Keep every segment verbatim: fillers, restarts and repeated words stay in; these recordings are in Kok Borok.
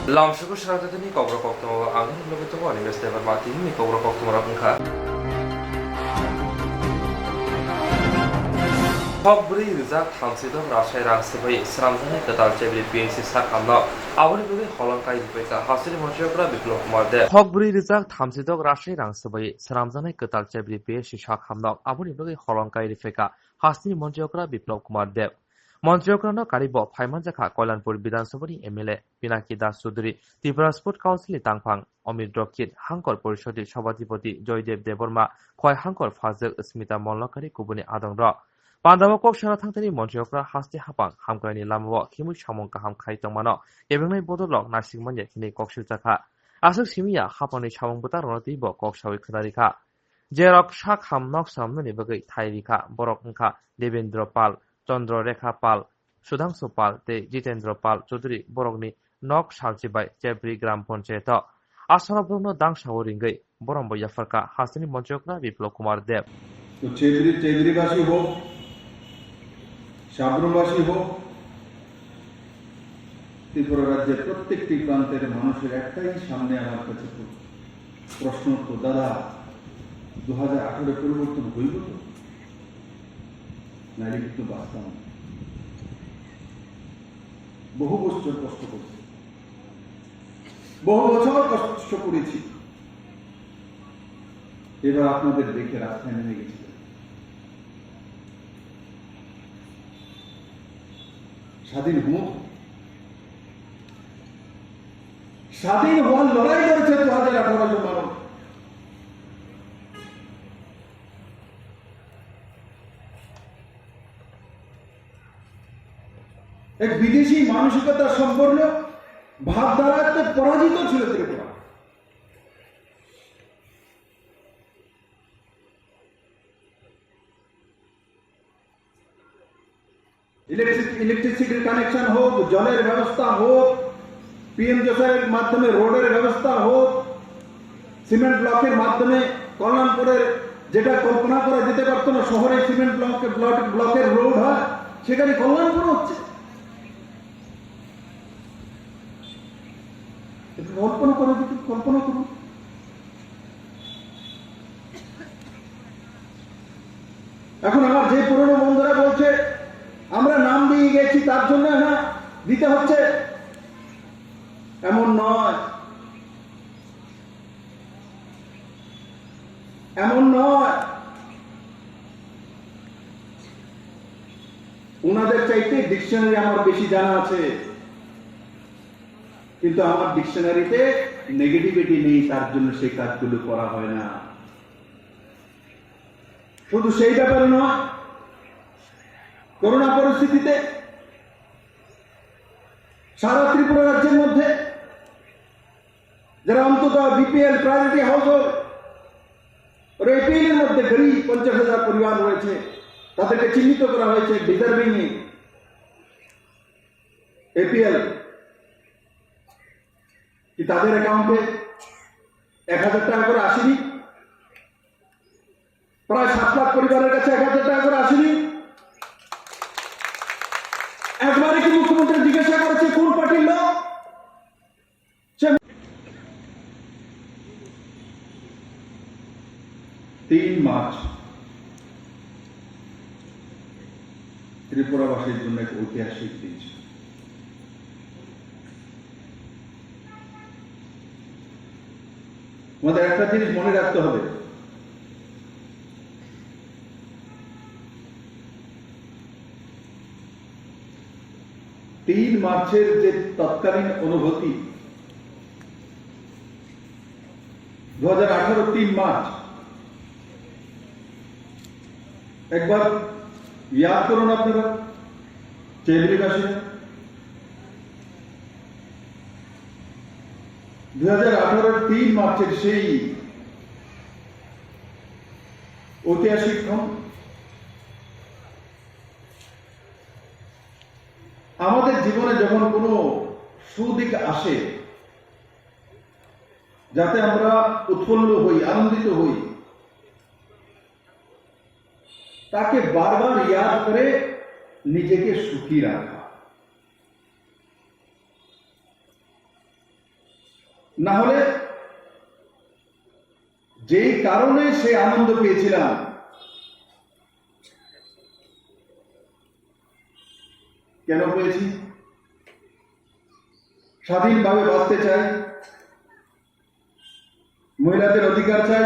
Lamsuku Saratatini Kokborok Koktwma ang nini logi tongo, ani bese Debbarma. Tinini Kokborok Koktwma rok wngkha. Hok bwrwi rijak thamsidok rashai rang swbai swnamjaknai kwtal Chebri P H C sak hamno. Aboni bagwi holong kai rwbaikha hasteni montri okra Biplab Kumar Deb. Hok bwrwi rijak thamsidok rashai rang swbai swnamjaknai kwtal Chebri P H C sak hamno. Aboni bagwi holong kai rwbaikha hasteni montri okra Biplab Kumar Deb. Montri okrano karibo phaimanjakha Koilanpur Bidhan Sabhani M L A Pinaki Das Chaudhury, Tripura Sport Council ni tangphang Amit Rokit, Hangkor Porishod ni Sabhapati Joydev Debbarma, Khowai Hangkor Phajwk Smita Mollokari kubuni adongrok. Pandao kok sana thangthani montri okra haste haphang hamkraini lamao khimui samung kaham khai tongmano kebengnaini bodolrok naisingmanya hinwi kok sirjakha. Aswk simiya haphangni samung bwtakrokno teibo kok sawi khwnarikha. Jerok sak ham nok swnamnani bagwi thai rikha, borok wngkha Devendra Pal, Chandra Rekha Pal, Sudhangshu Pal tei Jitendra Pal Chaudhury, borokni nok salchibai Chebri Gram Panchayat o. Aswkno borokno dangsa o ringwi borokno yapharkha hasteni montri okra Biplab Kumar Deb. তো চেবরি, চেবরিবাসী হোক, সাব্রুমবাসী হোক, ত্রিপুরা রাজ্যের প্রত্যেকটি প্রান্তের মানুষের একটাই সামনে আমার কাছে প্র-, প্রশ্ন, তো দাদা, দু হাজার আঠারো পরিবর্তন হইব তো? নাইলে কিন্তু বাঁচতাম না। বহু বছর কষ্ট করছি, বহু বছর কষ্ট করেছি, এবার আপনাদের দেখে রাস্তায় নেমে গেছি। স্বাধীন হোক, স্বাধীন হওয়ার লড়াই করেছে দু হাজার আঠারোশো মানুষ। এক বিদেশি মানসিকতা সম্পন্ন ভাবধারাতে পরাজিত ছিল ত্রিপুরা। ইলেকট্রিক, ইলেকট্রিসিটির কানেকশন হোক, জলের ব্যবস্থা হোক, পিএম জোসাইয়ের মাধ্যমে রোডের ব্যবস্থা হোক, সিমেন্ট ব্লকের মাধ্যমে কল্যাণপুরের, যেটা কল্পনা করা যেতে পারতো না, শহরে সিমেন্ট ব্লক, ব্লক, ব্লকের রোড হয়, সেখানে কল্যাণপুর হচ্ছে। একটু কল্পনা করে দেখুন, কল্পনা করুন। এখন আমার যে পুরনো বন্ধুরা বলছে, "আমরা নাম দিয়ে গেছি, তার জন্য না দিতে হচ্ছে", এমন নয়, এমন নয়। ওনাদের চাইতে ডিকশনারি আমার বেশি জানা আছে, কিন্তু আমার ডিকশনারিতে নেগেটিভিটি নেই, তার জন্য সেই কাজগুলো করা হয় না। শুধু সেই ব্যাপারে নয়, করোনা পরিস্থিতিতে সারা ত্রিপুরা রাজ্যের মধ্যে যারা অন্তত বিপিএল, প্রায়োরিটি হাউসহোল্ড ওর এপিএল এর মধ্যে গরিব পঞ্চাশ হাজার পরিবার রয়েছে, তাদেরকে চিহ্নিত করা হয়েছে ডিজার্ভিং এপিএল। কি তাদের অ্যাকাউন্টে এক হাজার টাকা করে আসেনি? প্রায় সাত লাখ পরিবারের কাছে এক হাজার টাকা করে আসেনি? একবারে কি মুখ্যমন্ত্রী জিজ্ঞাসা করেছে কোন পার্টির লোক? সে তিন মার্চ ত্রিপুরাবাসীর জন্য এক ঐতিহাসিক দিন ছিল। আমাদের একটা জিনিস মনে রাখতে হবে, তিন মার্চের যে তৎকালীন অনুভূতি, দু হাজার আঠারো তিন মার্চ, একবার ইয়াদ করুন আপনারা, চেবরিবাসীরা। দু হাজার আঠারোর তিন মার্চের সেই ঐতিহাসিক ক্ষণ। আমাদের জীবনে যখন কোনো সুদিক আসে, যাতে আমরা উৎফুল্ল হই, আনন্দিত হই, তাকে বারবার ইয়াদ করে নিজেকে সুখী রাখা। না হলে যেই কারণে সে আনন্দ পেয়েছিলাম, কেন পেয়েছি? স্বাধীনভাবে বাঁচতে চাই, মহিলাদের অধিকার চাই,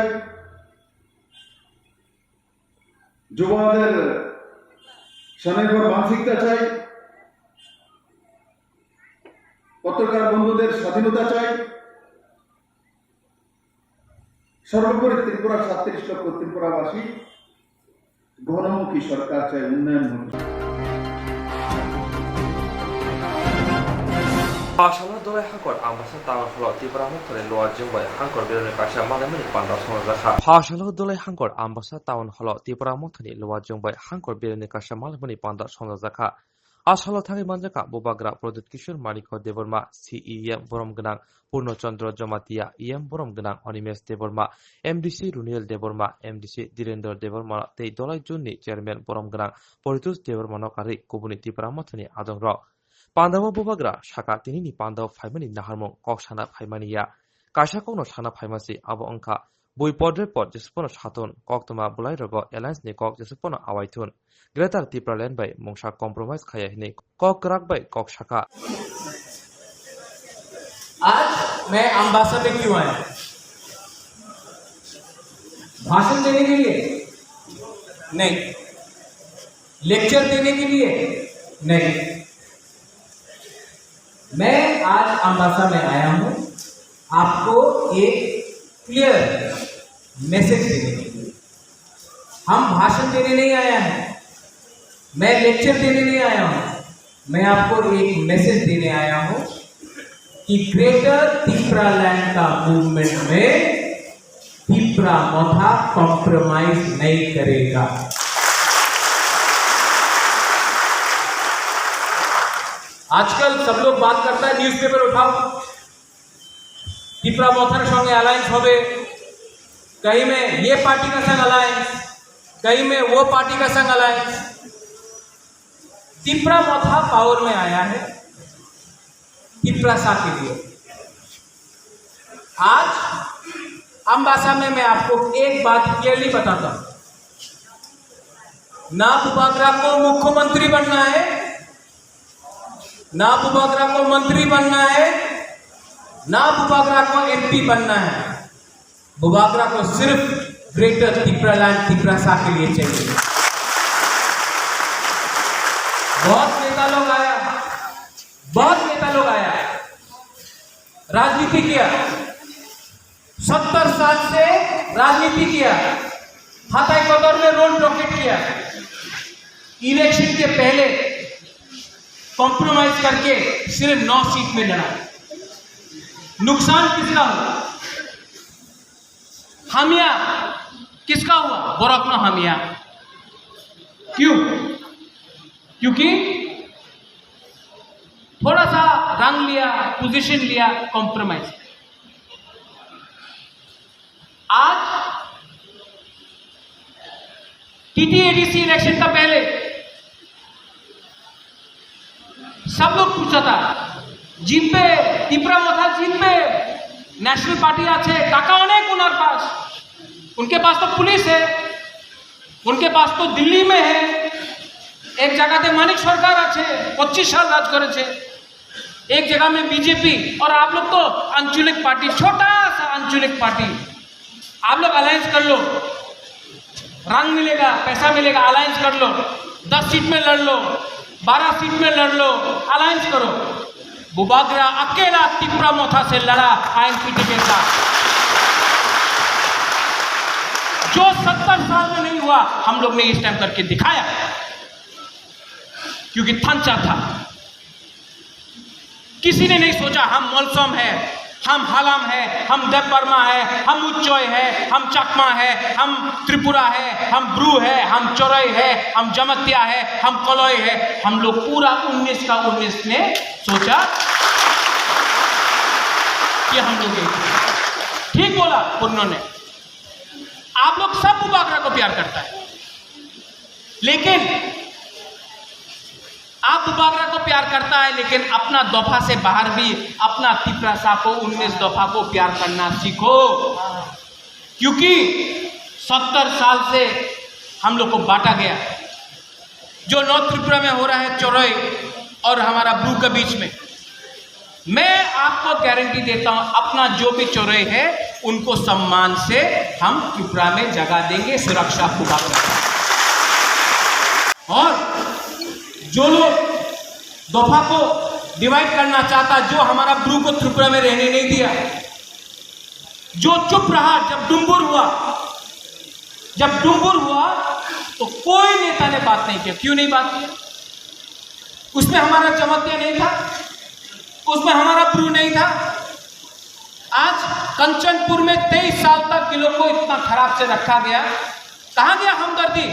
যুবদের স্বনির্ভর মানসিকতা চাই, পত্রকার বন্ধুদের স্বাধীনতা চাই। সর্বোপরি ত্রিপুরা সাতত্রিশ লক্ষ ত্রিপুরাবাসী গণমুখী সরকার চাই, উন্নয়নমুখী। Phasalo Dolai Hangkor Ambasa Town Hall o Tipra Mothani Luwa Jwng bai Hangkor Beremni Kaisa Malaimani Panda Songjakha. Phasalo Dolai Hangkor Ambasa Town Hall o Tipra Mothani Luwa Jwng bai Hangkor Beremni Kaisa Malaimani Panda Songjakha. A salo thangwi manjakha Bubagra Pradyut Kishore Manikya Debbarma, C E M borom gwnang, Purno Chandra Jamatia, E M borom gwnang, Animesh Debbarma, M D C Runiel Debbarma, M D C Dhirendra Debbarma tei Dolai Jun ni Chairman borom gwnang Paritosh Debbarma no karwi kubuni Tipra Mothani adongrok. Pandao Bubagra sakha, tinini pandao phaimani naharmung kok sana phaimani ya. Kaisa kokno sana phaima se, abo wngkha bui podre pod jesupano sathun, koktwma bwlai rogo alliance ni kok jesupano awaithun. Greater Tipraland bai mungsa compromise khaya hinwi kok kwrak bai kok sakha. आज मैं अम्बासा में क्यों आया? भाषण देने के लिए? नहीं। लेक्चर देने के लिए? नहीं। मैं आज अम्बासा में आया हूं आपको एक क्लियर मैसेज देने के लिए। हम भाषण देने नहीं आया है, मैं लेक्चर देने नहीं आया हूं, मैं आपको एक मैसेज देने आया हूं कि ग्रेटर तिप्रालैंड का मूवमेंट में तिप्रा मोथा कॉम्प्रोमाइज नहीं करेगा। आजकल सब लोग बात करता है, न्यूज़पेपर उठाओ, তিপ্রা মথার সঙ্গে অ্যালায়েন্স হবে, कहीं में ये पार्टी का संग अलायंस, कहीं में वो पार्टी का संग अलायंस। तिप्रा मोथा पावर में आया है तिप्रासा के लिए। आज अम्बासा में मैं आपको एक बात क्लियरली बताता हूं, ना बुबागरा को मुख्यमंत्री बनना है, ना बुबागरा को मंत्री बनना है, ना बुबागरा को एमपी बनना है। बुबागरा को सिर्फ ग्रेटर तिप्रालैंड तिप्रासा के लिए चाहिए। बहुत नेता लोग आया, बहुत नेता लोग आया, राजनीति किया, सत्तर साल से राजनीति किया, हाथाई कदर में रोड ब्लॉकेट किया, इलेक्शन के पहले कॉम्प्रोमाइज करके सिर्फ नौ सीट में लड़ा। नुकसान किसका हुआ? हामिया किसका हुआ? बोरकनो हामिया। क्यों? क्योंकि थोड़ा सा रंग लिया, पोजीशन लिया, कॉम्प्रोमाइज। आज टीटीएडीसी इलेक्शन का पहले सब लोग पूछा था, जितबे, তিপ্রা মথা জিতবে, ন্যাশনাল পার্টি আছে, টাকা অনেক ওনার পাশ, उनके पास तो पुलिस है, उनके पास तो दिल्ली में है, এক জায়গাতে মানিক সরকার আছে, পঁচিশ সাল রাজ করেছে, एक जगह में बीजेपी, और आप लोग तो আঞ্চলিক পার্টি, छोटा सा আঞ্চলিক পার্টি, आप लोग अलायंस कर लो, रंग मिलेगा, पैसा मिलेगा, अलायंस कर लो, दस सीट में लड़ लो, बारह सीट में लड़ लो, अलायंस करो। बुबागरा अकेला तिप्रा मोथा से लड़ा आईएनपीटी के साथ। जो सत्तर साल में नहीं हुआ, हम लोग ने इस टाइम करके दिखाया, क्योंकि थांचा था। किसी ने नहीं सोचा हम मोलसम है, हम हालाम है, हम देबबर्मा है, हम उच्चय है, हम चकमा है, हम त्रिपुरा है, हम ब्रू है, हम चोरई है, हम जमतिया है, हम कलई है। हम लोग पूरा उन्नीस का उन्नीस ने सोचा कि हम लोग एक हैं। ठीक बोला पूर्णो ने, आप लोग सब बुबागरा को प्यार करता है, लेकिन आप बुबागरा को प्यार करता है, लेकिन अपना दोफा से बाहर भी अपना तिपरासा को, उन्नीस दफा को प्यार करना सीखो, क्योंकि सत्तर साल से हम लोग को बांटा गया। जो नॉर्थ त्रिपुरा में हो रहा है चोरई और हमारा ब्रू के बीच में, मैं आपको गारंटी देता हूं, अपना जो भी चोरई है उनको सम्मान से हम त्रिपुरा में जगह देंगे, सुरक्षा को बात। और जो लोग दोफा को डिवाइड करना चाहता, जो हमारा ब्रू को त्रिपुरा में रहने नहीं दिया, जो चुप रहा जब डुम्बुर हुआ, जब डुम्बुर हुआ तो कोई नेता ने बात नहीं किया। क्यों नहीं बात किया? उसमें हमारा जमातिया नहीं था, उसमें हमारा ब्रू नहीं था। आज कंचनपुर में तेईस साल तक ये लोग को इतना खराब से रखा गया, कहाँ गया हमदर्दी?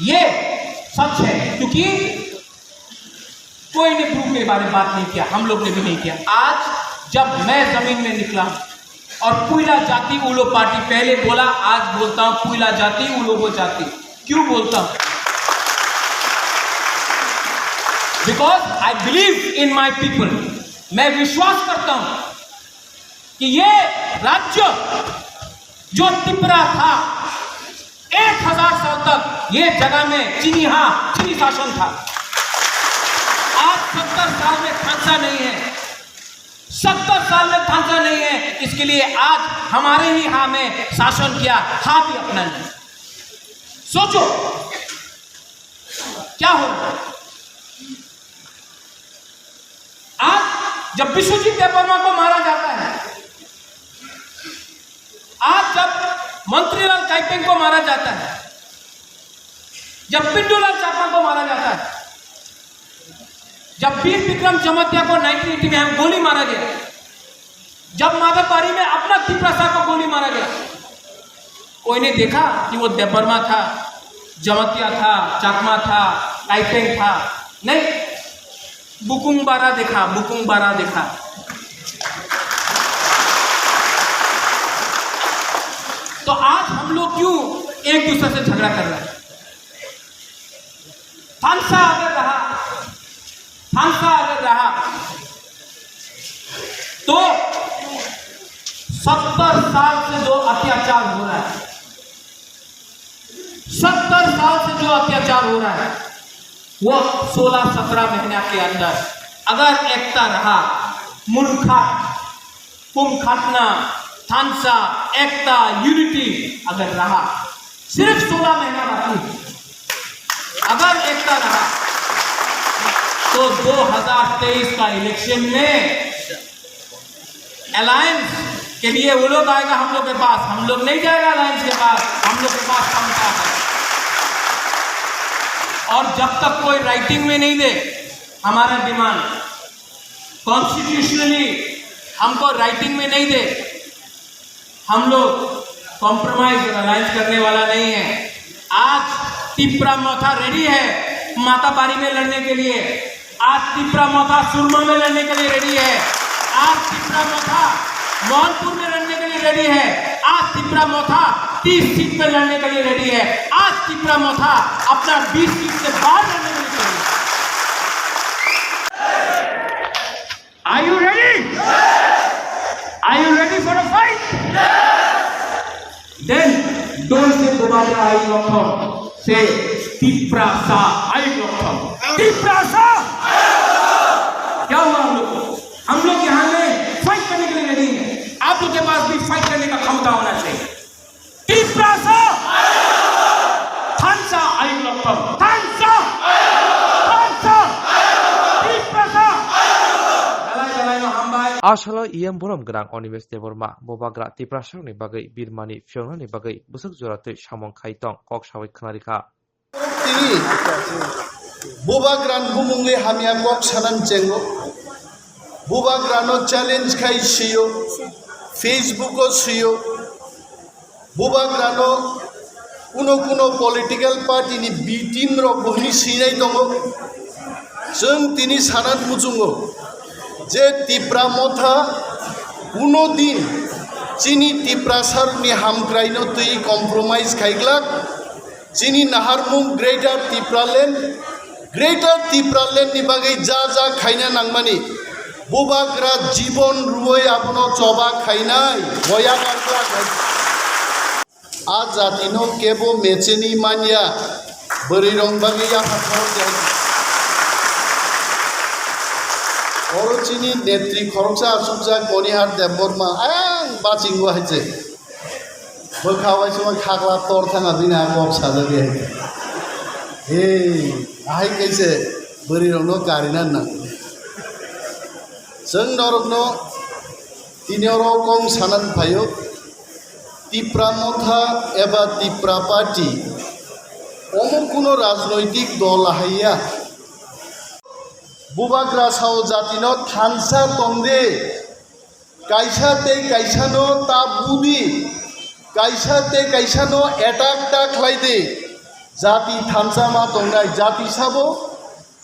ये सच है, क्योंकि कोई ने ब्रू के बारे में बात नहीं किया, हम लोग ने भी नहीं किया। आज जब मैं जमीन में निकला हूं और पुइला जाति उलो पार्टी पहले बोला, आज बोलता हूं पुइला जाति उलो वो जाति। क्यों बोलता हूं? Because I believe in my people। मैं विश्वास करता हूं कि ये राज्य जो तिपरा था, एक हजार साल तक ये जगह में चीनी, हाँ, चीनी शासन था। आज सत्तर साल में थानसा नहीं है, सत्तर साल में थानसा नहीं है, इसके लिए आज हमारे ही हाँ में शासन किया, हाँ भी अपना नहीं। सोचो क्या हो रहा है। आज जब विश्वजीत देबबर्मा को मारा जाता है, आज जब मंत्रीलाल काइपेंग को मारा जाता है, जब पिंटूलाल चाकमा को मारा जाता है, जब वीर विक्रम जमतिया को नाइनटीन एटी में हम गोली मारा गया, जब माधवबाड़ी में अपना तिपरासा को गोली मारा गया, कोई ने देखा कि वो देबबर्मा था, जमतिया था, चाकमा था, काइपेंग था? नहीं। बुकुंग बारा देखा, बुकुंग बारा देखा। तो आज हम लोग क्यों एक दूसरे से झगड़ा कर रहे हैं? थानसा अगर रहा, थानसा अगर रहा, तो सत्तर साल से जो अत्याचार हो रहा है, सत्तर साल से जो अत्याचार हो रहा है, वो सोलह सत्रह महीना के अंदर अगर एकता रहा, मुनखा पुमखातना, थानसा, एकता, यूनिटी अगर रहा, सिर्फ सोलह महीना बाकी है, अगर एकता रहा तो दो हज़ार तेईस का इलेक्शन में अलायंस के लिए वो लोग आएगा हम लोग के पास, हम लोग नहीं जाएगा अलायंस के पास, हम लोग के पास क्षमता है। और जब तक कोई राइटिंग में नहीं दे हमारा डिमांड, कॉन्स्टिट्यूशनली हमको राइटिंग में नहीं दे, हम लोग कॉम्प्रोमाइज और अलायंस करने वाला नहीं है। आज तिपरा मोथा रेडी है माताबारी में लड़ने के लिए, आज तिपरा मोथा सुरमा में लड़ने के लिए रेडी है, आज तिपरा मोथा मोहनपुर में लड़ने के लिए रेडी है, आज तिपरा मोथा तीस सीट में लड़ने के लिए रेडी है, आज तिपरा मोथा अपना बीस सीट से बाहर लड़ने के लिए रेडी है। Are you ready? Are you ready for a fight? Then don't say Bubagra Aik Loktham, say Tiprasa Aik Loktham. Tiprasa! क्या हुआ हम लोग? हम लोग यहाँ में फाइट करने के लिए रेडी हैं। आप लोग के पास भी फाइट करने का क्षमता होना चाहिए। Tiprasa! Thansa Aik Loktham. Thansa! Thansa! Tiprasa! Dalai dalai no hambai. A salo E M borom gwnang Animesh Debbarma Bubagra Tiprasarokni bagwi birmani phiyoknani bagwi bwswk jora twi samung khai tong kok sawi khwnarikha. Tini Bubagra ni bumungwi hamya kok sanan chengo. Bubagrano challenge khai sio, Facebook o sio. Bubagrano kuno kuno political party ni B team rok bo hwnwi swinai tongo. Chwng tini sanan muchungo je Tipra Motha kuno din chini Tiprasarokni hamkraino twi compromise khaiglak. Chini naharmung Greater Tipraland, Greater Tipraland ni bagwi ja ja khaina nangmani, bubagra jibon rwui abono choba khainai, boya bargra khai. A jatino kebo mecheni manya, bwrwirok bagwi yapha khorok ya. Oro chini netri khoroksa achukjak Monihar Debbarma, ayang bachingo hai se. Bwkha waisuma khakla tor thang abini a kok sajagwi hai. Hey, ahai kaise bwrwirokno karina nang. Chwng norokno tini oro kong sanan phaio, Tipra Motha eba Tipra Party omo kuno rajnoitik dol ahaiya. Bubagra sao jatino thansa tongde. Kaisa tei kaisano ta budi, kaisa tei kaisano attack ta khlaidi. Jati thansa ma tongnai, jati sabo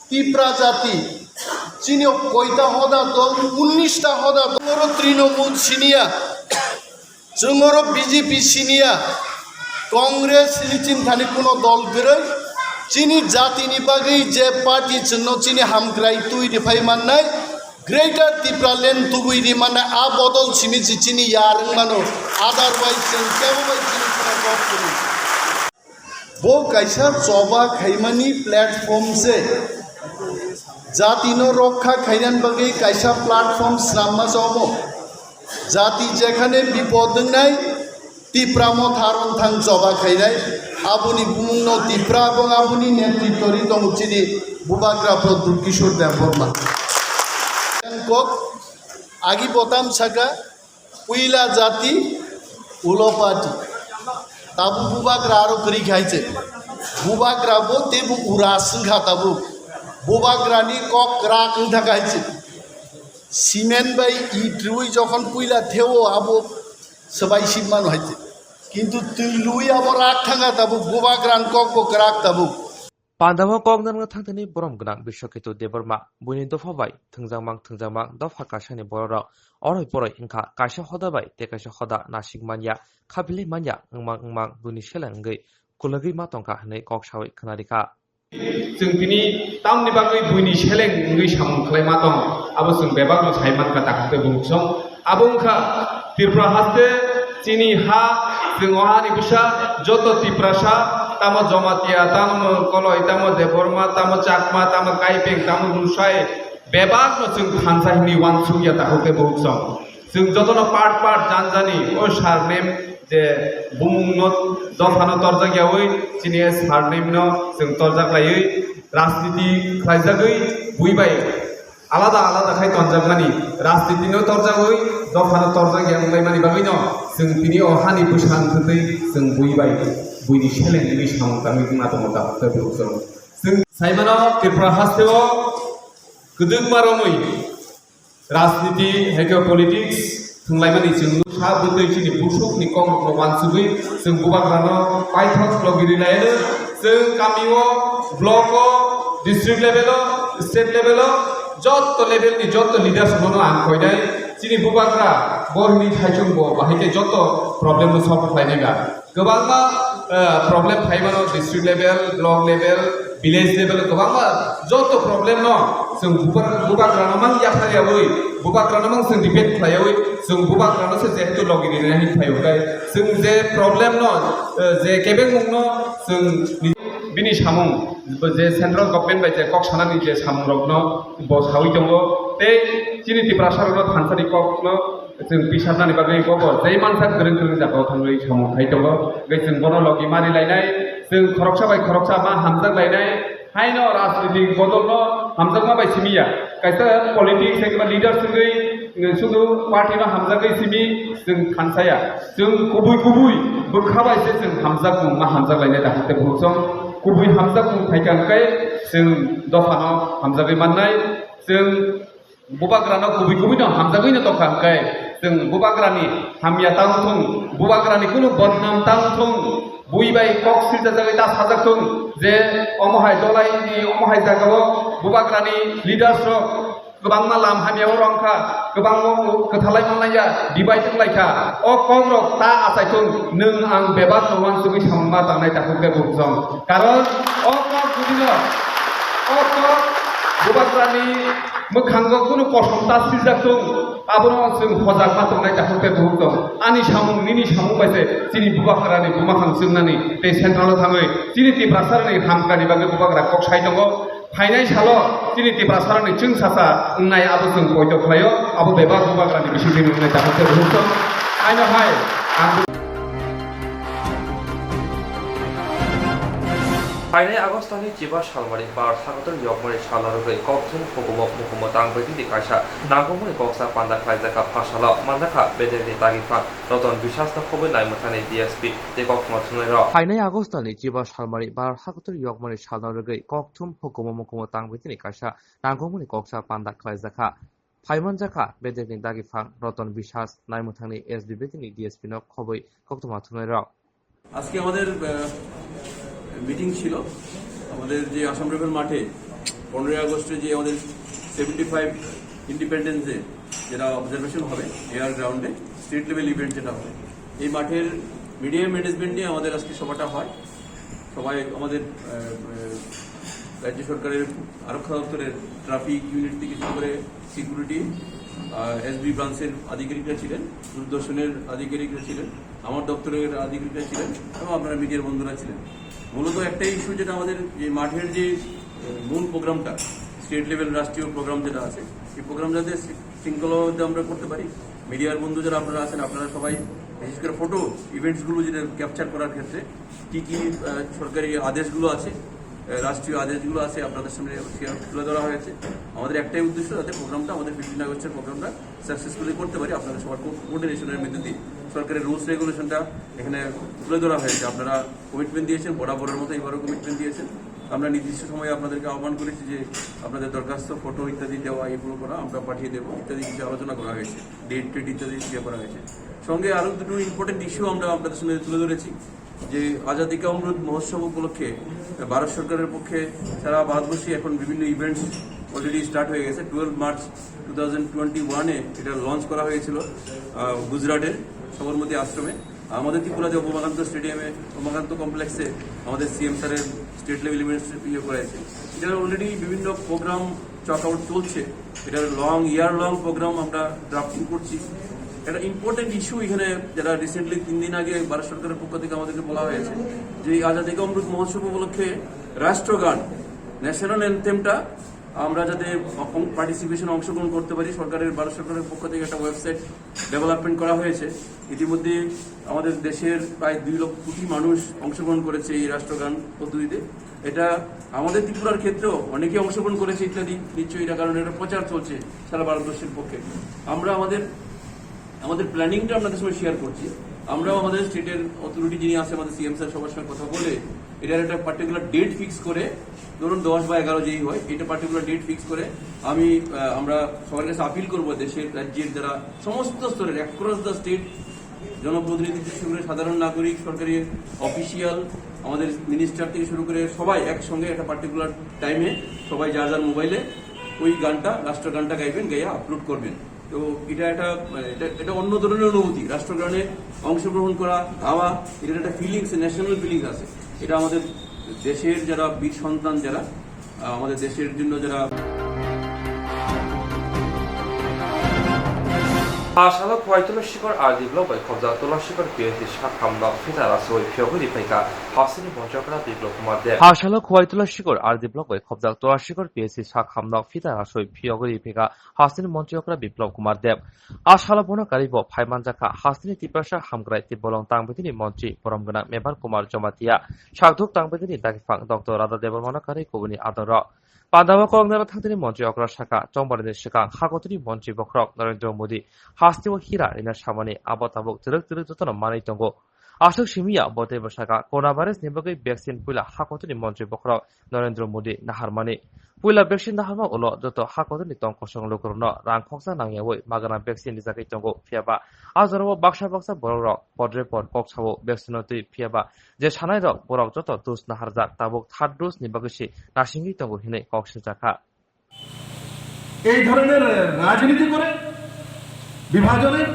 Tipra jati. Chini koita hoda tong, unnish ta hoda tong, oro Trinamool siniya. Chwng oro B J P siniya, Congress hini chini thani kuno dol kwrwi, chini jatini bagwi je party chwngno chini hamkrai twi rwphai mannai, Greater Tipraland tubui rwi mannai, a bodol simi se chini yar wng mano, otherwise chwng kebo bai chini kuno dol kwrwi. Bo kaisa choba khaimani platform se. Jatino rokha khainani bagwi kaisa platform swnamma se omo. Jati jekhane bipod wngnai, Tipra Motha aro thang choba khainai. Aboni bumungno Tipra ebong aboni netritwri tongo chini Bubagra Pradyut Kishore Debbarma. Kok agi botam saka, puila jati, ulo party. Tabuk bubagra aro kwrwi khai se. Bubagra bo teibo ura swngkha tabuk. Bubagrani kok kwrak wngkha khai se. Cement bai it rwi jokhon puila theo abo swbai sip mano hai se. Kintu twi lui abo rak thangkha tabuk, bubagrani kok bo kwrak tabuk. Pandao kok narwkna thangthani borom gwnang Biswaketu Debbarma, buini dopha bai thwngjakmang thwngjakmang dopha kasani bororok oroi poroi wngkha, kaisa hoda bai tei kaisa hoda nasik manya, khabili manya wngmang wngmang buini seleng wngwi kulugwi ma tongkha hwnwi kok sawi khwnarikha. Chwng tini tamni bagwi buini seleng wngwi samung khlaima tong, abo chwng bebakno sai mankha, takhuk tei bukhuk song. Abo wngkha Tripura haste chini ha, chwng o hani bwsa joto Tiprasa, tamo Jamatia, tamo Koloi, tamo Debbarma, tamo Chakma, tamo Kaipeng, tamo Lusai, bebakno chwng thansa hwnwi uansukya takhuk tei bukhuk song. Chwng jotono part part jan jani o surname je bumungno dophano torjak yaui chini surname no chwng torjak laiwi rajniti khlaijagwi bui bai alada alada khai tonjakmani, rajnitino torjagwi dophano torjak ya wnglaimani bagwino chwng tini o hani bwsang thwtwi chwng bui bai buini seleng wngwi samung tangwi wngna tongo takhuk tei bukhuk song. Chwng saimano Tripura hasteo kwdwkma romwi rajniti hai khe politics thwnglaimani chwng nukha, bwtwi chini bukhukni kokrokno uansugwi chwng bubagrano paithak logi rilaiano. Chwng kamio, block-o, district level-o, state level-o jotto level-ni jotto leaders-no ang koinai. Chini bubagra bo hwnwi thaichung bo bahai khe jotto problem-no solve khlainai ga. Kwbangma, eh, problem phai mano, district level, block level, village level, kwbangma joto problem no chwng bubar-, bubagra no mang yapharyawi, bubagra no mang chwng debate khlaiwi, chwng bubagra no se jehetu logi rinani phaio, kai chwng je problem no, eh, je kebengmung no chwng ni-, bini samung, je central government bai je kok sanani je samung rok no bo sawi tongo, tei chini Tiprasa rok no thansani kok no chwng pisarnani bagwi bobo jai mansa kwrwng kwrwng jagao thangwi samung khai tongo. Hwnkhe chwng bono logi mari lainai, chwng khoroksa bai khoroksa ma hamjak lainai. Haino rajnitik bodolno hamjakma bai simi ya. Kaisa politics ekba leaders wngwi, chwng sudu party no hamjagwi simi chwng thansaya. Chwng kubui kubui bwkha bai se chwng hamjakmung ma hamjak lainai dakhuk tei bukhuk song. Kubui hamjakmung phaikha hwnkhe chwng dophano hamjagwi mannai. Chwng Bubagrano kubui kubui no hamjagwi no tongkha, hwnkhe chwng bubagrani hamya tang thung, bubagrani kunu bodnam tang thung, bui bai kok siljajagwi ta sajak thung je omo hai dolai ni omo hai jagao bubagrani leaders rok Kwbangma lam hamya o rwng kha, kwbangma kwthalai manlaiya, divide wnglaikha. O kokrok ta achaithung, nwng ang bebak no uansugwi samungma tangnai takhuk khe bukhukjong. Karon o kok judino, o kok bubagrani mwkhango kunu kosom ta swijak tung, abono chwng hojakma tongnai takhuk khe bukhukjong. Ani samung, nini samung bai se chini bubagrani buma khang chwngnani tei central o thangwi chini Tiprasarani hamkrani bagwi bubagra kok sai tongo. Phainai salo chini Tiprasarani chwngsacha wngnai abo chwng poito khlaio, abo bebak bubagrani bisingtwi wngnai takhuk khe bukhukjong. Haino hai ang Phainai Agostoni chiba salmani bar sakotor yokmani salna rwgwi kokthum hukumo mukumo tang bwtwini kaisa nangkukmani koksa panda khlaijak kha pha salo manjakha bedekni dagi phang Roton Biswas no khobwi naimwthani D S P tei koktwma thwngnairok. Phainai Agostoni chiba salmani bar sakotor yokmani salna rwgwi kokthum hukumo mukumo tang bwtwini kaisa nangkukmani koksa panda khlaijak kha. Phaimanjakha bedekni dagi phang Roton Biswas naimwthangni S B bwtwini D S P no khobwi koktwma thwngnairok. আজকে আমাদের মিটিং ছিল আমাদের যে আসাম রাইফেল মাঠে পনেরোই আগস্টে যে আমাদের সেভেন্টি ফাইভ ইন্ডিপেন্ডেন্স ডে, যেটা অবজারভেশন হবে এয়ার গ্রাউন্ডে, স্টেট লেভেল ইভেন্ট যেটা হবে, এই মাঠের মিডিয়া ম্যানেজমেন্ট নিয়ে আমাদের আজকে সভাটা হয়। সবাই আমাদের আহ, আহ, রাজ্য সরকারের আরক্ষা দপ্তরের ট্রাফিক ইউনিট থেকে শুরু করে সিকিউরিটি, এসবি ব্রাঞ্চের আধিকারিকরা ছিলেন, দূরদর্শনের আধিকারিকরা ছিলেন, আমার দপ্তরের আধিকারিকরা ছিলেন এবং আপনারা মিডিয়ার বন্ধুরা ছিলেন। মূলত একটাই ইস্যু, যেটা আমাদের যে মাঠের যে আহ, মূল প্রোগ্রামটা, স্টেট লেভেল রাষ্ট্রীয় প্রোগ্রাম যেটা আছে, এই প্রোগ্রাম যাতে শৃ- শৃঙ্খলাবদ্ধ আমরা করতে পারি। মিডিয়ার বন্ধু যারা আপনারা আছেন, আপনারা সবাই বিশেষ করে ফটো ইভেন্টসগুলো যেটা ক্যাপচার করার ক্ষেত্রে কি কি আহ, সরকারি আদেশগুলো আছে, আহ, রাষ্ট্রীয় আদেশগুলো আছে, আপনাদের সামনে সেটা তুলে ধরা হয়েছে। আমাদের একটাই উদ্দেশ্য, যাতে প্রোগ্রামটা, আমাদের ফিফটিন আগস্টের প্রোগ্রামটা সাকসেসফুলি করতে পারি আপনাদের সবার কো- কোঅর্ডিনেশনের মধ্য দিয়ে। সরকারের রুলস রেগুলেশনটা এখানে তুলে ধরা হয়েছে, আপনারা কমিটমেন্ট দিয়েছেন, বরাবরের মতো এবারও কমিটমেন্ট দিয়েছেন। আমরা নির্দিষ্ট সময়ে আপনাদেরকে আহ্বান করেছি যে আপনাদের দরখাস্ত, ফটো ইত্যাদি দেওয়া, এগুলো করা, আমরা পাঠিয়ে দেবো ইত্যাদি কিছু আলোচনা করা হয়েছে, ডেট টেট ইত্যাদি ক্লিয়ার করা হয়েছে। সঙ্গে আরও দুটো ইম্পর্টেন্ট ইস্যু আমরা আপনাদের সামনে তুলে ধরেছি যে আজাদি কা অমরুত মহোৎসব উপলক্ষে ভারত সরকারের পক্ষে সারা ভারতবর্ষে এখন বিভিন্ন ইভেন্টস অলরেডি স্টার্ট হয়ে গেছে। Twelve March two thousand twenty ওয়ানে এটা লঞ্চ করা হয়েছিল আহ, গুজরাটের সবরমতী আশ্রমে। আমাদের ত্রিপুরাতে উমাকান্ত স্টেডিয়ামে, উমাকান্ত কমপ্লেক্সে আমাদের সিএম স্যারের স্টেট লেভেল ইভেন্টস ইয়ে করা হয়েছে। এটা অলরেডি বিভিন্ন প্রোগ্রাম চক আউট চলছে। এটা লং, ইয়ার লং প্রোগ্রাম আমরা ড্রাফটিং করছি। একটা ইম্পর্টেন্ট ইস্যু এখানে যেটা রিসেন্টলি তিন দিন আগে ভারত সরকারের পক্ষ থেকে আমাদেরকে বলা হয়েছে যে এই আজাদি কা অমরুত মহোৎসব উপলক্ষে রাষ্ট্রগান, ন্যাশনাল অ্যানথেমটা আমরা যাতে পার্টিসিপেশন, অংশগ্রহণ করতে পারি। সরকারের, ভারত সরকারের পক্ষ থেকে একটা ওয়েবসাইট ডেভেলপমেন্ট করা হয়েছে। ইতিমধ্যে আমাদের দেশের প্রায় দুই লক্ষ কোটি মানুষ অংশগ্রহণ করেছে এই রাষ্ট্রগান পদ্ধতিতে। এটা আমাদের ত্রিপুরার ক্ষেত্রেও অনেকে অংশগ্রহণ করেছে ইত্যাদি। নিশ্চয়ই এটা, কারণ এটা প্রচার চলছে সারা ভারতবর্ষের পক্ষে। আমরা আমাদের আমাদের প্ল্যানিংটা আপনাদের সঙ্গে শেয়ার করছি। আমরাও আমাদের স্টেটের অথরিটি যিনি আছে, আমাদের সিএম স্যার, সবার সঙ্গে কথা বলে এটার একটা পার্টিকুলার ডেট ফিক্স করে, ধরুন দশ বা এগারো যেই হয়, এটা পার্টিকুলার ডেট ফিক্স করে আমি, আহ, আমরা সবার কাছে আপিল করব, দেশের, রাজ্যের যারা সমস্ত স্তরের, অ্যাক্রস দ্য স্টেট, জনপ্রতিনিধি থেকে শুরু করে সাধারণ নাগরিক, সরকারি অফিসিয়াল, আমাদের মিনিস্টার থেকে শুরু করে সবাই একসঙ্গে একটা পার্টিকুলার টাইমে সবাই যার যার মোবাইলে ওই গানটা, রাষ্ট্রগানটা গাইবেন, গাইয়া আপলোড করবেন। তো এটা একটা, মানে, এটা, এটা অন্য ধরনের অনুভূতি। রাষ্ট্রগানে অংশগ্রহণ করা, গাওয়া, এটার একটা ফিলিংস, ন্যাশনাল ফিলিংস আছে। এটা আমাদের দেশের যারা বীর সন্তান, যারা, আহ, আমাদের দেশের জন্য যারা Hasalo Khowai Tulasikor R D block bai khobjak Tulasikor P S C sakham no phita rasoi phiyogwi riphaikha hasteni Monchokra Biplop Kumar Deb. Hasalo Khowai Tulasikor R D block bai khobjak Tulasikor P S C sakham no phita rasoi phiyogwi riphaikha hasteni Monchokra Biplop Kumar Deb. A salo bono karwi bo phai manjakha hasteni Tiprasa hamkrai tei bolong tangbwtwini montri borom gwnang Mebar Kumar Jamatia, sakduk tangbwtwini dagiphang Doctor Radha Debbarmano karwi kubuni adongrok. Pandao kok nara thangtini montri okra saka, chongbarni swkang hakotini montri bokhorok Narendra Modi hasteo hira rina samani abo tabuk twrwk twrwk jotono manwi tongo. Aswk simiya bo teibo saka, coronavirus ni bagwi vaccine puila hakotini montri bokhorok Narendra Modi naharmani. Puila vaccine naharma ulo joto hakotini tong kosong lukurokno rang khoksa nangyawi magana vaccine rijagwi tongo, phiyaba a jorao baksa baksa borokrok podre pod kok sao vaccine no twi, phiyaba je sanairok borok joto dose naharjak, tabuk third dose ni bagwi se nasingwi tongo hinwi kok sinjakha. এই ধরনের রাজনীতি করে বিভাজনের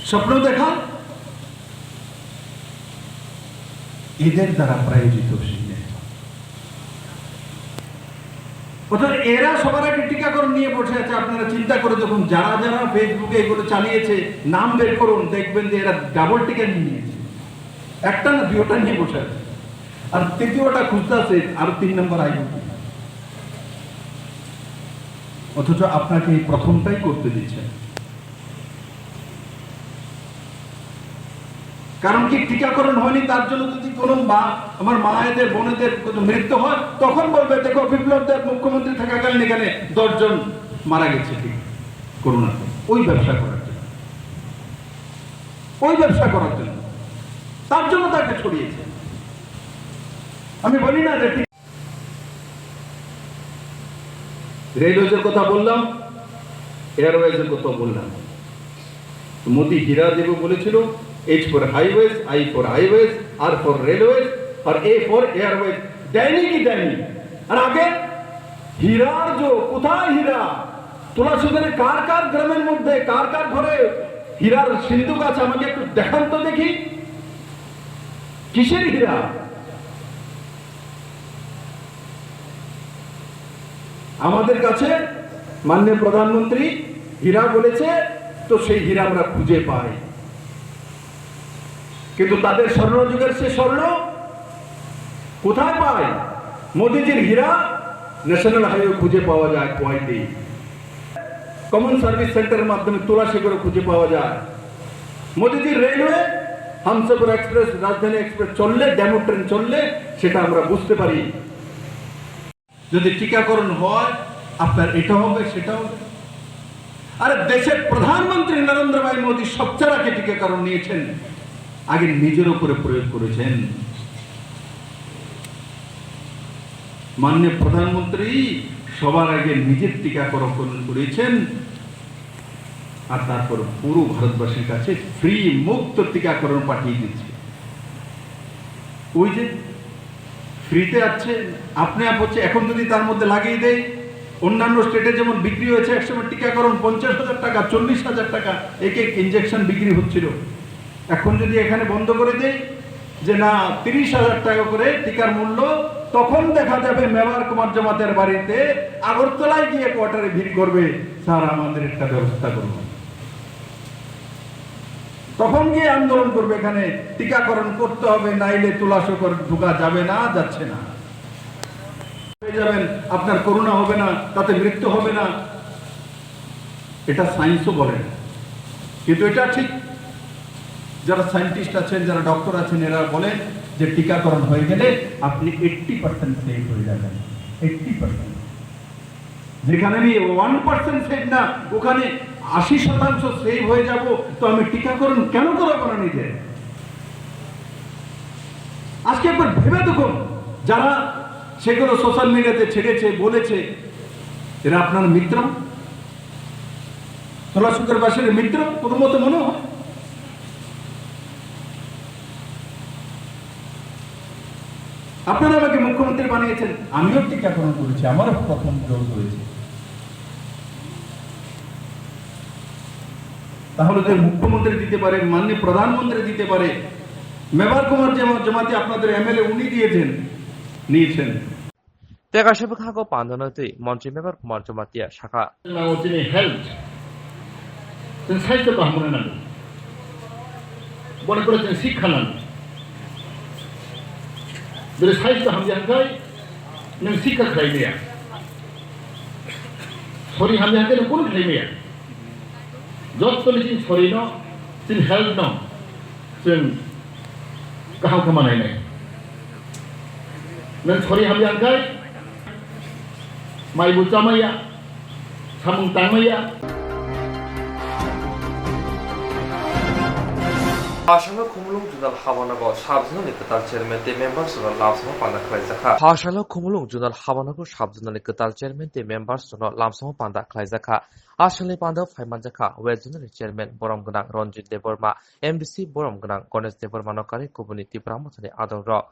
স্বপ্ন দেখা, এদের দ্বারা প্রায়োজিত সিদ্ধান্ত। অর্থাৎ এরা সবার আগে টিকাকরণ নিয়ে বসে আছে। আপনারা চিন্তা করে দেখুন, যারা যারা Facebook-এ এগুলো চালিয়েছে, নাম বের করুন, দেখবেন যে এরা ডাবল টিকা নিয়ে নিয়েছে, একটা না দুটা নিয়ে বসে আছে। আর তৃতীয়টা খুঁজতে আছে, আরো তিন নম্বর আইব। অথচ আপনাকে এই প্রথমটাই করতে দিচ্ছে না। কারণ কি, টিকাকরণ হয়নি, তার জন্য যদি কোনো মা, আমার মায়েদের, বোনেদের কোনো মৃত্যু হয়, তখন বলবে, "দেখো, বিপ্লব দেব মুখ্যমন্ত্রী থাকাকালীন এখানে দশ জন মারা গেছে কি করোনা।" ওই ব্যবসা করার জন্য, ওই ব্যবসা করার জন্য, তার জন্য তাকে ছড়িয়েছে। আমি বলি না যে রেলওয়েজের কথা বললাম, এয়ারওয়েজের কথা বললাম। মোদি হীরা দেব বলেছিল, "H for highways, I for highways, R for railways, R A for airways।" দেয়নি কি দেয়নি? আর আগে হীরার যে, কোথায় হীরা? তুলা সুন্দরী কার কার গ্রামের মধ্যে, কার কার ঘরে হীরার সিন্ধুক আছে? আমাকে একটু দেখান তো দেখি, কিসের হীরা? আমাদের কাছে মাননীয় প্রধানমন্ত্রী হীরা বলেছে, তো সেই হীরা আমরা খুঁজে পাই। কিন্তু তাদের স্বর্ণযুগের সে স্বর্ণ কোথায় পাই? মোদিজির হীরা ন্যাশনাল হাইওয়ে খুঁজে পাওয়া যায় কয়টি? কমন সার্ভিস সেন্টারের মাধ্যমে তুলা সেগুলো খুঁজে পাওয়া যায়। মোদিজির রেলওয়ে, হামসফর এক্সপ্রেস, রাজধানী এক্সপ্রেস চললে, ডেমো ট্রেন চললে সেটা আমরা বুঝতে পারি। যদি টিকাকরণ হয়, আপনার এটা হবে, সেটা হবে। আরে, দেশের প্রধানমন্ত্রী নরেন্দ্র ভাই মোদী সবচেয়ে আগে টিকাকরণ নিয়েছেন, আগে নিজের উপরে প্রয়োগ করেছেন। মাননীয় প্রধানমন্ত্রী সবার আগে নিজের টিকাকরণ করেছেন, আর তারপর পুরো ভারতবাসীর কাছে ফ্রি, মুক্ত টিকাকরণ পাঠিয়ে দিচ্ছে। ওই যে ফ্রিতে আছে, আপনি আপ হচ্ছে। এখন যদি তার মধ্যে লাগিয়ে দেয়, অন্যান্য স্টেটে যেমন বিক্রি হয়েছে একসময় টিকাকরণ, পঞ্চাশ হাজার টাকা, চল্লিশ হাজার টাকা এক এক ইঞ্জেকশন বিক্রি হচ্ছিল, এখন যদি এখানে বন্ধ করে দেই যে না, তিরিশ হাজার টাকা করে টিকার মূল্য, তখন দেখা যাবে মেবার কুমার জমাতিয়ার বাড়িতে আগরতলায় গিয়ে কোয়ার্টারে ভিড় করবে, "স্যার, আমাদের একটা ব্যবস্থা করুন।" তখন গিয়ে আন্দোলন করবে, এখানে টিকাকরণ করতে হবে, নাইলে তুলাশকর ঢুকা যাবে না, যাচ্ছে না। হয়ে যাবেন, আপনার করোনা হবে না, তাতে মৃত্যু হবে না। এটা সায়েন্সও বলে না, কিন্তু এটা ঠিক। যারা সায়েন্টিস্ট আছেন, যারা ডক্টর আছেন, এরা বলেন যে টিকাকরণ হয়ে গেলে আপনি এইট্টি পার্সেন্ট সেফ হয়ে যাবেন। Eighty percent. যেখানে আমি ওয়ান পার্সেন্ট সেফ না, ওখানে আশি শতাংশ সেফ হয়ে যাব, তো আমি টিকাকরণ কেন করাবো না নিজে? আজকে একবার ভেবে দেখুন, যারা সেগুলো সোশ্যাল মিডিয়াতে ছেড়েছে, বলেছে, এরা আপনার মিত্র? তুলাশকরবাসীর মিত্র কোনো মতে মনে হয়? আপনারা আমাকে মুখ্যমন্ত্রী বানিয়েছেন, আমিও টিকাকরণ করেছি, আমারও প্রথম ডোজ হয়েছে। তাহলে যে মুখ্যমন্ত্রী দিতে পারে, মাননীয় প্রধানমন্ত্রী দিতে পারে, মেবার কুমার জমা-, জমাতি আপনাদের এমএলএ উনি দিয়েছেন, নিয়েছেন। Tei kaisa bwkhago pandano twi montri Mebar Kumar Jamatia sakha. Nango chini health. Chwng saisto kaham wngna nango. Boni pore chwng sikha nango. Bwrwi saisto hamya hwnkhe nwng sikha khlai maya. Sori hamya hwnkhe nwng kunu khlai maya. Jottoni chini sorino, chini health no, chwng kaham khe manai nai. Nwng sori hamya hwnkhe, mai bo chamaya, samung tangmaya. Asalo Khumulwng Zonal Habanago sub zonal ni kwtal chairman tei members no lamsamo panda khlaijakha. Asalo Khumulwng Zonal Habanago sub zonal ni kwtal chairman tei members no lamsamo panda khlaijakha. Asalni panda phaimanjakha West Zonal ni chairman borom gwnang Ranjit Debbarma, M D C borom gwnang Ganesh Debbarma no karwi kubuni Tipra Mothani adongrok.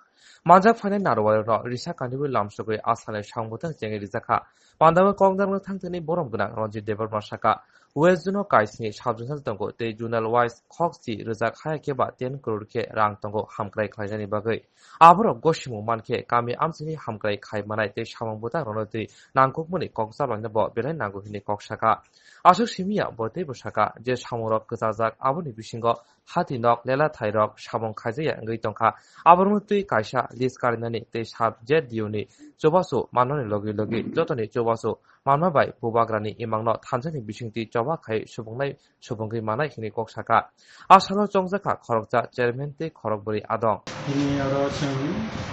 Manjak phainai narwai rok risa kandiwi lamsogwi asalai samung bwtang chengwi rijak kha. Pandao kokdagno thangthani borom gwnang Ranjit Debbarma sakha, West Zone o kaisni sub-zonal tongo tei zonal wise khokchi rwjak haya khe ba ten crore khe rang tongo hamkrai khlainani bagwi. Aborok gosimung mankhe kami amchaini hamkrai khai manai tei samung bwtang rokno twi nangkukmani kok chablaina bo belai nango hwnwi kok sakha. Aswk simi ya bo teibo sakha je samungrok kwchajak aboni bisingo hati nok lela thairok samung khaijakya wngwi tongkha. Aborokno twi kaisa list karinani tei sub Z D O ni chubachu mannani logi logi jotoni chubachu manma bai bubagrani imangno thansa ni bisingtwi choba khai subungnai subungwi manai hwnwi kok sakha. A salo chongjakha khoroksa chairman tei khorokbwrwi adong. Tini oro chwng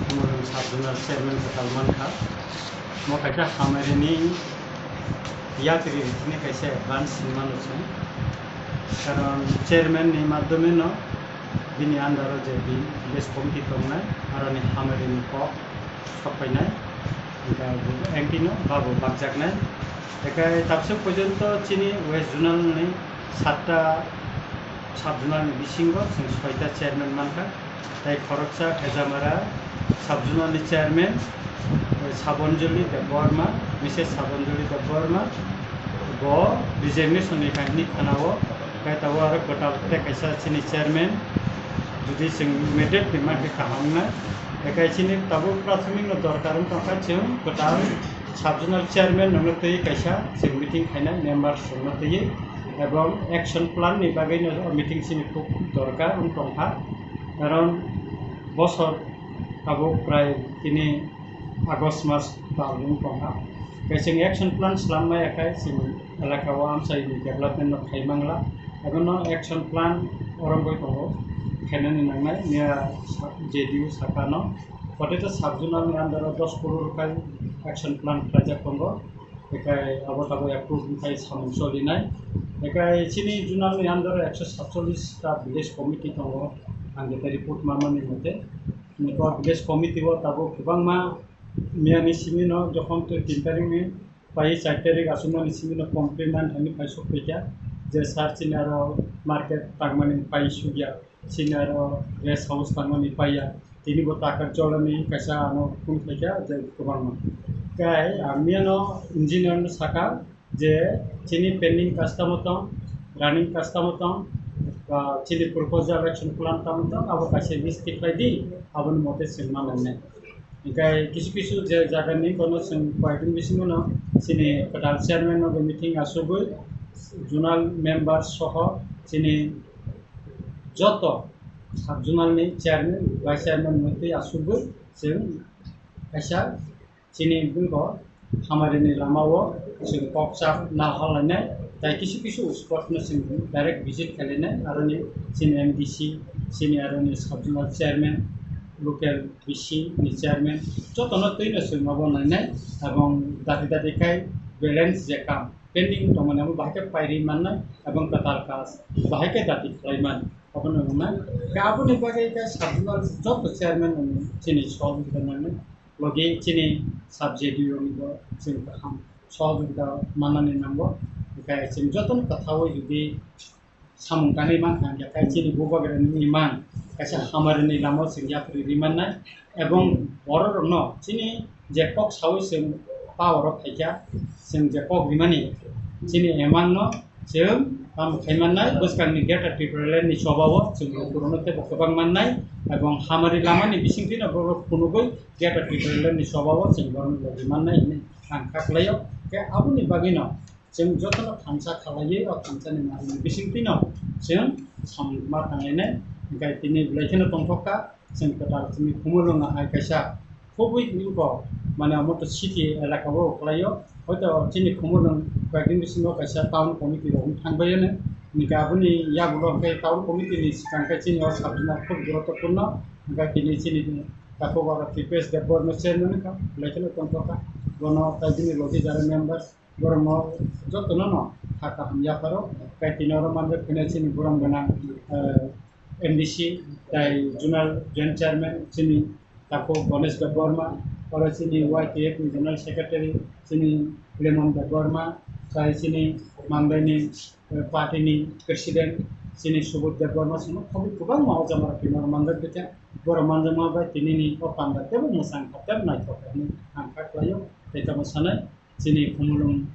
Khumulwng sub zonal chairman kwtal mankha. Mo kaisa hamarini yapri rikni kaisa advance hinwi mano chwng. Karon chairman ni madhyome no bini under o je bi village committee tongnai, aroni hamarini kok sokpainai. Engka bo engtino babo bakjaknai. Ekai tabswk porjonto chini West Zonal ni satta sub zonal ni bisingo chwng soita chairman mankha. Tai khoroksa Khejamara sub zonal ni chairman, eh, Sabanjali Debbarma, Missus Sabanjali Debbarma, bo resignation ni kainwi khwnao, tai tabuk aro kwtal tei kaisa chini chairman, jodi chwng immediate ni mankhe kaham wngnai. Ekai chini tabuk prathomik no dorkar wng tongkha chwng kwtal sub zonal chairman rokno twi kaisa chwng meeting khainai members rokno twi, ebong action plan ni bagwi no meeting chini khub dorkar wng tongkha. Karon bosor tabuk prai tini August mas tal wng tongkha. Tei chwng action plan swlamnai akhai chwng elaka o amchaini development no khai mangla. Abono action plan orongwi tongo khainani nangnai miya J D U sakano. Potato sub zonal ni under o dos crore rupai action plan khlaijak tongo. Ekai abo tabuk approve wngkhai samung solinai. Ekai chini zonal ni under o ekso satchollis ta village committee tongo. Ang jeta report mamani mote. Nokbar village committee o tabuk kwbangma miyani simi no jokhon twi tin tarik ni pai char tarik aswkmani simi no complain hinwi pai sok phaikha je sir chini aro market tangmani pai sugya, chini aro rest house tangmani paiya, tini bo takar jolani kaisa ano phone khaikha je kwbangma. Kai ang miyano engineer no sakha, je chini pending custom tong, running custom tong, ba chini proposal action plan tamo tong, abo kaisa list tikhlai di, aboni mote chwng ma nangnai. Hinkhe kisu kisu je jaga ni bono chwng koyekdin bisingo no chini kwtal chairman no bo meeting asugwi zonal member soho chini joto sub zonal ni chairman, vice chairman no twi asugwi chwng kaisa chini bwrwi bo hamari ni lama o chwng kok chak na hal lainai, tai kisu kisu spot no chwng direct visit khai lainai, aroni chini M D C, chini aroni sub zonal chairman, local B C ni chairman, joto no twi no chwng abo nainai, ebong dati dati khai balance je kam pending tongmani abo bahai khe pairi mannai, ebong kwtal kas bahai khe dati khlai man, abono wngnai. Khe aboni bagwi khe sub zonal joto chairman chini sohojogita nangnai. Logi chini sub J D U ni bo chwng kaham sohojogita manani nango. Hinkhe chwng jotono kwthaui jodi samung tanwi mankha, hinkhe kai chini bubagrani imang kaisa hamarini lama chwng yapri ri mannai, ebong bororokno chini je kok saui chwng power o phaikha, chwng je kok rimani chini imangno chwng tamo khai mannai, bwskangni Greater Tipraland ni chobao chwng lukurokno teibo kwbang mannai, ebong hamari lamani bisingtwino borok phunugwi Greater Tipraland ni chobao chwng borokno logi mannai hinwi ang kha khlaio. Khe aboni bagwino chwng jotono thansa khalaiwi o thansani manwini bisingtwino chwng samung ma tanglainai. Hinkhe tini belai kheno tongthok kha, chwng kwtal chini Khumulwngo hai kaisa khubui wngkha, mane omo to city elaka o khlaio. Hoito chini Khumulwng koi din bisingo kaisa town committee rok wng thangbai ano. Hinkhe aboni yagulo hinkhe town committee ni swkang khe chini o sub zonal khub guruttopurno. Hinkhe tini chini takhuk oro Tripesh Debbarma chairman wngkha, belai kheno tongthok kha. Bono tai bini logi jara members, borokno jotono no kha kaham yapharo. Hinkhe tini oro manjak phina chini borok gwnang, eh, M D C, tai zonal joint chairman chini takhuk Ganesh Debbarma, oro chini Y T F ni General Secretary, chini Lemon Debbarma, tai chini Mandai ni, eh, party ni President, chini Subodh Debbarma, chini khobwi kwbangma o jama rok tini oro manjak bwkha. Borok manjakma bai tinini o panda teibo mwchang kha, teibo naithok kha hinwi ang kha khlaio. Tei tamo sanai, chini Khumulwng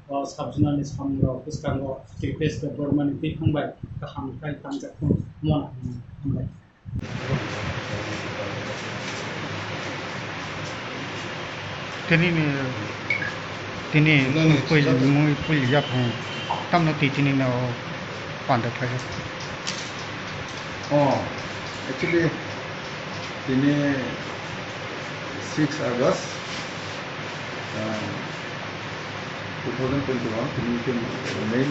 o sub-zonal ni samung rok bwskango Kripesh Debbarma ni twi thang bai kaham khai tangjak thung mona hwnwi hambai. Tini ni, tini mui pui, mui pui ya phung. Tamno twi tini no panda khlai. Oh, actually, tini six August, uh, two thousand twenty-one, tini ke main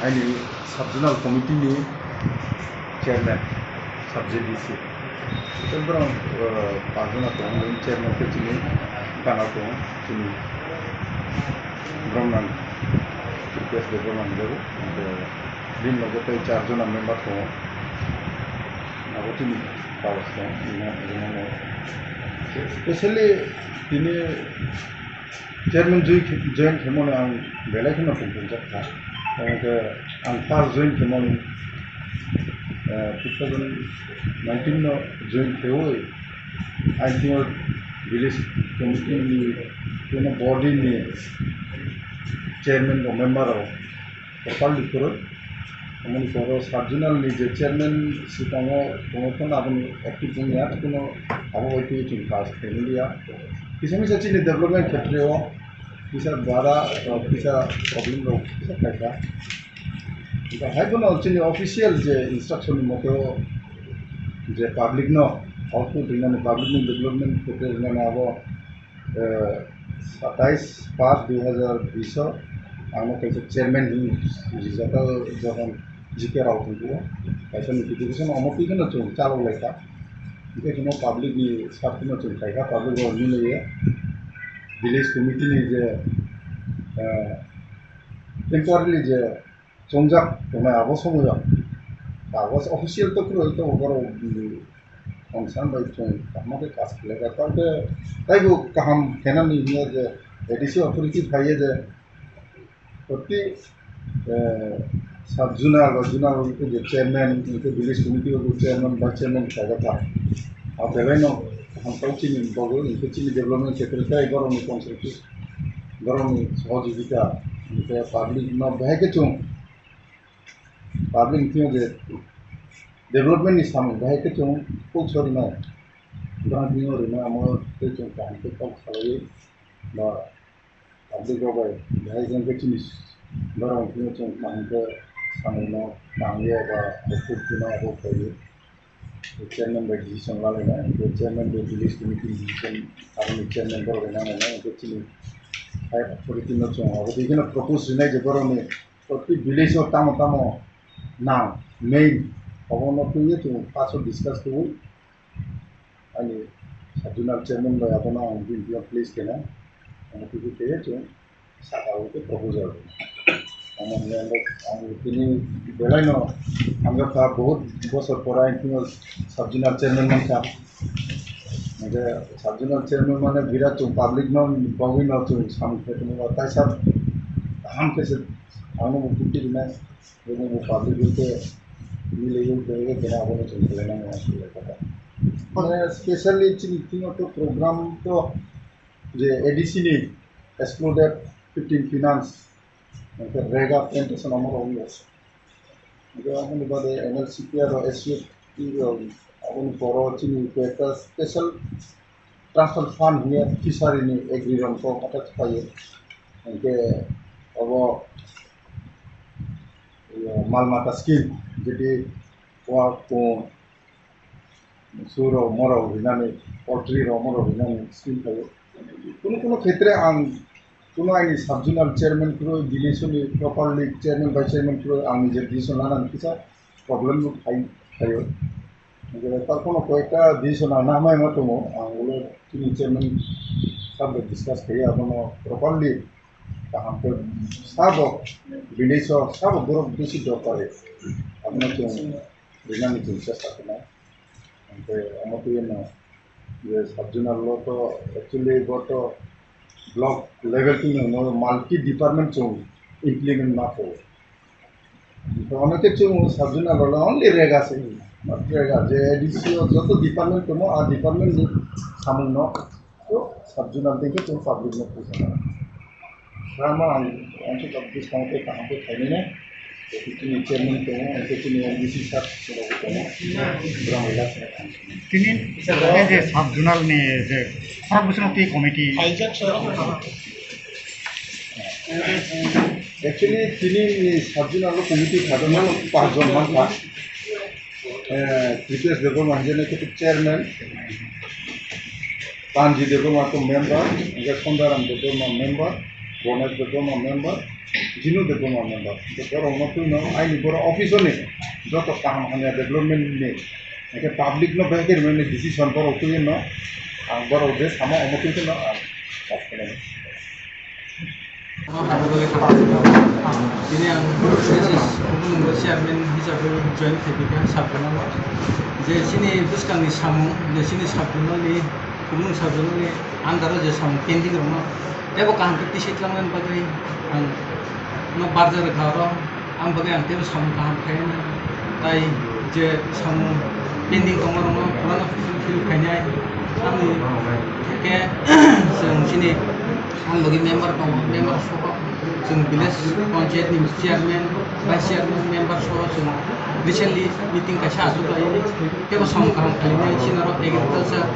aini sub-zonal committee ni chairman, sub-Z D C. Tei borok, uh, pajana tongo, main chairman ke chini gana tongo, chini Bromnang, Kripesh Debbarma jago. Bini loge tei char jona member tongo. Abo chini balos tongo, bini, bini, specially tini chairman joi-, join khaimani ang belai kheno tongthokjak kha. Tamo khe ang first join khaimani, eh, two thousand nineteen no join khaiwi, ang tini village committee ni, tini body ni chairman rok, member rok, properly kwrwi. Tamoni poro sub-zonal ni je chairman si tongo, tongo phano aboni active wngya, phano abo bai twi chwng kaas khaimaliya. Kisa misa chini development khetre o kisa bada, uh, kisa problem rok kisa khaikha. Hai phano chini official je instruction ni moto je public no output rinani, public ni development khetre rinani abo eh, satais paanch dui hazar bish o ang no kaisa chairman hinwi rijak o, jokhon G K Rao thangkhe o kaisa notification omo twi kheno chwng chalok lai kha. Hingkhe kheno public ni side kheno chwng khai kha, public rok hinwi village committee ni je, eh, temporarily je chongjak tongnai abo somoio kagoz official to kwrwi tongo borok, mm, concern bai chwng kaham khe kaas khlai kha. Tei khe taibo kaham khenani hwnwi je A D C authority phaiye je proti, eh, sub zonal ba zonal hwnkhe je chairman, hwnkhe village committee o chairman, vice chairman khlai kha. A belai no kaham tei chini bagwi hwnkhe chini development secretary borokni consultation, borokni sohojogita, hwnkhe public no bahai khe chwng public ni thing je development ni samung bahai khe chwng kok sorinai, borok ni thing o rinai, amo tei chwng kaham khe kok salaiwi ba public rok bai bahai khe chini borok ni thing o chwng kaham khe samung no tangwi ba effort kheno abo khlaiwi. Chairman bai decision lalainai, chairman bai village committee decision, aroni chairman borok bai nanglainai, chini high authority no chwng abo twi kheno propose rinai je borok ni proti village o tamo tamo nang main obono twiwi chwng paso discuss khawi ani sub zonal chairman bai abono ang bini biyo please kena omo twiwi khe chwng saka o khe proposal. Omo hwnwi ang, ang tini belai no hamjak kha, bahut bosor pore ang tini sub zonal chairman mankha. Hingkhe sub zonal chairman mane birat chwng public no bagwi no chwng samung khe tongma taisa kaham khe se ano bo buti rinai. Bini bo public bai khe milaiwi belai khe kena abono chwng khlai nang mano. Mane specially chini tini to program to je A D C ni excluded fifteen finance, hingkhe rega plantation amoro wngya. Hingkhe aboni bade N L C P R o S C F T o aboni poro chini koi ekta special transfer fund hingye fishery ni agri rok kok hata khlaio. Hingkhe obo, iyo, mal mata scheme, jadi wa kung, su rok morok rinani, poultry rok morok rinani scheme khlaio. Kunu kunu khetre ang kunu aini sub zonal chairman kwrwi, village ni properly chairman vice chairman kwrwi ang nije decision lanani kisa problem no phai, phaio. Hingkhe tarphono koyekta decision ang nahmai ma tongo, ang ulo chini chairman sabo discuss khaio, abono properly kaham khe sabo village o sabo borok bisi dorkar, abono chwng rinani chwng chesta khainai. Hingkhe omo twi no je sub zonal o to actually bo to block level twi no multi department chwng implement ma kho. Hingkhe omo khe chwng sub zonal o only rega se. Oke, je A D C o joto department tongo, a department ni samung no to sub zonal tei khe chwng public no phuisa. Rama ang, ang khe buskang tei kaham khe khainai. Tei chini chairman tongo, ang khe chini M D C sir tongo. Rama ila. Tini je sub zonal ni je khorok bwswk twi committee. Actually, tini ni sub zonal committee kha, doma no pas jon man kha. Eh, Pritesh Debbarma hingke ne khe chairman, Tanji Debbarma to member, hingke Sondaram Debbarma member, Ganesh Debbarma member, Jinu Debbarma member. Hingke borok no twi no aini borok office ni joto kaham hamya development ni, hingke public no bai khe rwmani decision borok twi no ang borok je samo omo twi no ang. Tini ang S S Kubungo chairman hisabe join khaipikha sabjona. Je chini bwskangni samung, je chini sabjonani, Kubung sabjonani under o je samung pending rokno teibo kaham khe tisai twlangna bagwi ang no barja rwkha oro. Ang bagwi ang teibo samung kaham khaina, tai je samung pending tongma rokno purano fulfill khainai. Tamni khe chwng chini ang bagwi member tongo, member soho chwng village panchayat ni chairman, vice chairman, member soho chwng recently meeting kaisa achuk lai teibo samung kaham khainai chini oro agriculture,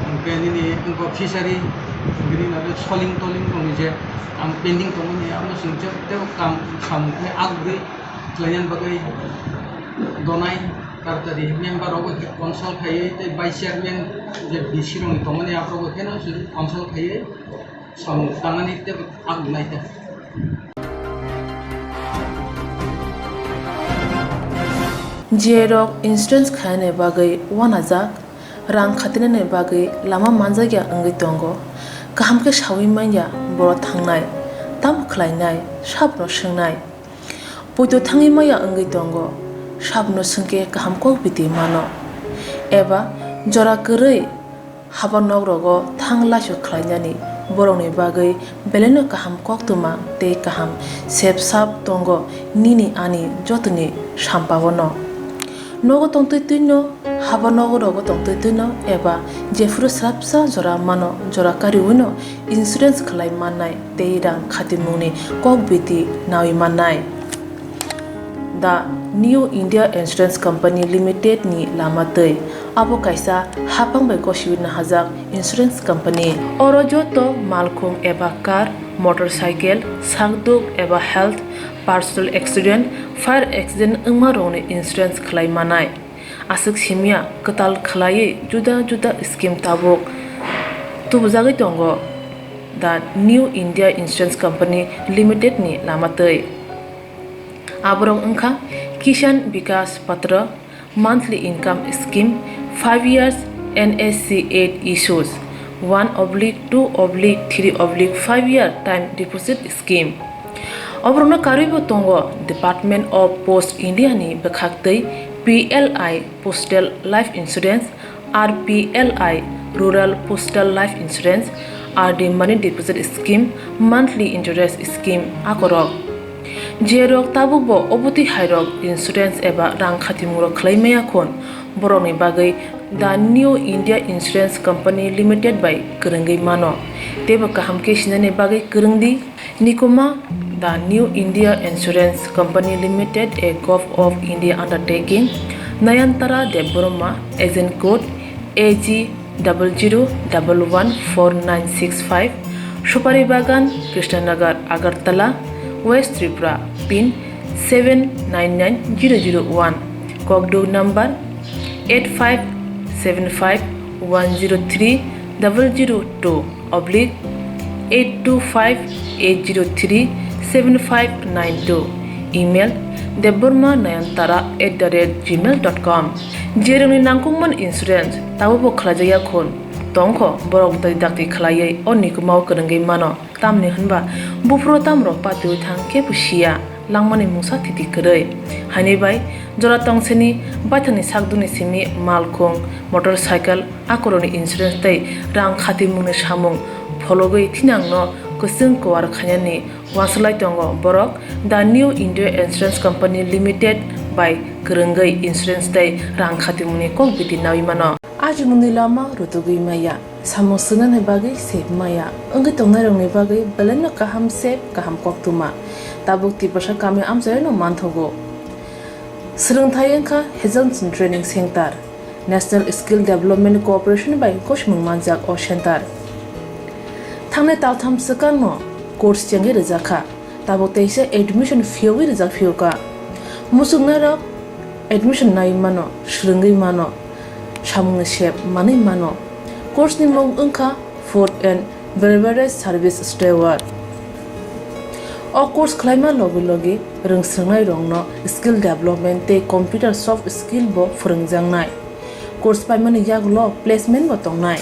hwnkhe nini wngkha fishery, bini ulo soling toling tongwi je ang pending tongmani amo chwng teibo kam samung khe agri khlaina bagwi donai, taratari member rok bai khe consult khaiwi tei vice chairman je V C rok tongmani aborok bai kheno consult khaiwi samung tangnani tei ang nai kha. J rok insurance khainani bagwi uanajak, rang khatinani bagwi lama manjakya wngwi tongo. Kaham khe saui manya borok thangnai, tamo khlainai, sabno swngnai. Poito thangwi maya wngwi tongo, sabno swngkhe kaham kok biti mano. Eba jora kwrwi haba nok rogo thang laisu khlainani borokni bagwi belaino kaham koktwma tei kaham sep sap tongo nini ani jotoni sampao no. Nogo tongtwi twino, haba nogo rogo tongtwi twino eba jephuru swrapsa jora mano jora kariwino insurance khlai mannai tei rang khatimungni kok biti naui mannai. The New India Insurance Company Limited ni lama twi. Abo kaisa hapang bai gosiwi nahajak insurance company. Oro joto malkhung eba car, motorcycle, sakduk eba health, personal accident, fire accident wngma rokni insurance khlai manai. Aswk simya kwtal khlaiwi juda juda scheme tabuk tubujagwi tongo the New India Insurance Company Limited ni lama twi. Aborok wngkha Kisan Vikas Patra, monthly income scheme, five years N S C eight issues, one oblique two oblique three oblique five year time deposit scheme. Oborokno karwibo tongo Department of Post India ni bwkhaktwi P L I Postal Life Insurance, R P L I Rural Postal Life Insurance, R D Money Deposit Scheme, Monthly Interest Scheme akorok. Jerok tabukbo obotwi hairok insurance eba rang khatimungrok khlai maya khun, borokni bagwi The New India Insurance Company Limited bai kwrwngwi mano. Teibo kaham khe sinani bagwi kwrwngdi. Nikuma, The New India Insurance Company Limited, a Govt of India undertaking, Nayantara Debbarma, agent code A G double zero double one four nine six five, Supari Bagan, Krishnanagar, Agartala, West Tripura, pin seven nine nine zero zero one, kokduk number eight five seven five one zero three double zero two oblique eight two five eight zero three seven five nine two, email debbarma nayantara at the rate gmail dot com. Jerokni nangkukmani insurance tabukbo khlaijakya khun tongkho, borok dai dakti khlaiwi o nikumao kwrwngwi mano. Tamni hwnba buphuru tamrok patiwi thang khe bo siya, langmani mungsa thiti kwrwi. Haini bai jora tongsini baithangni sakdukni simi malkhung, motorcycle, akorokni insurance tei rang khatimungni samung phologwi thinangno kwchwng kuar khainani uansuk lai tongo borok The New India Insurance Company Limited bai kwrwngwi insurance tei rang khatimungni kok biti nawi mano. Ajimungni lama rutugwi maya, samung swngnani bagwi sep maya, wngwi tongnairokni bagwi belaino kaham sep, kaham koktwma tabuk Tiprasa kami amchaino manthogo. Swrwngthai wngkha Hazelson Training Center, National Skill Development Corporation bai gosimung manjak o center. Thangnai taltham swkangno course chengwi rwjakha. Tabuk teisa admission phiyogwi rijak phiyokha. Muchungnairok admission nai mano, swrwngwi mano, samungni sep manwi mano. Course ni mung wngkha Food and Beverage Service Steward. O course khlaima logi logi rwngswrwngnairokno skill development tei computer soft skill bo phwrwngjaknai. Course paimani yagulo placement bo tongnai.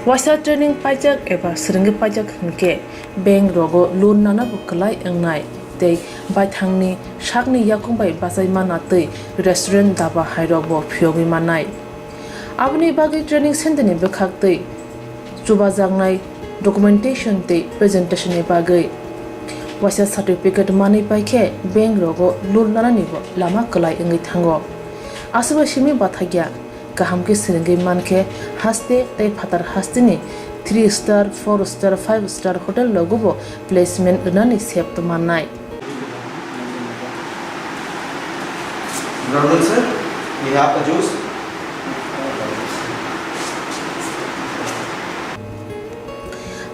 Waisa training paijak eba swrwngwi paijak hinkhe bank rogo loan nana bo kwlai wngnai tei baithangni sakni yakung bai bachai mana tei restaurant daba hairok bo phiyogwi mannai. Aboni bagwi training center ni bwkhak tei chubajaknai documentation tei presentation ni bagwi waisa certificate manwi paikhe bank rogo loan nanani bo lama kwlai wngwi thango. Aswk bai simi bathakya kaham khe swrwngwi mankhe haste tei phatar hasteni three star, four star, five star hotel rogo bo placement rwnani sep mannai. Good afternoon, sir. We have a juice.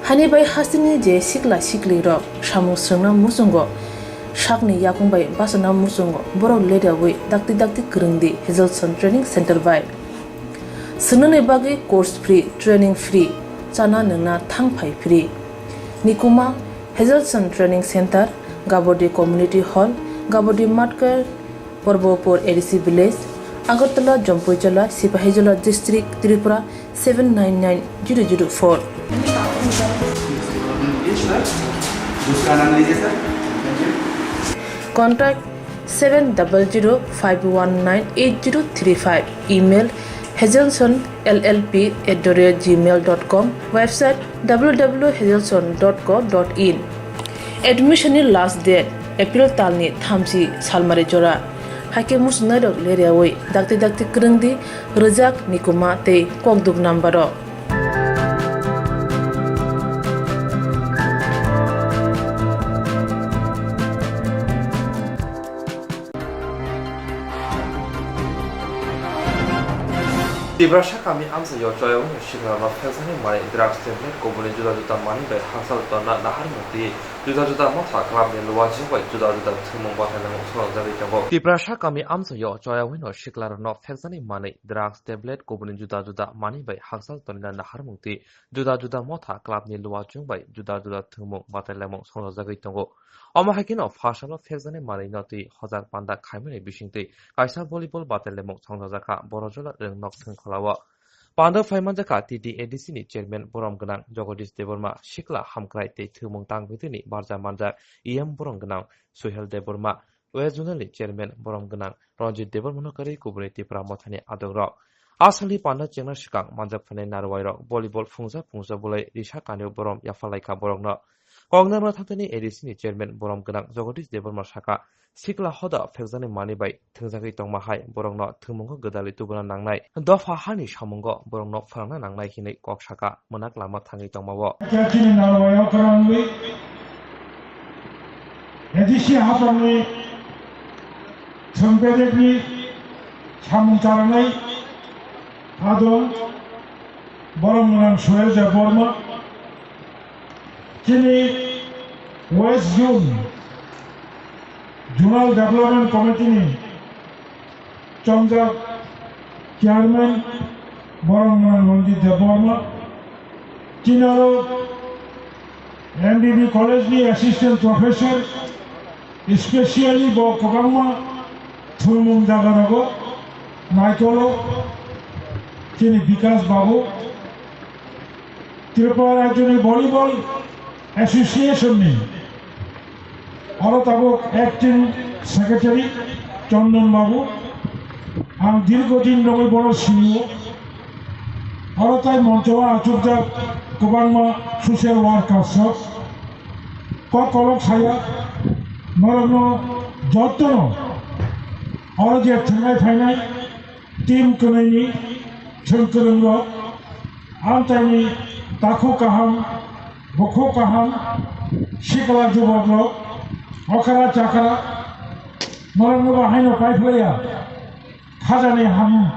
Hani bai hasteni je sikla sikli rok samung swrwngna muchungo, sakni yakung bai bachana muchungo, borok ledawi dakti dakti kwrwngdi Hazelson Training Center bai. Swngnani bagwi course free, training free, chana nwngna thang phai free. Nikuma Hazelson Training Center, Gabodi Community Hall, Gabodi Matkar, Porbopur A D C Village, Agartala, Jampuijala, Sipahijola District, Tripura seven nine nine zero zero four. Contact seven double zero five one nine eight zero three five. Email hazelson L L P at the rate gmail dot com. Website W W W hazelson dot co dot in. Admission ni last date April talni thamchi salmari jora. Haikhe muchungnairok leriawi dakti dakti kwrwngdi rwjak nikuma tei kokduk number o. Tiprasa kami amchaio choyawino siklarokno phekjaknai manwi drugs tablet kubuni juda juda manwi bai hangchal tonna naharmung twi juda juda motha clubni luachuk bai juda juda thwngmung bathai lamung swnamjagwi tongo. Tiprasa kami amchaio choyawino siklarokno phekjaknai manwi drugs tablet kubuni juda juda manwi bai hangchal tonna naharmung twi juda juda motha clubni luachuk bai juda juda thwngmung bathai lamung swnamjagwi tongo. Omo hai kheno pharsalo phekjaknai manwino twi hojar panda khaimani bisingtwi kaisa volleyball bathai lamung swnamjakha Borojora Rwngnok Thwngkhwlao. Panda phaimanjakha T T A D C ni chairman borom gwnang Jagadish Debbarma, sikla hamkrai tei thwngmung tangphaitwini barja manjak E M borom gwnang Suhel Debbarma, West Zonal ni chairman borom gwnang Ranjit Debbarmano karwi kubuni Tipra Mothani adongrok. A salni panda chengna swkang manjak phainai narwai rok volleyball phungsa phungsa bolai risa kanwi borom yaphalaikha borokno. Koknarma thanthani A D C ni chairman borom gwnang Jagadish Debbarma saka, sikla hoda phekjaknai manwi bai thwngjagwi tongma hai borokno thwngmungo gwdalwi tubuna nangnai, dopha hani samungo borokno phrangna nangnai hinwi kok saka mwnak lama thangwi tongmao. Chini narwai o kwrwngwi A D C haphangni thwng bedekni samung changnai adong borom gwnang Suhel Debbarma. Chini West Zone Zonal Development Committee ni chongjak chairman borom gwnang Ranjit Debbarma. Chini aro M B B college ni assistant professor, specially bo kwbangma thwngmung jaga rogo naikolo chini Bikas Babu. Tripura Rajyoni Volleyball Association ni oro tabuk acting secretary Chandan Babu, ang dirgho din rogwi bono sinio. Aro tai moncho o achukjak kwbangma social workers rok kok kolok saya norokno jotono oro je thwngnai phainai team kwnwini thwng kwrwngrok amchaini takhuk kaham, bukhuk kaham, sikla jubokrok, okra chakra norokno bo haino paiphlaiya. Khajani ham-,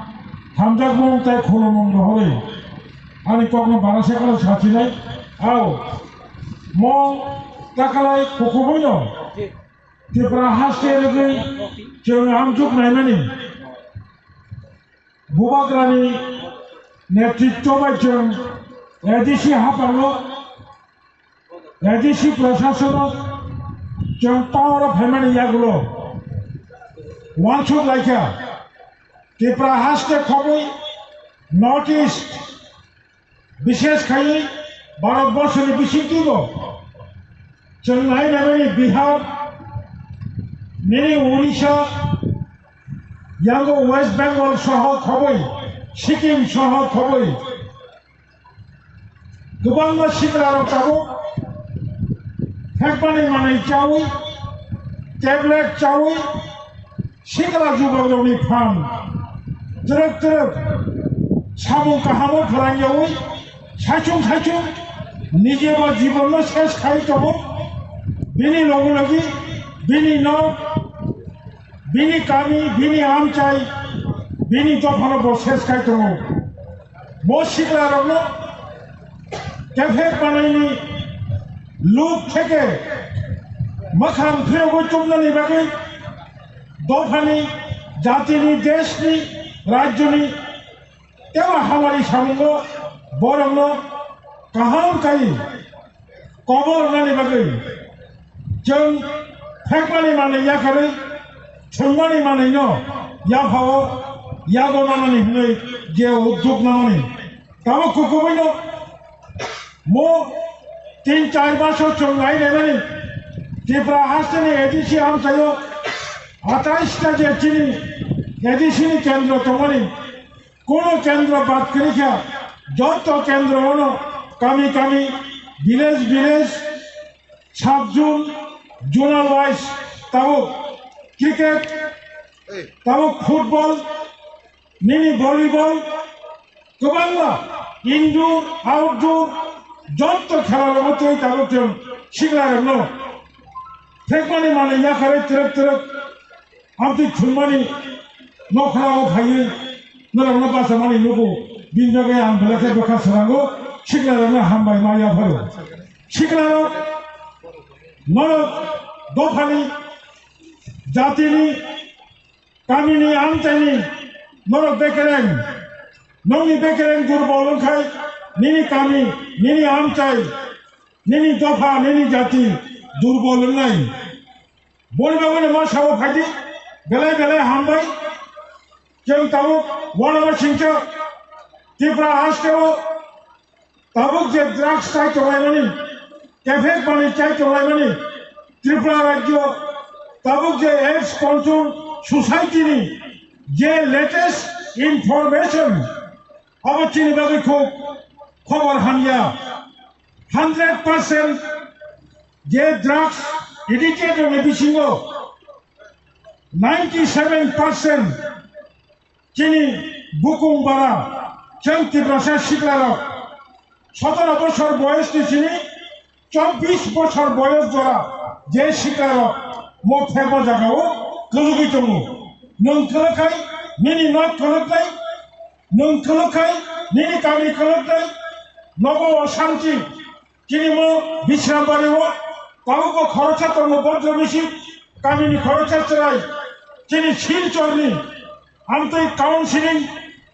hamjakmung tei khulumung rohorwi ani kokno bara se kono sachinai. Ao, mo takalai kukubuino Tripura haste rwgwi chwng amjuk naimani Bubagrani netritwo bai chwng A D C haphango A D C prashasono chwng power o phaimani yagulo uansuk laikha. Tripura haste khobwi North East, bishesh khaiwi Bharat borshoni bisingtwibo chwng nai naimani Bihar, nini Odisha, yango West Bengal soho khobwi, Sikkim soho khobwi, kwbangma siklarok tabuk phekmani manwi chawi, tablet chawi, sikla jubakrokni phan twrwk twrwk samung kahamo phlangyawi saichung saichung nijebo jibonno ses khai tongo. Bini logi logi bini nok, bini kami, bini amchai, bini dophano bo ses khai tongo. Bo siklarokno kephek banaini luk theke mwkhang phiyogwi chumnani bagwi dophani, jatini, deshni, rajyoni tebo hamari samungo borokno kaham kai kobor rwnani bagwi chwng phekmani manwi yakarwi thwngmani manwino yaphao yago nanani hwnwi je udduk nanani. Tamo kukubuino mo tin char maso chwng nai naimani Tripura hasteni A D C amchaio atais ta je chini A D C ni kendro tongmani, kono kendro bad kwrwi kha, joto kendro ono kami kami, village village, sub zone, zonal wise tabuk cricket, tabuk football, nini volleyball, kwbangma indoor, outdoor, joto khela rogo tei tabuk chwng siklarokno thekmani manwi yakarwi twrwk twrwk amtwi thwngmani nokhrao phaiwi norokno bachamani nugo. Bini bagwi ang belai khe bwkha swnango, siklarokno hambai ma yapharo. Siklarok, norok dophani, jatini, kamini, amchaini norok bekereng, nokni bekereng durbol wngkhai nini kami, nini amchai, nini dopha, nini jati durbol wngnai. Boni bagwino ma sabo phaidi, belai belai hambai. Chwng tabuk uanama singcha Tripura hasteo tabuk je drugs chai tonglaimani, kephek manwi chai tonglaimani, Tripura rajyo tabuk je AIDS control society ni je latest information, abo chini bagwi khub khobor hamya. Hundred percent je drugs addict rokni bisingo ninety seven percent chini bukung bara chwng Tiprasa siklarok sotoro bosor boyosni sini chobbish bosor boyos jora je siklarok mo thebo jagao kwlwgwi tongo. Nwng kwlwkkhai nini nok kwlwknai, nwng kwlwkkhai nini kami kwlwknai, nogo osanti. Chini mo Bishrambari o tabuk bo khoroksa tongo, Bojra Misi kamini khoroksa chwrai. Chini Silchorni amtwi counseling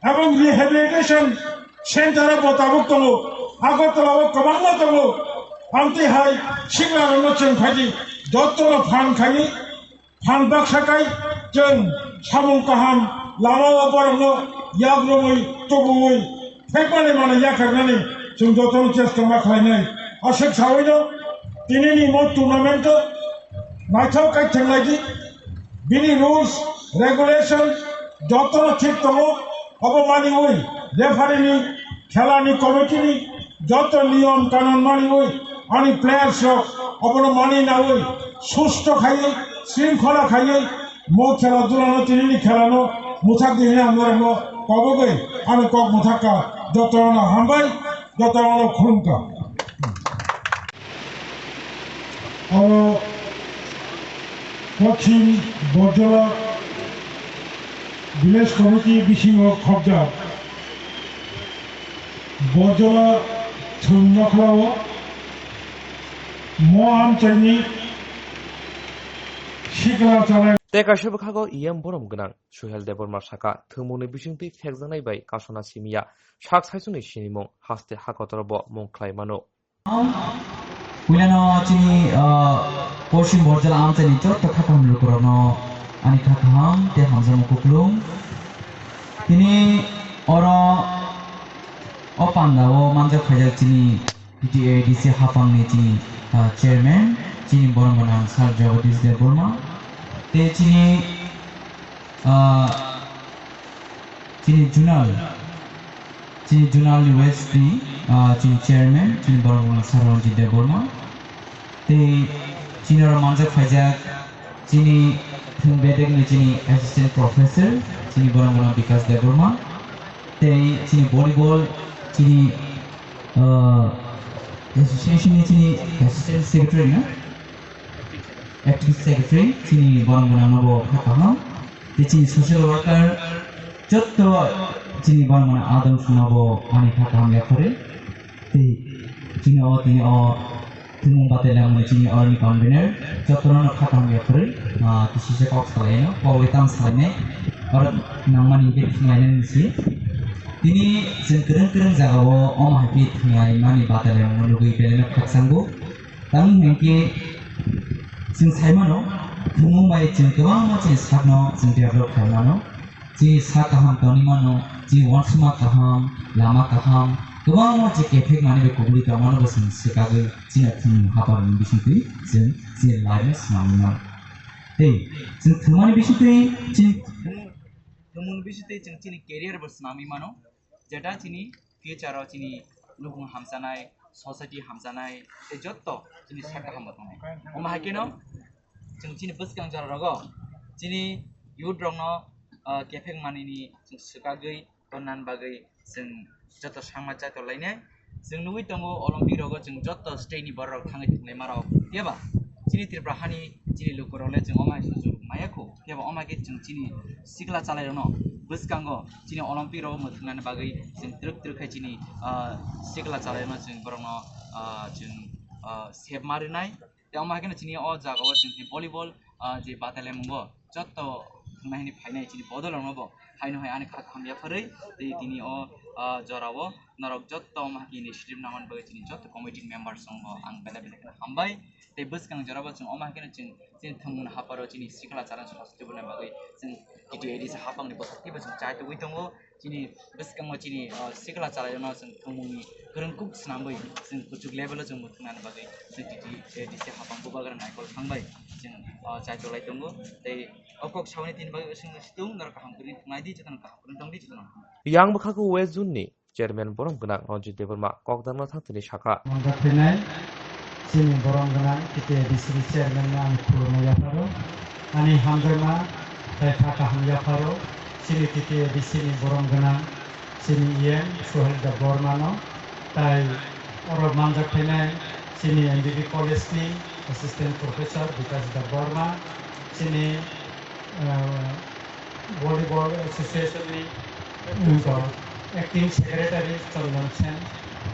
ebong rehabilitation center o bo tabuk tongo. Agartala o kwbangma tongo. Amtwi hai siklarokno chwng phaidi, jotono phan khaini. Phan baksa kai chwng samung kaham lama o borokno yakrwngwi tubuwi phekmani manwi yakarnani chwng jotono chesta ma khlainai. Aswk sawino tinini mo tournament o naithok kai thwnglaidi. Bini rules, regulation jotono thik tongo. Obo maniwi referee ni Khelani committee ni joto niyom kanun maniwi ani players rok obono mani nawi susto khaiwi shringkhola khaiwi mo khela dulano tinini khelano muthak di hwnwi ang norokno kobogwi ani kok muthakka jotono hambai jotono khulumkha. Oro Pokhin Borjola Village Committee bisingo khobjak Borjola thwng nokhlao mo amchaini sikla chalai. Tei kaisa bwkhago E M borom gwnang Suhel Debbarma saka, thwngmungni bisingtwi phekjaknai bai kasona simiya sak saichungni sinimung haste hakotoro bo mung khlai mano. Puilano chini, ah, Porsim Borjala amchaini joto kha kaham lukurokno ani kha kaham tei hamjakmung kuplung. Tini oro o pandao manjak khaijak chini T T A D C hapangni chini, ah, chairman, chini borom gwnang Sir Jagadish Debbarma, tei chini, ah, chini zonal, chini zonal ni west ni, ah, chini chairman, chini borom gwnang Sir Ranjit Debbarma, tei chini oro manjak khaijak chini thwng bedek ni chini assistant professor, chini borom gwnang Bikas Debbarma, tei chini volleyball chini, ah, association ni chini assistant secretary na? Acting secretary, chini borom gwnang no bo kha kaham. Tei chini social worker, jotto chini borom gwnang adamsongno bo ani kha kaham yaphari. Tei chini o, tini o thwngmung batai lamani chini oroni convener, jottono no kha kaham yaphari, ah, kisisa kok salaino, kok le tang salainai, oro nangmani hingke thwnglainani si. Tini chwng kwrwng kwrwng jagao omo hai khe thwnglaimani batai lamano nugwi belai no khakchangbo. Tamni hwnkhe chwng sai mano, thwngmung bai chwng kwbangma chini sakno chwng develop khlai mano. Chini sak kaham tongwi mano, chini uansukma kaham, lama kaham, kwbangma je kephek manwi bai kubui tongmano bo chwng swkagwi chini thwngmung haphangni bisingtwi chwng chini life no swnamwi mano. Tei chwng thwngmani bisingtwi chini thwngmungni bisingtwi chwng chini career bo swnamwi mano. Jeta chini future o chini nukung hamchanai, society hamchanai, tei jotto chini sak kaham bo tongnai. Omo hai kheno chwng chini bwskang jora rogo chini youth rokno, ah, kephek manini chwng swkagwi tonnani bagwi chwng jotto sangma chaitor lainai. Chwng nugwi tongo Olympic rogo chwng jotto state ni borok rok thangwi thwnglaima rok, phiya ba chini Tripura hani chini lukurok le chwng omo hai sujok maya kho, phiya ba omo hai khe chwng chini sikla chalairokno bwskango chini Olympic rogo mwthwngnani bagwi chwng twrwk twrwk khai chini, ah, sikla chalairokno chwng borokno, ah, chwng, ah, sep ma rwnai. Tei omo hai kheno chini o jagao chwng tini volleyball, ah, je batai laimungo jotto thwngna hini phainai chini bodol rokno bo haino hai ani kha kaham yapharwi tei tini o, ah, jorao norok jotto omo hai khe initiative nangmani bagwi chini jotto committee members rokno ang belai belai kheno hambai. Tei bwskang jorao chwng omo hai kheno chwng chini thwngmung hapharo chini sikla chalairokno sasu tubuna bagwi chwng T T A D C hapangni bwskango chwng chai tugwi tongo. Chini bwskango chini, ah, sikla chalairokno chwng thwngmungni kwrwng kuk swnamwi chwng kuchuk level o chwng mwthwngnani bagwi chwng T T A D C hapang bubagra naikol thangbai chwng, ah, chaikolai tongo. Tei o kok sauni tini bagwi wngwi situng norok kaham kwrwngwi thwngnaidi, jotono kaham kwrwngwi tongdi, jotono. Yang bwkhakgo West Zone ni Chairman borom gwnang Ranjit Debbarma kokdangna thang tini sakha. Manjak phainai chini borom gwnang T T A D C ni chairman no ani khulumma yapharo, ani hamjakma tei kha kaham yapharo chini T T A D C ni borom gwnang chini E M Suhel Debbarma no, tai oro manjak phainai chini M B B college ni assistant professor Bikash Debbarma, chini, eh, volleyball association ni, mm, acting secretary Chandan Sen,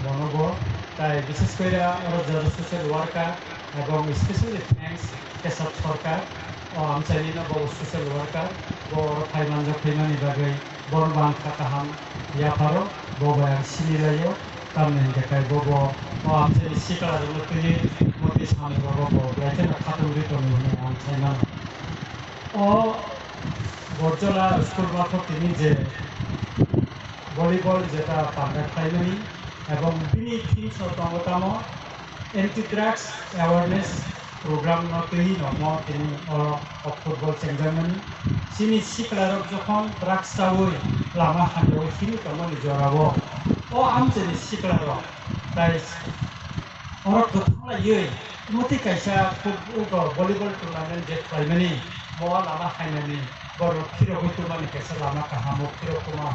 bonobo, tai bishes kore oro jora social worker ebong specially thanks Kesab Sarkar, o amchaini no bo social worker, bo oro phai manjak phaimani bagwi bono bo ang kha kaham yapharo, bo bai ang sini laio, tamni hwnkhe tai bo bo o amchaini sikla rokno twiwi motwi samung rogo bo belai kheno khatungwi tongo hwnwi ang sai mano. O Borjola school mathok tini je volleyball jeta panda khlaimani ebong bini theme so tongo tamo anti drugs awareness program no twi no mo tini o, o football chengjakmani. Chini siklarok jokhon drugs chawi lama hamjawi himwi tongmani jorao O amchaini sikla rok tai oro kwthang laiwi mwtwi kaisa football, volleyball tournament je khlaimani, bo lama hainani borok phirogwi tongmani kaisa lama kaham o phirok tongma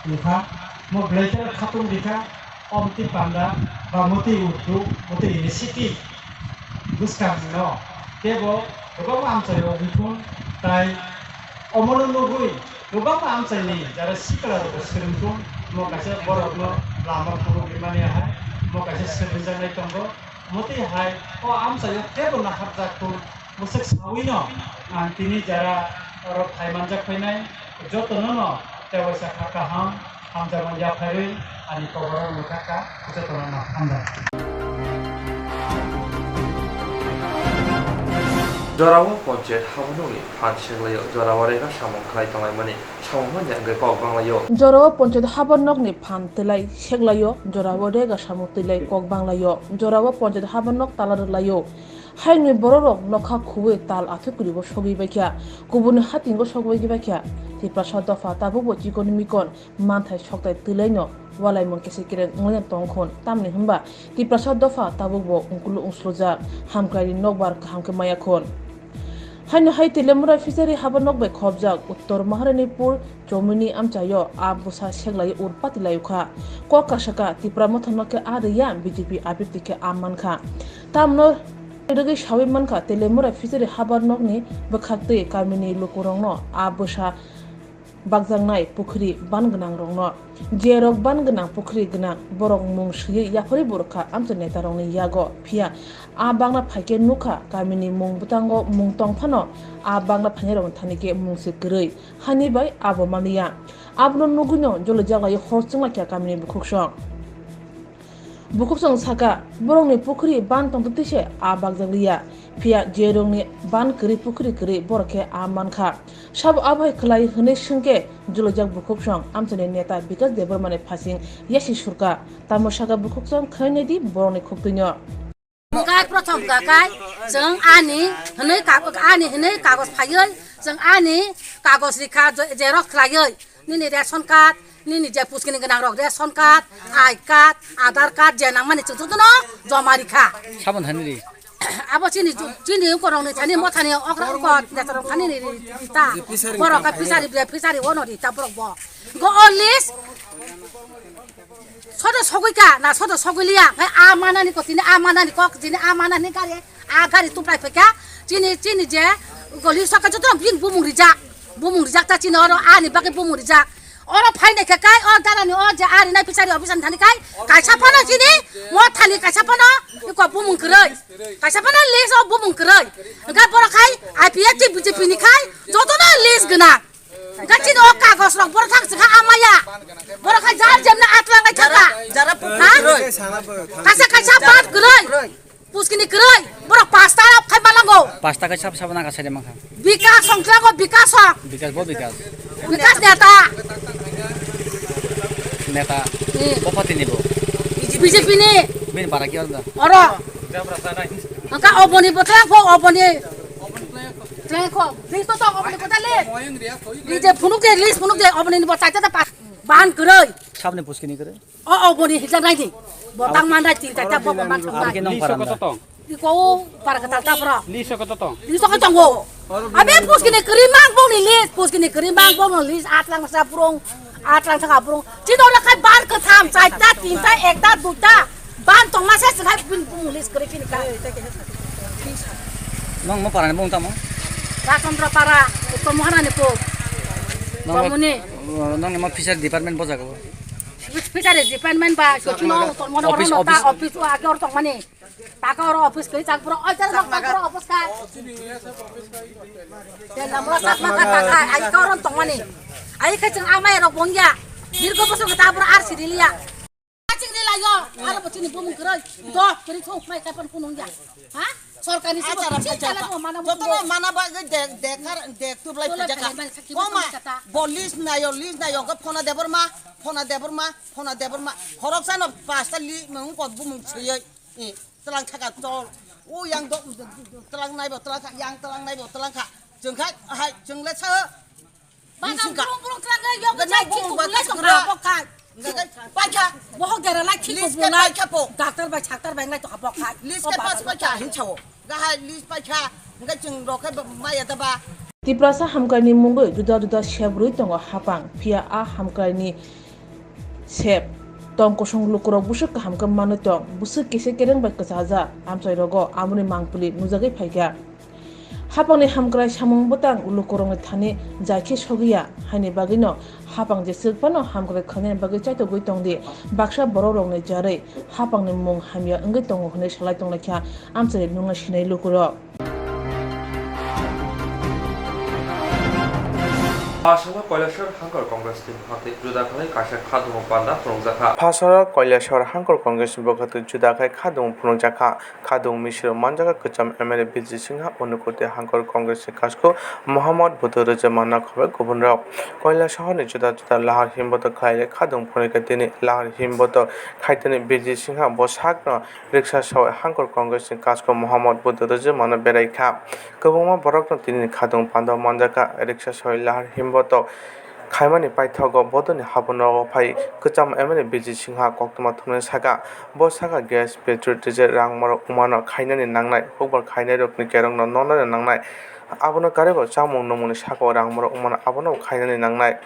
wngkha. Mo belai kheno khatung rikha, o mwtwi panda ba mwtwi uddog, mwtwi initiative bwskangno teibo kwbangma amchaio wngthun tai omono nugwi kwbangma amchaini jara sikla rokbo swrwngthun, omo kaisa borokno lama phunuk rimani hai omo kaisa swrwngjaknai tongo. Mwtwi hai o amchaio teibo naharjakthun. Bwswk sawino ang tini jara oro phai manjak phainai jotono no tei waisa kha kaham hamjakma yaphaiwi ani koborok mwthakha jotono no hamjak. Jorao ponchayat habornokni phan seklaio, jorao rega samung khlai tonglaimani samung manya wngwi kok banglaio. Jorao ponchayat habornokni phan twilai seklaio, jorao rega samung twilai kok banglaio, jorao ponchayat habornok tala rwlaio. Hayungni bororok nokha khuwi tal athukuribo sogwi baikha, kubuni hatingo sogwi baikha. Tiprasa dopha tabukbo chikon mikon manthai soktai twilaino walaimung kese kereng wnglaino tongkhon, tamni hwnba Tiprasa dopha tabukbo ungkulu ungsrujak, hamkraini nokbar kaham khe maya khon. Haino hai Telemura fishery habornok bai khobjak Uttor Maharanipur Chomini amchaio a bwsa seklai ur pati laiyokha. Kok kasaka Tipra Motha no khe a rwya, B J P abirti khe a mankha. Tamno rwgwi sawi mankha, Telemura fishery habar nokni bwkhaktwi kamini lukurokno a bwsa bakjaknai pukhri ban gwnangrokno. Jerok ban gwnang pukhri gwnang borok mung swiwi yaphari borokha amchai netarokni yago. Phiya a bagna phaikhe nukha, kamini mung bwtango mung tong phano a bagna phainairokni thani khe mung se kwrwi. Hani bai abo manliya. Abono nugwino jolijakla hor chwnglaikha kamini bukhuksong. Bukhuksong saka, borokni pukhri ban tongtwtwi se a bakjakliya. Phiya jerokni ban kwrwi pukhri kwrwi borok khe a mankha. Sabo abo hai khlai hwnwi swngkhe jolijak bukhuksong amchaini neta Bikas Debbarmani phasing yasi surkha. Tamo saka bukhuksong khwlainai di borokni khuktwino. Hwnkhe prothom hwnkha khe chwng ani hwnwi kagoj, ani hwnwi kagoj phaiwi chwng ani kagoj rikha je-, xerox khlaiwi nini ration card, nini je puskini gwnang rok ration card, I card, Aadhaar card je nangmani chwng jotono joma rikha. Sabon thani ri. Abo chini ju-, chini ukorokni thani mothani okra ukor netarok thani ni ri ta. Borok khe fishery, fishery ono ri ta borok bo. Go all list. Sodo sogwi ka, na sodo sogwi liya, khai a manani ko, tini a manani kok, tini a manani gari, a gari tuplai phaikha, chini, chini je, goli soka joto bini bumung rijak, bumung rijak ta chini oro ani bagwi bumung rijak. Oro phainai khe kai, o darani o je ari nai fishery office ani thani kai, kaisa phano chini, mo thani kaisa phano, iko bumung kwrwi, kaisa phano list o bumung kwrwi, hwnkhe borok khai I P F T B J P ni khai, jotono list gwnang. Gachini o kagos rok borok thang chikha amaya. Borok khai jar jemna atlangai thangka. Jara, jara ha? Kaisa kaisa bad kwrwi. Puskini kwrwi. Borok pasta rok khai malango. Pasta kai sab sab nang kasai de mangkha. Bikas songklango bikas song. Bikas bo bikas. Bikas neta. Neta. Hmm. Bo party ni bo. B J P ni. Bini para ki oro da? Oro. Angka oboni botla pho oboni. Tengko, list to tong, oboni kota list. List je phunuk de, list phunuk de, oboni ni bo chaita ta pas. Ban kwrwi. Sabni puskini kwrwi. O, oboni hikla nai di. Bo tang man dai tin ta ta bo man song. Abke nong parang da. Iko para kata ta pro. List ko to tong. List ko tongo. Abe puskini kwrwi mang bong ni list, puskini kwrwi mang bong ni list atlang sa prong. Atlang thang abrung. Chino na khai bar kwtham, chaita, tinta, ekta, duita. Ban tongma se swnghai bin bumung list kwrwi phini ka. Nong mo parani bung tamo? Rachandra para, Uttor Maharanipur. Nong mo, Bamuni. Nong mo fishery department bojago. Fishery department ba, so chino Uttor Maharanipur office, no ta office. Office o age or tongmani. Taka oro office kari chak pura oi chak nok pura office ka. Tela mura chak nok ka taka ai ka oro tongmani. Ai ka chang amai rok bongya. Dirgo bosor ka ta pura ar siri liya. Ching ni layo. Aro bo chini bumung krai. Do kari thong mai ka pan kunung ya. Ha? Sorkari sa chara ching chala ko mana. Joto mana ba ge dek dek kar dek tu blai pajaka. Koma. Bo list nayo, list nayo ka phona Debbarma, phona Debbarma, phona Debbarma. Horok sa no pasta li mung ko bumung siyoi. Tlang thaka chol. O yang do tlang nai bo tlang kha, yang tlang nai bo tlang kha. Chwng khai hai chwng le sa. Bana burung burung tlang nai yo. Gana chai burung chai ba chai chai chai chai. Paikha. Bohok dera lai khiko List ke bulai. Paikha po. Doctor bai, doctor bai ngai to habok khai. List ke pas paikha hin chao. Gahai list paikha. Ngai chwng rok khe maya da ba. Tiprasa hamkraini mungwi juda juda sebrwi tongo hapang, phiya a hamkraini sep tong kosong lukurok bwswk kaham khe manwi tong, bwswk kisa kereng bai kwchajak amchairogo amoni mangpili nujagwi phaikha. Hapangni hamkrai samung bwtang lukurokni thani jai khe sogwi ya, haini bagwino hapang jeswk phano hamkrai khlainani bagwi chaitogwi tongdi, baksa borokrokni jarwi hapangni mung hamya wngwi tongo hwnwi salai tonglaikha amchaini nungna sinai lukurok. Phasalo Koilashahar Hangkor Congress ni bwkhaktwi juda khlai kaisa khadungo panda phunukjakha. Phasalo Koilashahar Hangkor Congress ni bwkhaktwi juda khlai khadungo phunukjakha. Khadung misiro manjakha kwcham M L A Bijay Singha, Unakoti Hangkor Congress ni kasku Mohammad Budu Rwjwma, nokhobai kubunrok. Koilashahar ni juda juda lahar himboto khlai khadung phunukha tini. Lahar himboto khaitoni Bijay Singha bo sakno riksa sawi Hangkor Congress ni kasku Mohammad Budu Rwjwma no berai kha. Kwbangma borokno tini ni khadung panda manjakha. Riksa sawi lahar himboto khaimani paithago bodoni habunogo phai kwcham M L A Bijay Singha koktwma thumnani saka. Bo saka gas, petrol, diesel, rangmarok wngmano khainani nangnai, hukbar khainairokni kerongno nonani nangnai. Abono karwibo chamung nungmungni sakao rangmarok wngmano abono khainani nangnai.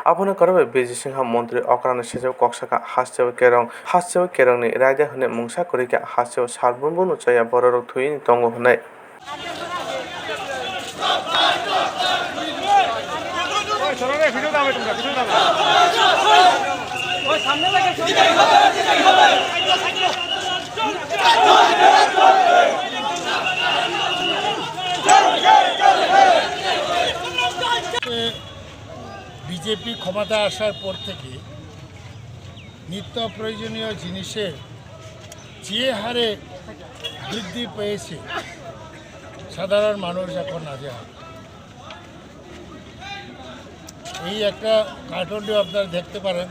Abono karwi Bijay Singha montri okrano sejak kok saka, hasteo kerong, hasteo kerongni raida hwnwi mungsa kwrwi kha, hasteo sal bumbungno chaya bororok thwini tongo hwnwi. BJP ক্ষমতায় আসার পর থেকে নিত্য প্রয়োজনীয় জিনিসের যে হারে বৃদ্ধি পেয়েছে, সাধারণ মানুষ এখন নাজেহাল। এই একটা কার্টুনটিও আপনারা দেখতে পারেন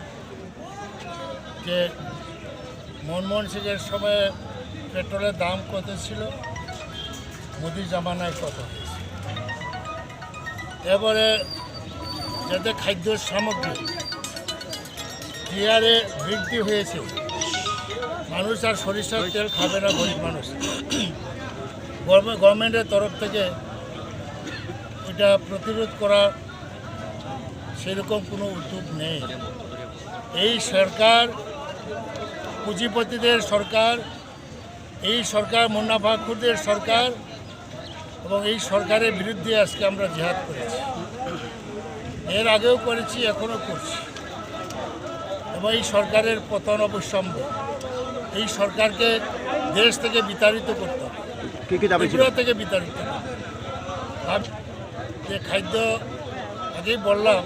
যে মনমোহন সিংয়ের সময় পেট্রোলের দাম কত ছিল, মোদির জামানায় কত হয়েছে। এবারে যাতে খাদ্য সামগ্রী যে হারে বৃদ্ধি হয়েছে, মানুষ আর সরিষার তেল খাবে না গরিব মানুষ। গভর্নমে-, গভর্নমেন্টের তরফ থেকে ওইটা প্রতিরোধ করার সেরকম কোনো উদ্যোগ নেই। এই সরকার পুঁজিপতিদের সরকার, এই সরকার মুনাফাখোরদের সরকার এবং এই সরকারের বিরুদ্ধে আজকে আমরা জিহাদ করেছি। এর আগেও করেছি, এখনও করছি। এবং এই সরকারের পতন অবশ্যম্ভাবী। এই সরকারকে দেশ থেকে বিতাড়িত করতে হবে। কি কি দাবি ছিল? ত্রিপুরা থেকে বিতাড়িত করতে হবে। আর যে খাদ্য, আগেই বললাম,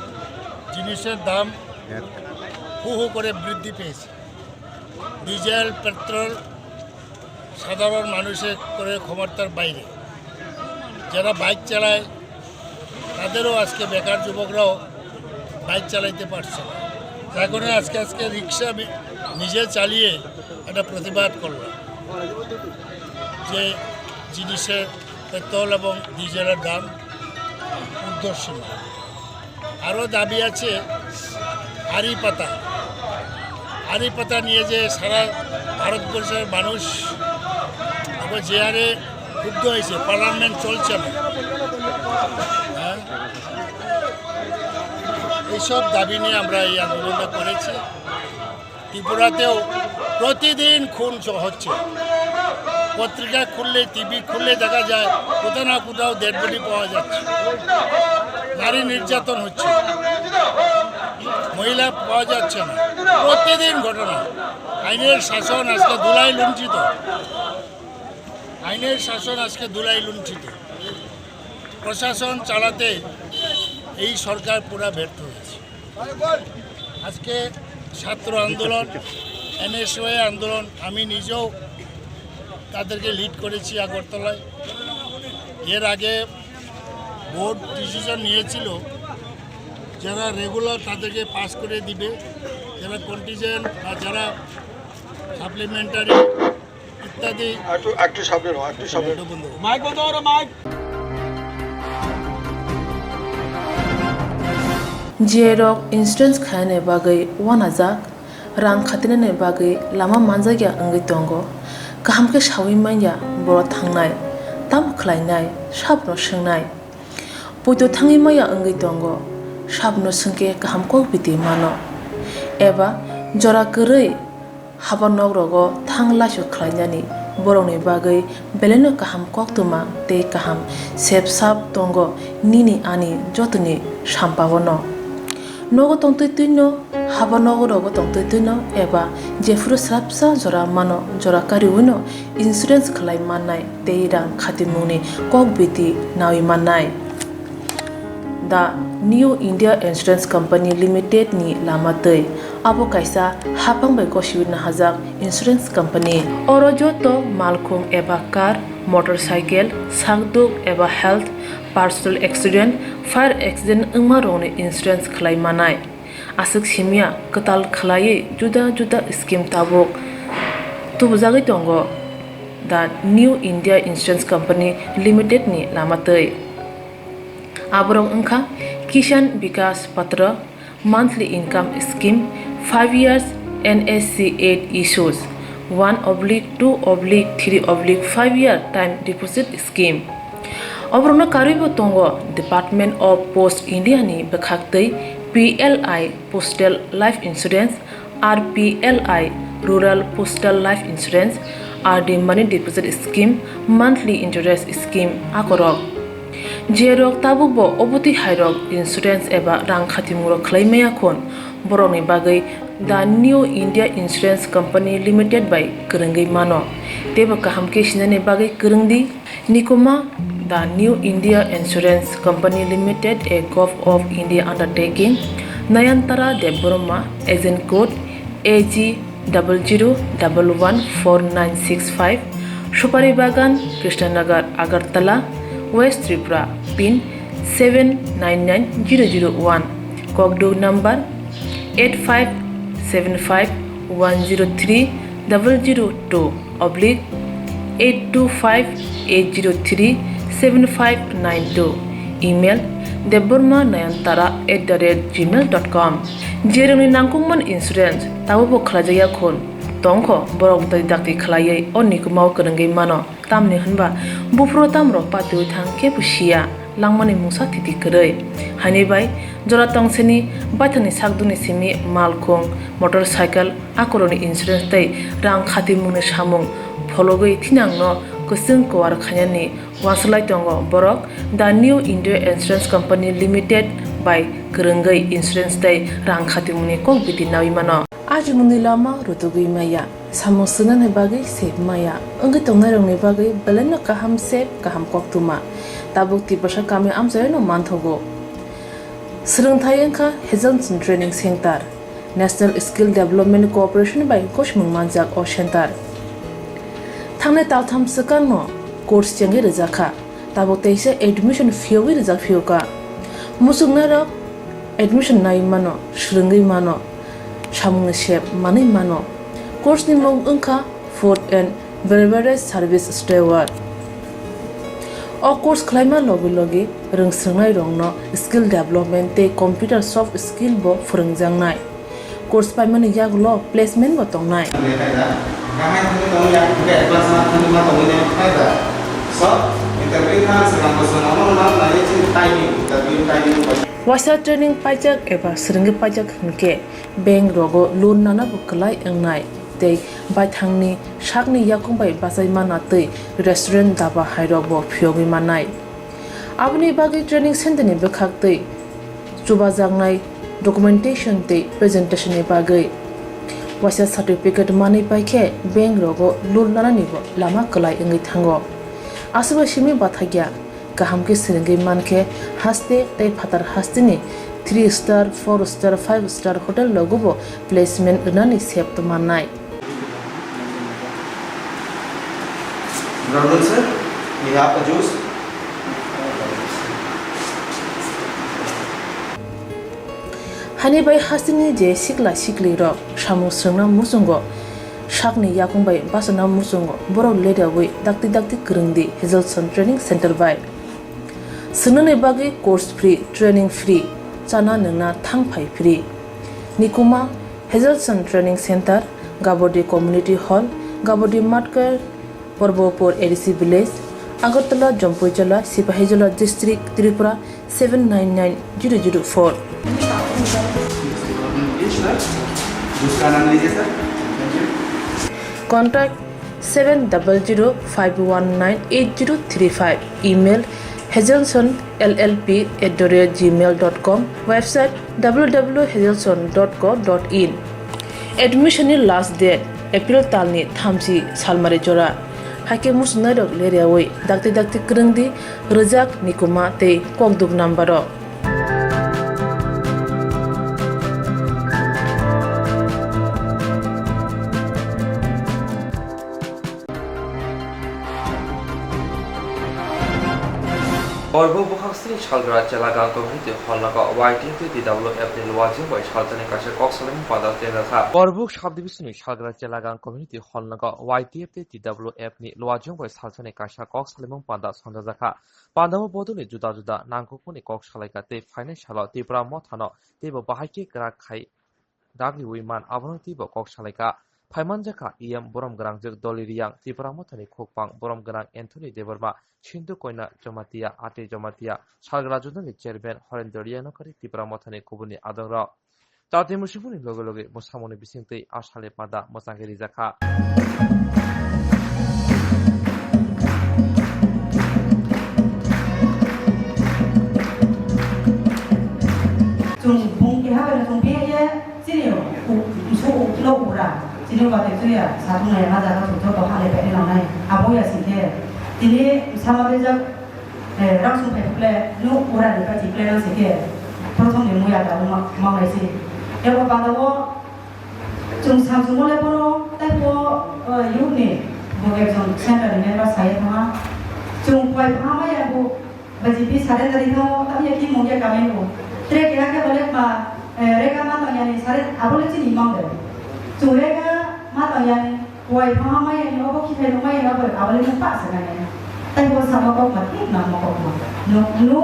জিনিসের দাম হ্যাঁ। হু হু করে বৃদ্ধি পেয়েছে। ডিজেল, পেট্রোল সাধারণ মানুষের ক্রয় ক্ষমতার বাইরে। যারা বাইক চালায়, তাদেরও আজকে বেকার যুবকরাও বাইক চালাইতে পারছে না। যার কারণে আজকে, আজকে রিক্সা আমি নিজে চালিয়ে একটা প্রতিবাদ করলাম যে জিনিসের পেট্রোল এবং ডিজেলের দাম ঊর্ধ্বসীমা। আরও দাবি আছে আরি পাতা। আরি পাতা নিয়ে যে সারা ভারতবর্ষের মানুষ এখন যে হারে ক্ষুব্ধ হয়েছে, পার্লামেন্ট চলছে না। হ্যাঁ? এইসব দাবি নিয়ে আমরা এই আন্দোলনটা করেছি। ত্রিপুরাতেও প্রতিদিন খুন চ-, হচ্ছে। পত্রিকা খুললে, টিভি খুললে দেখা যায় কোথাও না কোথাও ডেড বডি পাওয়া যাচ্ছে, নারী নির্যাতন হচ্ছে, মহিলা পাওয়া যাচ্ছে না। প্রতিদিন ঘটনা। আইনের শাসন আজকে ধুলায় লুণ্ঠিত, আইনের শাসন আজকে ধুলায় লুণ্ঠিত। প্রশাসন চালাতে এই সরকার পুরা ব্যর্থ হয়েছে। আজকে ছাত্র আন্দোলন, এনএসওয়াই আন্দোলন, আমি নিজেও তাদেরকে লিড করেছি আগরতলায়। এর আগে বোর্ড ডিসিশন নিয়েছিল, যারা রেগুলার তাদেরকে পাস করে দিবে, যারা কন্টিনজেন্ট বা যারা সাপ্লিমেন্টারি ইত্যাদি। একটু, একটু সামনে নাও, একটু সামনে। মাইক বন্ধ করো, mic. Jerok insurance khainani bagwi uanajak, rang khatinani bagwi lama manjakya wngwi tongo, kaham khe saui manya boro thangnai, tamo khlainai, sabono swngnai. Poito thangwi maya wngwi tongo, sabono swngkhe kaham kok biti mano. Eba jora kwrwi haba nok rogo thang laisu khlainani borokni bagwi belaino kaham koktwma tei kaham sep sap tongo nini ani jotoni sampaono. Nogo tongtwi twino, haba nogo rogo tongtwi twino eba jephuru swrapsa jora mano jora kariwino insurance khlai mannai tei rang khatimungni kok biti naui mannai. The New India Insurance Company Limited ni lama twi. Abo kaisa haphang bai gosiwi nahajak insurance company. Oro joto malkhung eba car, motorcycle, sakduk eba health, personal accident, fire accident wngma rokni insurance khlai manai. Aswk simya kwtal khlaiwi juda juda scheme tabuk tubujagwi tongo the New India Insurance Company Limited ni lama twi. Aborok wngkha Kisan Vikas Patra, monthly income scheme, five years N S C eight issues, one oblique two oblique three oblique five year time deposit scheme. Oborokno karwibo tongo Department of Post India ni bwkhaktwi P L I Postal Life Insurance, R P L I Rural Postal Life Insurance, R D Money Deposit Scheme, Monthly Interest Scheme akorok. Jerok tabukbo obotwi hairok insurance eba rang khatimungrok khlai maya khun, borokni bagwi The New India Insurance Company Limited bai kwrwngwi mano. Teibo kaham khe sinani bagwi kwrwng di. Nikuma, The New India Insurance Company Limited, a Govt of India undertaking, Nayantara Debbarma, agent code A G double zero double one four nine six five, Supari Bagan, Krishnanagar, Agartala, West Tripura, pin seven nine nine zero zero one, kokduk number eight five seven five one zero three double zero two oblique eight two five eight zero three seven five nine two, email debbarma nayantara at the rate gmail dot com. Jerokni nangkukmani insurance tabukbo khlaijakya khun tongkho, borok bwtwi dakti khlaiwi o nikumao kwrwngwi mano. Tamni hwnba buphuru tamrok patiui thang kebo siya, langmani mungsa thiti kwrwi. Haini bai jora tongsini baithangni sakdukni simi malkhung, motorcycle, akorokni insurance tei rang khatimungni samung phologwi thinangno kwchwng kwar khainani uansuk lai tongo borok The New India Insurance Company Limited bai kwrwngwi insurance tei rang khatimungni kok biti naui mano. Ajimungni lama rutugwi maya, samung swngnani bagwi sep maya, wngwi tongnairokni bagwi belaino kaham sep, kaham koktwma. Tabuk Tiprasa kami amchaino manthogo. Swrwngthai wngkha Hazelson Training Center. National Skill Development Corporation bai gosimung manjak o center. Thangnai taltham swkangno course chengwi rwjakha, tabuk teisa admission phiyogwi rwjak phiyokha. Muchungnairok admission nai mano, swrwngwi mano, samungni sep manwi mano. Course ni mung wngkha Food and Beverage Service Steward. O course khlaima logi logi rwngswrwngnairokno skill development tei computer soft skill bo phwrwngjaknai. Course paimani yagulo placement bo tongnai. Waisa training paijak eba swrwngwi paijak hwnkhe bank rogo loan nana bo kwlai wngnai tei baithangni sakni yakung bai bachai mana tei restaurant, daba hairok bo phiyogwi mannai. Aboni bagwi training center ni bwkhak twi chubajaknai documentation tei presentation ni bagwi waisa certificate manwi paikhe bank rogo loan nanani bo lama kwlai wngwi thango. Aswkbai simi bathakya kaham khe swrwngwi mankhe haste tei phatar hasteni three star, four star, five star hotel rogo bo placement rwnani sep tongmannai. Brother sir, we have a juice. Hani bai hasteni je sikla sikli rok samung swrwngna muchungo sakni yakung bai bachana muchungo borok ledaui dakti dakti kwrwng di Hazelson Training Center bai. Swrwngnani bagwi course free, training free. Sana nungna thang phai phri. Nikuma Hazelson Training Center, Gabodi Community Hall, Gabodi Matkar, Porbopur A D C Village, Agartala, Jampuijala, Sipahijola District, Tripura seven nine nine zero zero four. Contact seven double zero five one nine eight zero three five. Email hazelson L L P at the rate gmail dot com. Website W W W hazelson dot co dot in. Admission ni last date April talni thamchi salmari jora. Haikhe muchungnairok leryawi dakti dakti kwrwngdi rwjak, nikuma tei kokduk number rok. Porbuk bwkhaksni salgra chela gang community hall nogo Y T F tei T W F ni luajwng bai salsani kaisa kok salaimung panda tengjak kha. Porbuk subdivision ni salgra chela gang community hall nogo Y T F tei T W F ni luajwng bai salsani kaisa kok salaimung panda songjak kha. Pandao bodolni juda juda nangkukmani kok salaikha tei phainai salo Tipra mothano teibo bahai khe kwrak khai dagliwi man, abono teibo kok salaikha. Phaimanjakha E M borom gwnangjwk Dolly Riyang, Tipra mothani khukpang borom gwnang Anthony Debbarma, Sindhu Koina Jamatia, Ate Jamatia, salgra judani chairman Horendra Riyang nokari Tipra mothani kubuni adongrok. Tate musimuni loge loge bwsamungni bisingtwi a salni panda mwchangwi rijakha. Chwng bung keha bai no chwng phiya ye chini u-, su-, u-, no ura, chini watwi chuya, satung nai ma jaga thuk joto ha le pekni nangnai, abo ya sing khe. Tini sama bejak, eh, rang sung phai khle, no ura ni pati khle nang sing khe, prothom ni muya da ma, ma nai si. Ebo panda o Chwng samsung le bono tei bo, uh, youth ni bo ekjon center ni member sai thangma. Chwng kuai thangma ya bo B J P surrender ri thango, tam ya ki mung ya kamai bo. Tre kira ke bole ma, eh, rega ma tong yani sare abo le chini mang de. Chwng rega ma tong yani kuai thangma ma yani obo ki thai ma yani abo, abo le mung pa sa nai. Tei bo sama kok ma thik na ma kok ma. No, no.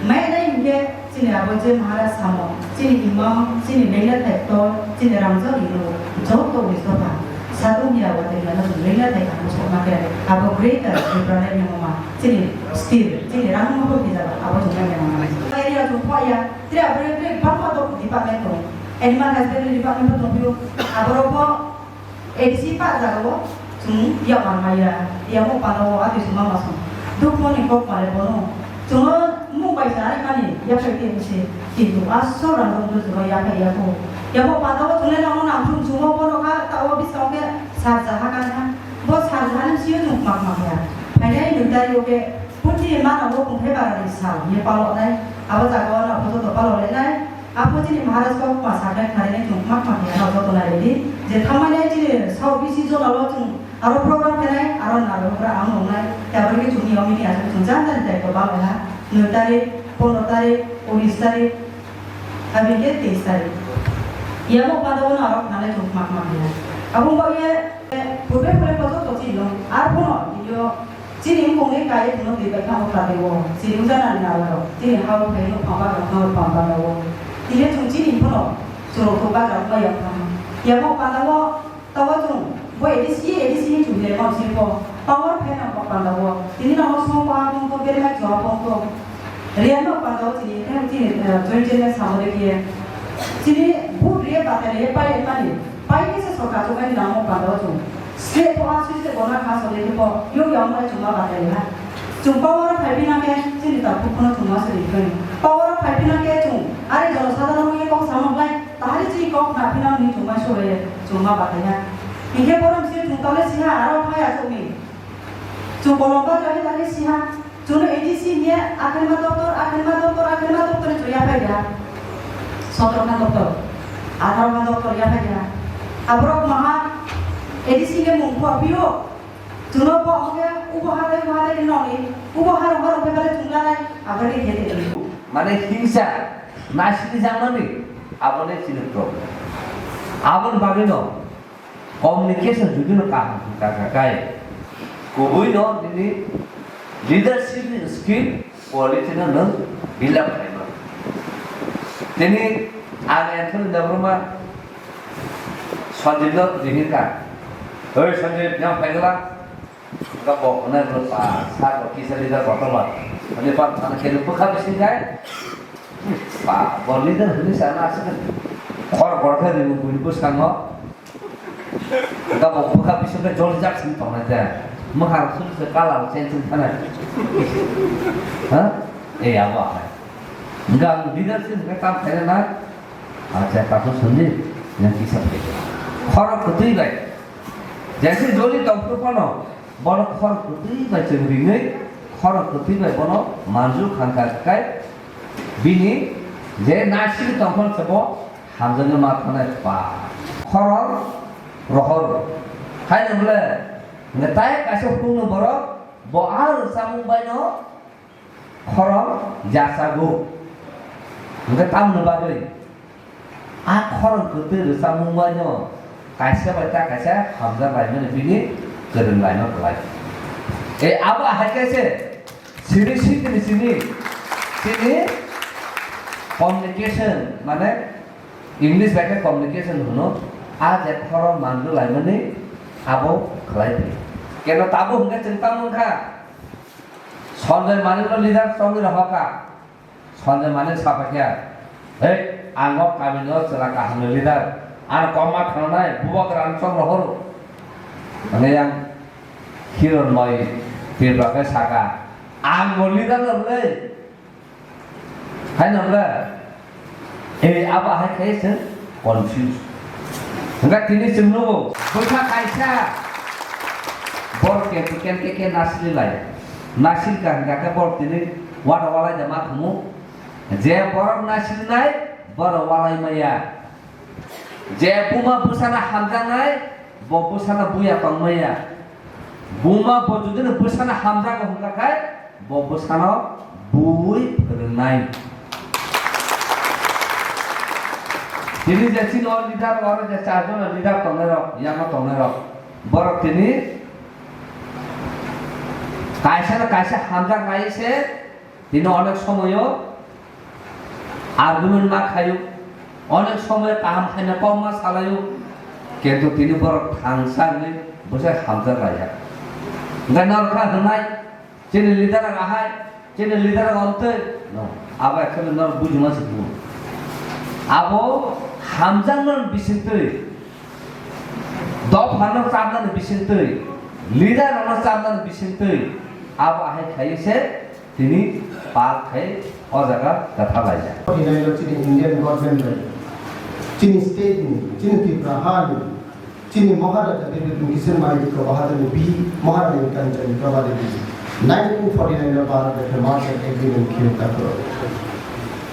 Mai nai hinkhe chini abo je Maharaj samo, chini imang, chini lengya thai ktor, chini rangchak ni rok, joto wi sopha. Sadhu miya watwi mano chwng lengya thai kamo sokma khe abo greater Tripura le mema ma, chini steel, chini rang mo bo kija abo chwng le mema ma. Area chwng phaya, tre abo tre bangma to department to, animal husbandry department to tongphio, abo rok bo A D C pa jaga o chwng yakmar maya, yamo panda o atwi chwng ma masong. Dukho ni kok pare bono. Chwng o mung bai sa ari mani yaphai twi se. Kintu aswk rang rong dukho yaphai ya kho. Yamo panda o chwng le nang nang thum chwng o bono kha ta o bisong khe sar jaha kan kha. Bo sar jaha ni sio chwng mak mak ya. Phainai nung tari o khe puthi mana o kung khe bara ni sal ye palo nai. Abo jaga o na photo to palo le nai. Apo chini Maharaj kok ma saknai kharinai chwng khma khma khe ano joto nai rwdi. Je thamani chini sao bisi jona lo chwng aro program khainai, aro naro gra ang nongnai. Tabari khe chwngni yomini aswk chwng jani jani tai to bal ha. Noi tarik, pondro tarik, unis tarik, abini khe teis tarik. Yamo panda o naro khnanai chwng khma khma khe. Abo bo ye, eh, purbe purbe kotor to chini no. Ar bono, yo, Chini bumungni kaiye chwngno twi bai kha okra tei o. Chini wngjanani nalaro. Chini ha o phaino phang bagra phang phang bagra o. Tini chwng chini phano chwrwngthok bagra wngma ya phano. Yamo pandao tawa chwng bo A D C, A D C ni chwng le ma sini pho. Power phaina pandao. Tini namo song pa bong to berma jwa bong to. Riyan no pandao chini thang chini, eh, joint chairman samo de kiye. Chini bu riye bata riye pai mani. Pai kisa sorkar chukmani namo pandao chwng. State o aswk se gona kha sole khe bo, yo yang mai chuma batai ha. Chwng power o phai phi nang khe chini ta phuk phano chuma se ri khe. Power o phai phi nang khe chwng, are jono sadharo ye kok sama blai, tahari chini kok na phi nang ni chuma sole chuma batai ha. Hingkhe borom se chwng tole si ha, aro phai achuk ni. Chwng bolong ba jani tani si ha. Chwngno A D C hiya, akhenma doktor, akhenma doktor, akhenma doktor ni chwng yaphai ya. Sotro khan doktor, atharo khan doktor yaphai ya. Aborok maha A D C ni mung pho pio. Chwngno bo hwnkhe ubo hatai, ubo hatai ni nokni, ubo harok harok khe bale chwng lanai, aboni khe de. Mane hingsa, nasini jangmani, aboni chini problem. Aboni bagwino Communication judino kaham kha kha kai, kubui no nini leadership ni skill, quality no nwng build up khaima. Tini ang Anthony Debbarma Sanjib no rihirka. Oi Sanjib, yang paigala. Ga bo khna ro pa, sa ro kisa leader kotor ba. Ani pa thana khe bwkha bising kai. Pa, bo leader hini sana asik. Khor khor khe ribu bui bwskango. Ga bo bwkha bising kai jol jak sing tongnai te. Mwkhang suri se kala chen chen thana. Ha? Eh, abo hai. Ga leader sing ka tam khaina na. Acha, ta ko Sanjib, yang kisa phai. Khorok kwtwi bai. Jese joli tongphuru phano, bono khorok kwtwi bai chwng ringwi, khorok kwtwi bai bono manju khangkha kai, bini je nasiri tongphuru sabo hamjaknai ma thanai pa. Khorok rohor. Haino bole, ngetai kaisa phungno borok, bo a rwchapmung baino, khorok yachago. Hwnkhe tamoni bagwi a khorok kwtwi rwchapmung baino kaisa bai ta kaisa hamjak laimani bini kwrwng laima kwlai. E abo hai khe se siri sikini sini sini communication mane English bai khe communication hwno, a je khorok mandu laimani abo khlai di. Keno tabuk hwnkhe chwng tamo wngkha, Sanjay Manik no leader chongwi rohorkha. Sanjay Manik sapaikha, "Hei, ang o kami no chwla kaham ni leader, ano koma thangnai, bubagra ang chong rohoro." Hwnwi yang Hironmoi Tripura khe saka, "Ang bo leader no le." Hai nang le? Eh, abo hai khe se confuse. Hingke tini chwng nugo, bwsa kaisa borok ke, ke, ke, ke nasri lai. Nasri ka hingka khe borok tini wada walai da ma thumu. Je borok nasri nai, borok walai maya. Je buma bwsano hamjaknai, bo bwsano buya tongmaya. Buma bo jodi no bwsano hamjago hwnka khe, bo bwsano bui phwrwngnai. Tini je chini o leader, oro je char jon leader tongnai rok, yango tongnai rok, borok tini kaisa na kaisa hamjaknai se, tini onek somoyo argument ma khaio, onek somoy kaham khaina kok ma salaio, kintu tini borok thangsa hwnwi bwsai hamjak laiya. Hwnkhe norokha hwnai, chini leader rok ahai, chini leader rok ontwi, no, abo actually norok bujima se buo. Abo hamjaknani bisingtwi, dophano charnani bisingtwi, leader rokno charnani bisingtwi, abo ahai khaio se, tini pal khai o jaga kwtha laijak. Forty nine o chini Indian government bai, chini state ni, chini Tripura ha ni, chini Maharaja Bidya Bhushan Manikya Bahadur ni bihi Maharani Kanchan Prabha Devi nineteen forty nine o Bharat bai khe merger agreement khiyo takhro.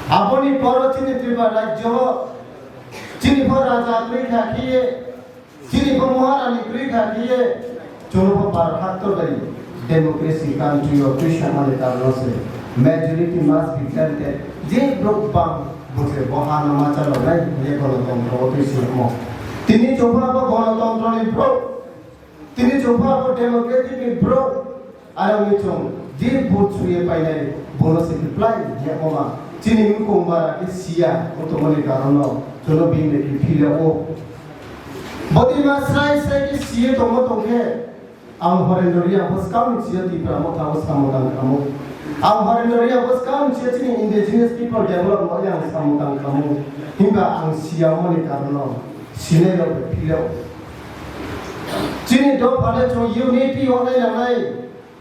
Aboni poro chini Tripura rajyo o chini pho raja kwrwi kha khiye Chini bo Maharani kwrwi kha khiye, chwngno bo Bharat haktor bai democracy country o twi samani karno se majority must be granted. Je borok bang bo se bo ha no ma chaloknai, je gonotontro o twi siyamo. Tini chwngno bo gonotontro ni borok, tini chwngno bo democratic ni borok, Aro wngwi chwng je vote suye painai, bono se reply ya mama. Chini wngkong bara khe siya, o tongmani karon no, chwngno bini bai khe phila o. Bodi ma srai srai khe siye tongmo tongkhe, ang Horendra Riya bwskang ni siya Tipra Motha o samung tang kamo. Ang Horendra Riya bwskang ni siya chini indigenous people develop mo yang samung tang kamo. Himba ang siya mani karon no, sinai rok bai phila o. Chini dopha le chwng unity o nai nangnai.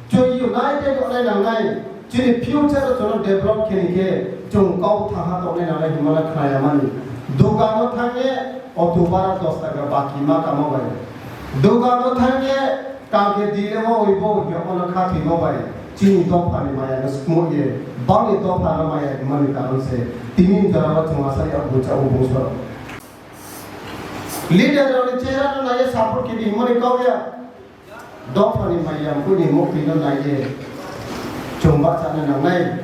Chwng united wngnai nangnai, chini future o chwngno develop khe ni khe chwng kok thaha tongnai nangnai hwnmano khnaya mani. Dukano thangye auto bara dos taka baki ma kamo bai. Dukano thangye kangkhe dile o oibo hwnmano kha thwimo bai. Chini dophani maya no sukmo ye, bangni dophano maya hwnmani karon se tini jora o chwng asai ya bucha o bungso. Leader rokni chehra no naiye support khe di hwnmani kok ya. Dophani maya buini mukti no naiye chwng bahchana nangnai.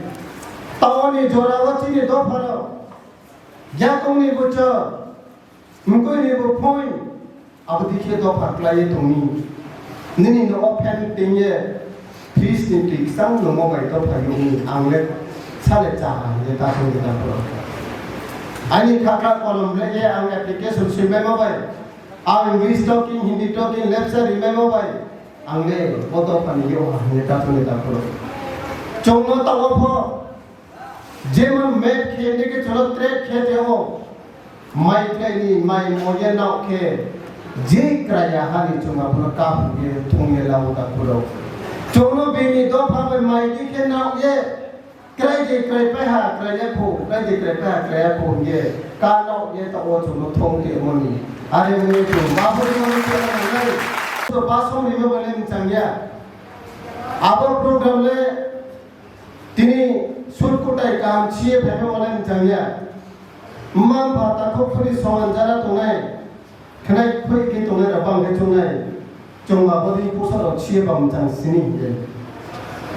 Taoni jora o chini dopha rok, yakungni buchok, mkwini buphung, abo dikhe dopha klaiye tongni. Nini no o fan tingye, fridge ni twi kwchang nungmo bai dopha yungni, ang le sale cha ha hwnwi ta thung ta phuru. Ani khakha kolom rege ang application swimai ma bai. Ang English talking, Hindi talking, lecture rimai ma bai. Ang le o dophani yo ha hwnwi tathwngwi takhoro. Chwngno tabok pho jemon map khe nike chwngno track khe teo. Mai khlaini mai moya nao khe je kraya hani chwng abono kaphukye thungye lao takhoro. Chwngno bini dopha bai mai dikhe nao ye. Krai de krai pai ha, krai ya kho, krai de krai pai ha, krai ya kho, ye, ka no, ye, ta, o, chung, no, thong, te, moni. Are, moni, chung, ba, bo, moni, chung, nai. To, ba, song, ni, mani, mchang, ya. Abo program le, tini, sur, kutai, kam, chie, phe, phe, mani, mchang, ya. Mma, pha, ta, khok, khuri, soman, jara, tongnai. Khnai phoi khe tongnai rok bang khe chongnai. Chongma bodi pusa rok chie bam chang sini hingke.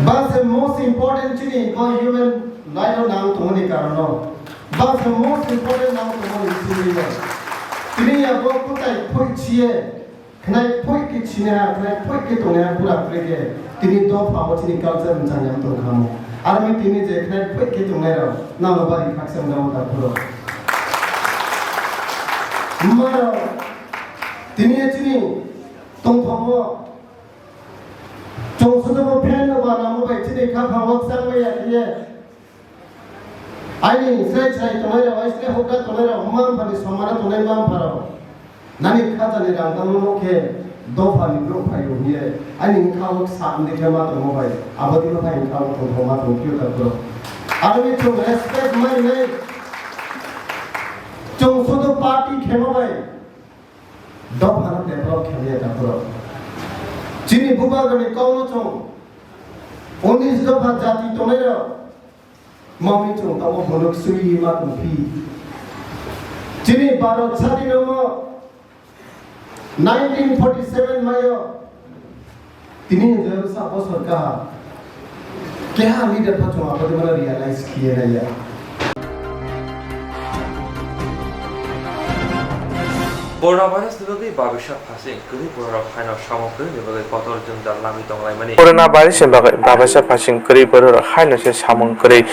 Bang se most important chini bo human life o nang tongmani karon no. Bang se most important nang tongmani sini no. Tini ya bo kutai phoi chie. Khnai phoi khe chini ha, khnai phoi khe tongnai ha pura kre khe. Tini dopha o chini culture mchang yang tong khamo. Army tini je khnai phoi khe tongnai rok. Nang bari khaksa nang ta phuro. Maro. Tini chini tongthokbo chwng sujabo fan no ba namo bai chini kha phangwak changmaya khe. Aini srai srai tongnai rok, aini srai hokra tongnai rok, mma mpha ni somana tongnai mma mpha rok. Nani khajani rang tangmo no khe dopha ni bwrok phai rok hiye. Aini wngkha o sa wngdi khe ma tongmo bai. Abo dino phai wngkha o tongthok ma tong phiyo ta bwrok. Aroni chwng respect mai nai. Chwng sudu party khemo bai. Dophano develop khlaiya takhoro. Chini bubagani kokno chwng unis dopha jati tongnairok mami chwng tongo, phunuk swiwi ma tongphi. Chini Bharat sadhinomo nineteen forty seven mayo. Tini hinjwk sa bosor kaha. Keha leader pha chwng aboni mano realize khiye naiya. Coronavirus ni bagwi babisa phasing kwrwi bororok haino samung kwrwi ni bagwi kotor jwngjal nangwi tonglaimani. Coronavirus ni bagwi babisa phasing kwrwi bororok haino se samung kwrwi